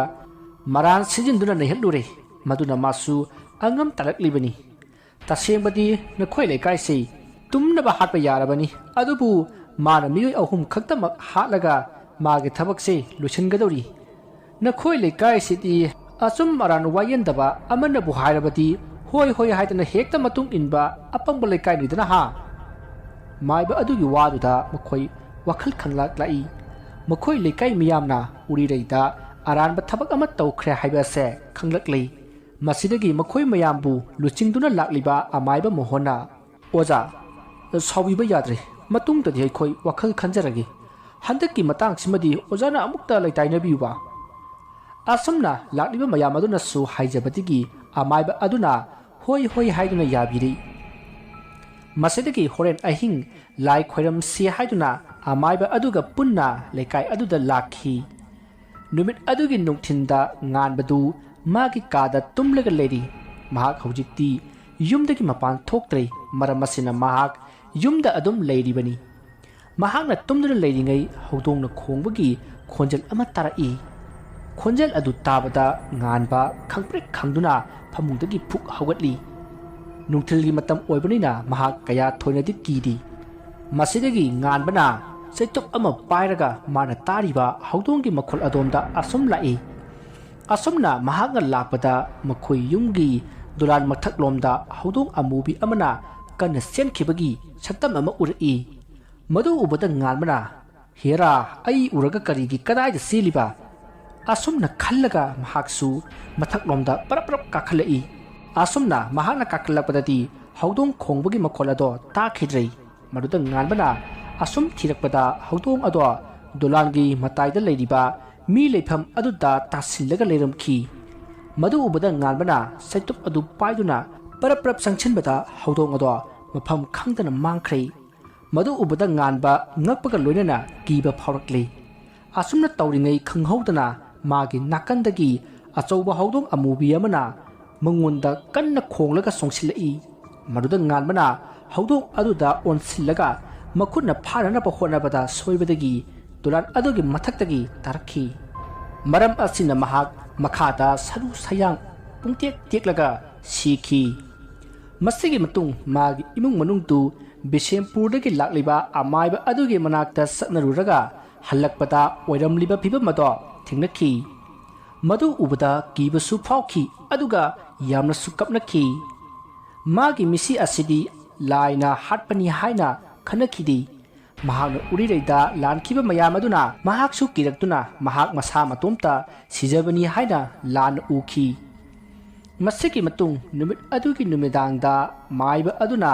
ꯃꯔꯥꯜ ꯁꯤꯖꯤꯟꯗꯨꯅ ꯅꯩꯍꯠꯂꯨꯔꯦ꯫ ꯃꯗꯨꯅ ꯃꯥꯁꯨ ꯑꯉꯝ ꯇꯥꯔꯛꯂꯤꯕꯅꯤ꯫ ꯇꯁꯦꯡꯕꯗꯤ ꯅꯈꯣꯏ ꯂꯩꯀꯥꯏꯁꯤ ꯇꯨꯝꯅꯕ ꯍꯥꯠꯄ ꯌꯥꯔꯕꯅꯤ, ꯑꯗꯨꯕꯨ ꯃꯥꯅ ꯃꯤꯑꯣꯏ ꯑꯍꯨꯝ ꯈꯛꯇꯃꯛ ꯍꯥꯠꯂꯒ ꯃꯥꯒꯤ ꯊꯕꯛꯁꯦ ꯂꯣꯏꯁꯤꯟꯒꯗꯧꯔꯤ꯫ ꯅꯈꯣꯏ ꯂꯩꯀꯥꯏꯁꯤꯗꯤ ꯑꯆꯨꯝ ꯑꯔꯥꯟ ꯋꯥꯌꯦꯟꯗꯕ, ꯑꯃꯅꯕꯨ ꯍꯥꯏꯔꯕꯗꯤ ꯍꯣꯏ ꯍꯣꯏ ꯍꯥꯏꯗꯅ ꯍꯦꯛꯇ ꯃꯇꯨꯡ ꯏꯟꯕ ꯑꯄꯪꯕ ꯂꯩꯀꯥꯏꯅꯤꯗꯅ ꯍꯥ?" ꯑꯃꯥꯏꯕ ꯑꯗꯨꯒꯤ ꯋꯥꯗꯨꯗ ꯃꯈꯣꯏ ꯋꯥꯈꯜ ꯈꯪꯂꯛꯂꯛꯏ꯫ ꯃꯈꯣꯏ ꯂꯩꯀꯥꯏ ꯃꯤꯌꯥꯝꯅ ꯎꯔꯤꯔꯩꯗ ꯑꯔꯥꯟꯕ ꯊꯕꯛ ꯑꯃ ꯇꯧꯈ꯭ꯔꯦ ꯍꯥꯏꯕ ꯑꯁꯦ ꯈꯪꯂꯛꯂꯤ꯫ ꯃꯁꯤꯗꯒꯤ ꯃꯈꯣꯏ ꯃꯌꯥꯝꯕꯨ ꯂꯨꯆꯤꯡꯗꯨꯅ ꯂꯥꯛꯂꯤꯕ ꯑꯃꯥꯏꯕ ꯃꯣꯍꯣꯟꯅ, "ꯑꯣꯖꯥ, ꯁꯥꯎꯕꯤꯕ ꯌꯥꯗ꯭ꯔꯦ꯫ ꯃꯇꯨꯡꯗꯗꯤ ꯑꯩꯈꯣꯏ ꯋꯥꯈꯜ ꯈꯟꯖꯔꯒꯦ꯫ ꯍꯟꯗꯛꯀꯤ ꯃꯇꯥꯡꯁꯤꯃꯗꯤ ꯑꯣꯖꯥꯅ ꯑꯃꯨꯛꯇ ꯂꯩꯇꯥꯏꯅꯕꯤꯌꯨꯕ"꯫ ꯑꯁꯨꯝꯅ ꯂꯥꯛꯂꯤꯕ ꯃꯌꯥꯝ ꯑꯗꯨꯅꯁꯨ ꯍꯥꯏꯖꯕꯗꯒꯤ ꯑꯃꯥꯏꯕ ꯑꯗꯨꯅ "ꯍꯣꯏ, ꯍꯣꯏ" ꯍꯥꯏꯗꯨꯅ ꯌꯥꯕꯤꯔꯤ꯫ ꯃꯁꯤꯗꯒꯤ ꯍꯣꯔꯦꯟ ꯑꯍꯤꯡ ꯂꯥꯏ ꯈꯣꯏꯔꯝꯁꯤ ꯍꯥꯏꯗꯨꯅ ꯑꯃꯥꯏꯕ ꯑꯗꯨꯒ ꯄꯨꯟꯅ ꯂꯩꯀꯥꯏ ꯑꯗꯨꯗ ꯂꯥꯛꯈꯤ꯫ ꯅꯨꯃꯤꯠ ꯑꯗꯨꯒꯤ ꯅꯨꯡꯊꯤꯟꯗ ꯉꯥꯟꯕꯗꯨ ꯃꯥꯒꯤ ꯀꯥꯗ ꯇꯨꯝꯂꯒ ꯂꯩꯔꯤ꯫ ꯃꯍꯥꯛ ꯍꯧꯖꯤꯛꯇꯤ ꯌꯨꯝꯗꯒꯤ ꯃꯄꯥꯟ ꯊꯣꯛꯇ꯭ꯔꯦ꯫ ꯃꯔꯝ ꯑꯁꯤꯅ ꯃꯍꯥꯛ ꯌꯨꯝꯗ ꯑꯗꯨꯝ ꯂꯩꯔꯤꯕꯅꯤ꯫ ꯃꯍꯥꯛꯅ ꯇꯨꯝꯗꯨꯅ ꯂꯩꯔꯤꯉꯩ ꯍꯧꯗꯣꯡꯅ ꯈꯣꯡꯕꯒꯤ ꯈꯣꯟꯖꯦꯜ ꯑꯃ ꯇꯥꯔꯛꯏ꯫ ꯈꯣꯟꯖꯦꯜ ꯑꯗꯨ ꯇꯥꯕꯗ ꯉꯥꯟꯕ ꯈꯪꯄ꯭ꯔꯦꯛ ꯈꯪꯗꯨꯅ ꯐꯃꯨꯡꯗꯒꯤ ꯐꯨꯛ ꯍꯧꯒꯠꯂꯤ꯫ ꯅꯨꯡꯊꯤꯜꯒꯤ ꯃꯇꯝ ꯑꯣꯏꯕꯅꯤꯅ ꯃꯍꯥꯛ ꯀꯌꯥ ꯊꯣꯏꯅꯗꯤ ꯀꯤꯗꯦ꯫ ꯃꯁꯤꯗꯒꯤ ꯉꯥꯟꯕꯅ ꯆꯩꯇꯨꯞ ꯑꯃ ꯄꯥꯏꯔꯒ ꯃꯥꯅ ꯇꯥꯔꯤꯕ ꯍꯧꯗꯣꯡꯒꯤ ꯃꯈꯣꯜ ꯑꯗꯣꯝꯗ ꯑꯁꯨꯝ ꯂꯥꯛꯏ꯫ ꯑꯁꯨꯝꯅ ꯃꯍꯥꯛꯅ ꯂꯥꯛꯄꯗ ꯃꯈꯣꯏ ꯌꯨꯝꯒꯤ ꯗꯣꯂꯥꯟ ꯃꯊꯛꯂꯣꯝꯗ ꯍꯧꯗꯣꯡ ꯑꯃꯨꯕꯤ ꯑꯃꯅ ꯀꯟꯅ ꯆꯦꯟꯈꯤꯕꯒꯤ ꯁꯛꯇꯝ ꯑꯃ ꯎꯔꯛꯏ꯫ ꯃꯗꯨ ꯎꯕꯗ ꯉꯥꯟꯕꯅ, "ꯍꯦꯔꯥ, ꯑꯩ ꯎꯔꯒ ꯀꯔꯤꯒꯤ ꯀꯗꯥꯏꯗ ꯆꯦꯜꯂꯤꯕ?" ꯑꯁꯨꯝꯅ ꯈꯜꯂꯒ ꯃꯍꯥꯛꯁꯨ ꯃꯊꯛꯂꯣꯝꯗ ꯄꯔꯞ ꯄꯔꯞ ꯀꯥꯈꯠꯂꯛꯏ꯫ ꯑꯁꯨꯝꯅ ꯃꯍꯥꯛꯅ ꯀꯥꯈꯠꯂꯛꯄꯗꯗꯤ ꯍꯧꯗꯣꯡ ꯈꯣꯡꯕꯒꯤ ꯃꯈꯣꯜ ꯑꯗꯣ ꯇꯥꯈꯤꯗ꯭ꯔꯦ꯫ ꯃꯗꯨꯗ ꯉꯥꯟꯕꯅ ꯑꯁꯨꯝ ꯊꯤꯔꯛꯄꯗ ꯍꯧꯗꯣꯡ ꯑꯗꯣ ꯗꯣꯂꯥꯟꯒꯤ ꯃꯇꯥꯏꯗ ꯂꯩꯔꯤꯕ ꯃꯤ ꯂꯩꯐꯝ ꯑꯗꯨꯗ ꯇꯥꯁꯤꯜꯂꯒ ꯂꯩꯔꯝꯈꯤ꯫ ꯃꯗꯨ ꯎꯕꯗ ꯉꯥꯟꯕꯅ ꯆꯩꯇꯨꯞ ꯑꯗꯨ ꯄꯥꯏꯗꯨꯅ ꯄꯔꯞ ꯄꯔꯞ ꯆꯪꯁꯤꯟꯕꯗ ꯍꯧꯗꯣꯡ ꯑꯗꯣ ꯃꯐꯝ ꯈꯪꯗꯅ ꯃꯥꯡꯈ꯭ꯔꯦ꯫ ꯃꯗꯨ ꯎꯕꯗ ꯉꯥꯟꯕ ꯉꯛꯄꯒ ꯂꯣꯏꯅꯅ ꯀꯤꯕ ꯐꯥꯎꯔꯛꯂꯤ꯫ ꯑꯁꯨꯝꯅ ꯇꯧꯔꯤꯉꯩ ꯈꯪꯍꯧꯗꯅ ꯃꯥꯒꯤ ꯅꯥꯀꯟꯗꯒꯤ ꯑꯆꯧꯕ ꯍꯧꯗꯣꯡ ꯑꯃꯨꯕꯤ ꯑꯃꯅ ꯃꯉꯣꯟꯗ ꯀꯟꯅ ꯈꯣꯡꯂꯒ ꯆꯣꯡꯁꯤꯜꯂꯛꯏ꯫ ꯃꯗꯨꯗ ꯉꯥꯟꯕꯅ ꯍꯧꯗꯣꯡ ꯑꯗꯨꯗ ꯑꯣꯟꯁꯤꯜꯂꯒ ꯃꯈꯨꯠꯅ ꯐꯥꯅꯅꯕ ꯍꯣꯠꯅꯕꯗ ꯁꯣꯏꯕꯗꯒꯤ ꯗꯣꯂꯥꯟ ꯑꯗꯨꯒꯤ ꯃꯊꯛꯇꯒꯤ ꯇꯥꯔꯛꯈꯤ꯫ ꯃꯔꯝ ꯑꯁꯤꯅ ꯃꯍꯥꯛ ꯃꯈꯥꯗ ꯁꯔꯨ ꯁꯌꯥꯡ ꯄꯨꯡꯇꯦꯛ ꯇꯦꯛꯂꯒ ꯁꯤꯈꯤ꯫ ꯃꯁꯤꯒꯤ ꯃꯇꯨꯡ ꯃꯥꯒꯤ ꯏꯃꯨꯡ ꯃꯅꯨꯡꯗꯨ ꯕꯤꯁꯦꯝꯄꯨꯔꯗꯒꯤ ꯂꯥꯛꯂꯤꯕ ꯑꯃꯥꯏꯕ ꯑꯗꯨꯒꯤ ꯃꯅꯥꯛꯇ ꯆꯠꯅꯔꯨꯔꯒ ꯍꯜꯂꯛꯄꯗ ꯑꯣꯏꯔꯝꯂꯤꯕ ꯐꯤꯕꯝ ꯑꯗꯣ ꯊꯦꯡꯅꯈꯤ꯫ ꯃꯗꯨ ꯎꯕꯗ ꯀꯤꯕꯁꯨ ꯐꯥꯎꯈꯤ, ꯑꯗꯨꯒ ꯌꯥꯝꯅꯁꯨ ꯀꯞꯅꯈꯤ꯫ ꯃꯥꯒꯤ ꯃꯤꯁꯤ ꯑꯁꯤꯗꯤ ꯂꯥꯏꯅ ꯍꯥꯠꯄꯅꯤ ꯍꯥꯏꯅ ꯈꯟꯅꯈꯤꯗꯦ꯫ ꯃꯍꯥꯛꯅ ꯎꯔꯤꯔꯩꯗ ꯂꯥꯟꯈꯤꯕ ꯃꯌꯥꯝ ꯑꯗꯨꯅ ꯃꯍꯥꯛꯁꯨ ꯀꯤꯔꯛꯇꯨꯅ ꯃꯍꯥꯛ ꯃꯁꯥ ꯃꯇꯣꯝꯇ ꯁꯤꯖꯕꯅꯤ ꯍꯥꯏꯅ ꯂꯥꯟꯅ ꯎꯈꯤ꯫ ꯃꯁꯤꯒꯤ ꯃꯇꯨꯡ ꯅꯨꯃꯤꯠ ꯑꯗꯨꯒꯤ ꯅꯨꯃꯤꯗꯥꯡꯗ ꯃꯥꯏꯕ ꯑꯗꯨꯅ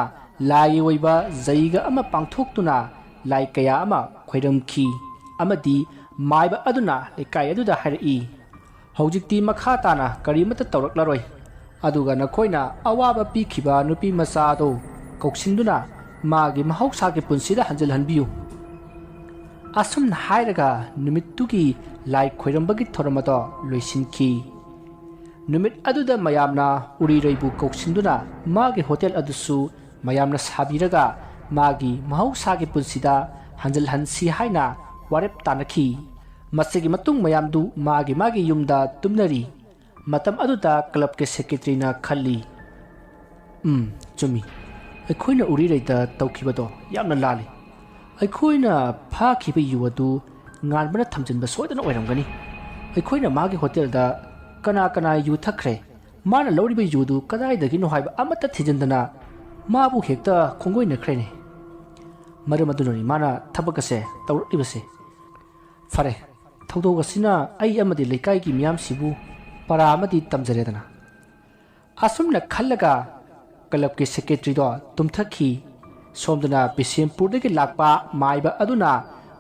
ꯂꯥꯏꯒꯤ ꯑꯣꯏꯕ ꯖꯩꯒ ꯑꯃ ꯄꯥꯡꯊꯣꯛꯇꯨꯅ ꯂꯥꯏ ꯀꯌꯥ ꯑꯃ ꯈꯣꯏꯔꯝꯈꯤ ꯑꯃꯗꯤ ꯃꯥꯏꯕ ꯑꯗꯨꯅ ꯂꯩꯀꯥꯏ ꯑꯗꯨꯗ ꯍꯥꯏꯔꯛꯏ, "ꯍꯧꯖꯤꯛꯇꯤ ꯃꯈꯥ ꯇꯥꯅ ꯀꯔꯤꯃꯠꯇ ꯇꯧꯔꯛꯂꯔꯣꯏ꯫ ꯑꯗꯨꯒ ꯅꯈꯣꯏꯅ ꯑꯋꯥꯕ ꯄꯤꯈꯤꯕ ꯅꯨꯄꯤ ꯃꯆꯥ ꯑꯗꯨ ꯀꯧꯁꯤꯟꯗꯨꯅ ꯃꯥꯒꯤ ꯃꯍꯧꯁꯥꯒꯤ ꯄꯨꯟꯁꯤꯗ ꯍꯟꯖꯤꯜꯍꯟꯕꯤꯌꯨ"꯫ ꯑꯁꯨꯝꯅ ꯍꯥꯏꯔꯒ ꯅꯨꯃꯤꯠꯇꯨꯒꯤ ꯂꯥꯏ ꯈꯣꯏꯔꯝꯕꯒꯤ ꯊꯧꯔꯝ ꯑꯗꯣ ꯂꯣꯏꯁꯤꯟꯈꯤ꯫ ꯅꯨꯃꯤꯠ ꯑꯗꯨꯗ ꯃꯌꯥꯝꯅ ꯎꯔꯤꯔꯩꯕꯨ ꯀꯧꯁꯤꯟꯗꯨꯅ ꯃꯥꯒꯤ ꯍꯣꯇꯦꯜ ꯑꯗꯨꯁꯨ ꯃꯌꯥꯝꯅ ꯁꯥꯕꯤꯔꯒ ꯃꯥꯒꯤ ꯃꯍꯧꯁꯥꯒꯤ ꯄꯨꯟꯁꯤꯗ ꯍꯟꯖꯤꯜꯍꯟꯁꯤ ꯍꯥꯏꯅ ꯋꯥꯔꯦꯞ ꯇꯥꯅꯈꯤ꯫ ꯃꯁꯤꯒꯤ ꯃꯇꯨꯡ ꯃꯌꯥꯝꯗꯨ ꯃꯥꯒꯤ ꯃꯥꯒꯤ ꯌꯨꯝꯗ ꯇꯨꯝꯅꯔꯤ꯫ ꯃꯇꯝ ꯑꯗꯨꯗ ꯀ꯭ꯂꯕꯀꯤ ꯁꯦꯀ꯭ꯔꯦꯇꯔꯤꯅ ꯈꯜꯂꯤ, "ꯎꯝ, ꯆꯨꯝꯃꯤ꯫ ꯑꯩꯈꯣꯏꯅ ꯎꯔꯤꯔꯩꯗ ꯇꯧꯈꯤꯕꯗꯣ ꯌꯥꯝꯅ ꯂꯥꯜꯂꯤ꯫ ꯑꯩꯈꯣꯏꯅ ꯐꯥꯈꯤꯕ ꯌꯨ ꯑꯗꯨ ꯉꯥꯟꯕꯅ ꯊꯝꯖꯤꯟꯕ ꯁꯣꯏꯗꯅ ꯑꯣꯏꯔꯝꯒꯅꯤ꯫ ꯑꯩꯈꯣꯏꯅ ꯃꯥꯒꯤ ꯍꯣꯇꯦꯜꯗ ꯀꯅꯥ ꯀꯅꯥ ꯌꯨ ꯊꯛꯈ꯭ꯔꯦ? ꯃꯥꯅ ꯂꯧꯔꯤꯕ ꯌꯨꯗꯨ ꯀꯗꯥꯏꯗꯒꯤꯅꯣ ꯍꯥꯏꯕ ꯑꯃꯠꯇ ꯊꯤꯖꯤꯟꯗꯅ ꯃꯥꯕꯨ ꯍꯦꯛꯇ ꯈꯣꯡꯒꯣꯏꯅꯈ꯭ꯔꯦꯅꯦ꯫ ꯃꯔꯝ ꯑꯗꯨꯅꯅꯤ ꯃꯥꯅ ꯊꯕꯛ ꯑꯁꯦ ꯇꯧꯔꯛꯂꯤꯕꯁꯦ꯫ ꯐꯔꯦ, ꯊꯧꯗꯣꯛ ꯑꯁꯤꯅ ꯑꯩ ꯑꯃꯗꯤ ꯂꯩꯀꯥꯏꯒꯤ ꯃꯤꯌꯥꯝꯁꯤꯕꯨ ꯄꯔꯥ ꯑꯃꯗꯤ ꯇꯝꯖꯔꯦꯗꯅ"꯫ ꯑꯁꯨꯝꯅ ꯈꯜꯂꯒ ꯀ꯭ꯂꯕꯀꯤ ꯁꯦꯀ꯭ꯔꯦꯇꯔꯤꯗꯣ ꯇꯨꯝꯊꯈꯤ꯫ ꯁꯣꯝꯗꯅ ꯕꯤꯁꯦꯝꯄꯨꯔꯗꯒꯤ ꯂꯥꯛꯄ ꯃꯥꯏꯕ ꯑꯗꯨꯅ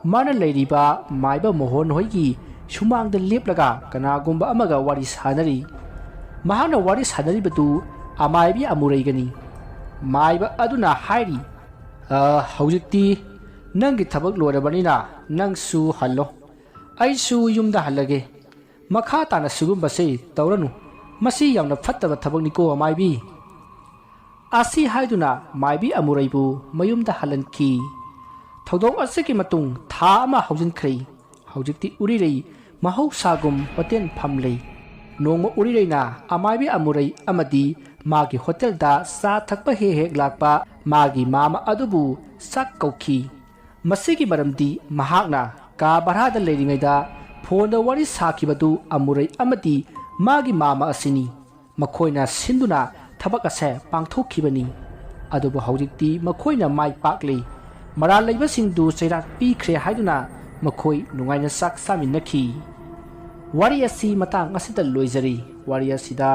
ꯃꯥꯅ ꯂꯩꯔꯤꯕ ꯃꯥꯏꯕ ꯃꯣꯍꯣꯟ ꯍꯣꯏꯒꯤ ꯁꯨꯃꯥꯡꯗ ꯂꯦꯞꯂꯒ ꯀꯅꯥꯒꯨꯝꯕ ꯑꯃꯒ ꯋꯥꯔꯤ ꯁꯥꯟꯅꯔꯤ꯫ ꯃꯍꯥꯛꯅ ꯋꯥꯔꯤ ꯁꯥꯟꯅꯔꯤꯕꯗꯨ ꯑꯃꯥꯏꯕꯤ ꯑꯃꯨꯔꯩꯒꯅꯤ꯫ ꯃꯥꯏꯕ ꯑꯗꯨꯅ ꯍꯥꯏꯔꯤ, "ꯑ, ꯍꯧꯖꯤꯛꯇꯤ ꯅꯪꯒꯤ ꯊꯕꯛ ꯂꯣꯏꯔꯕꯅꯤꯅ ꯅꯪꯁꯨ ꯍꯜꯂꯣ꯫ ꯑꯩꯁꯨ ꯌꯨꯝꯗ ꯍꯜꯂꯒꯦ꯫ ꯃꯈꯥ ꯇꯥꯅ ꯁꯤꯒꯨꯝꯕꯁꯤ ꯇꯧꯔꯅꯨ꯫ ꯃꯁꯤ ꯌꯥꯝꯅ ꯐꯠꯇꯕ ꯊꯕꯛꯅꯤꯀꯣ, ꯑꯃꯥꯏꯕꯤ"꯫ ꯑꯁꯤ ꯍꯥꯏꯗꯨꯅ ꯃꯥꯏꯕꯤ ꯑꯃꯨꯔꯩꯕꯨ ꯃꯌꯨꯝꯗ ꯍꯜꯍꯟꯈꯤ꯫ ꯊꯧꯗꯣꯛ ꯑꯁꯤꯒꯤ ꯃꯇꯨꯡ ꯊꯥ ꯑꯃ ꯍꯧꯖꯤꯟꯈ꯭ꯔꯦ꯫ ꯍꯧꯖꯤꯛꯇꯤ ꯎꯔꯤꯔꯩ ꯃꯍꯧꯁꯥꯒꯨꯝ ꯍꯣꯇꯦꯜ ꯐꯝꯂꯦ꯫ ꯅꯣꯡꯃ ꯎꯔꯤꯔꯩꯅ ꯑꯃꯥꯏꯕꯤ ꯑꯃꯨꯔꯩ ꯑꯃꯗꯤ ꯃꯥꯒꯤ ꯍꯣꯇꯦꯜꯗ ꯆꯥ ꯊꯛꯄ ꯍꯦꯛ ꯍꯦꯛ ꯂꯥꯛꯄ ꯃꯥꯒꯤ ꯃꯥꯃ ꯑꯗꯨꯕꯨ ꯆꯥꯛ ꯀꯧꯈꯤ꯫ ꯃꯁꯤꯒꯤ ꯃꯔꯝꯗꯤ ꯃꯍꯥꯛꯅ ꯀꯥ ꯚꯔꯥꯗ ꯂꯩꯔꯤꯉꯩꯗ ꯐꯣꯟꯗ ꯋꯥꯔꯤ ꯁꯥꯈꯤꯕꯗꯨ ꯑꯃꯨꯔꯩ ꯑꯃꯗꯤ ꯃꯥꯒꯤ ꯃꯥꯃ ꯑꯁꯤꯅꯤ꯫ ꯃꯈꯣꯏꯅ ꯁꯤꯟꯗꯨꯅ ꯊꯕꯛ ꯑꯁꯦ ꯄꯥꯡꯊꯣꯛꯈꯤꯕꯅꯤ꯫ ꯑꯗꯨꯕꯨ ꯍꯧꯖꯤꯛꯇꯤ ꯃꯈꯣꯏꯅ ꯃꯥꯏ ꯄꯥꯛꯂꯤ꯫ ꯃꯔꯥꯜ ꯂꯩꯕꯁꯤꯡꯗꯨ ꯆꯩꯔꯥꯛ ꯄꯤꯈ꯭ꯔꯦ ꯍꯥꯏꯗꯨꯅ ꯃꯈꯣꯏ ꯅꯨꯡꯉꯥꯏꯅ ꯆꯥꯛ ꯆꯥꯃꯤꯟꯅꯈꯤ꯫ ꯋꯥꯔꯤ ꯑꯁꯤ ꯃꯇꯥꯡ ꯑꯁꯤꯗ ꯂꯣꯏꯖꯔꯤ꯫ ꯋꯥꯔꯤ ꯑꯁꯤꯗ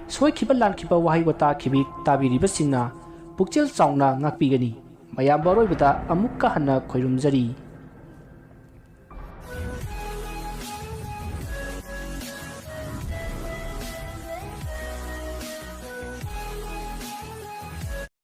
ꯁꯣꯏꯈꯤꯕ ꯂꯥꯟꯈꯤꯕ ꯋꯥꯍꯩ ꯋꯥꯇꯥ ꯈꯤꯕꯤꯛ ꯇꯥꯕꯤꯔꯤꯕꯁꯤꯡꯅ ꯄꯨꯛꯆꯦꯜ ꯆꯥꯎꯅ ꯉꯥꯛꯄꯤꯒꯅꯤ꯫ ꯃꯌꯥꯝꯕ ꯑꯔꯣꯏꯕꯗ ꯑꯃꯨꯛꯀ ꯍꯟꯅ ꯈꯣꯏꯔꯨꯝꯖꯔꯤ꯫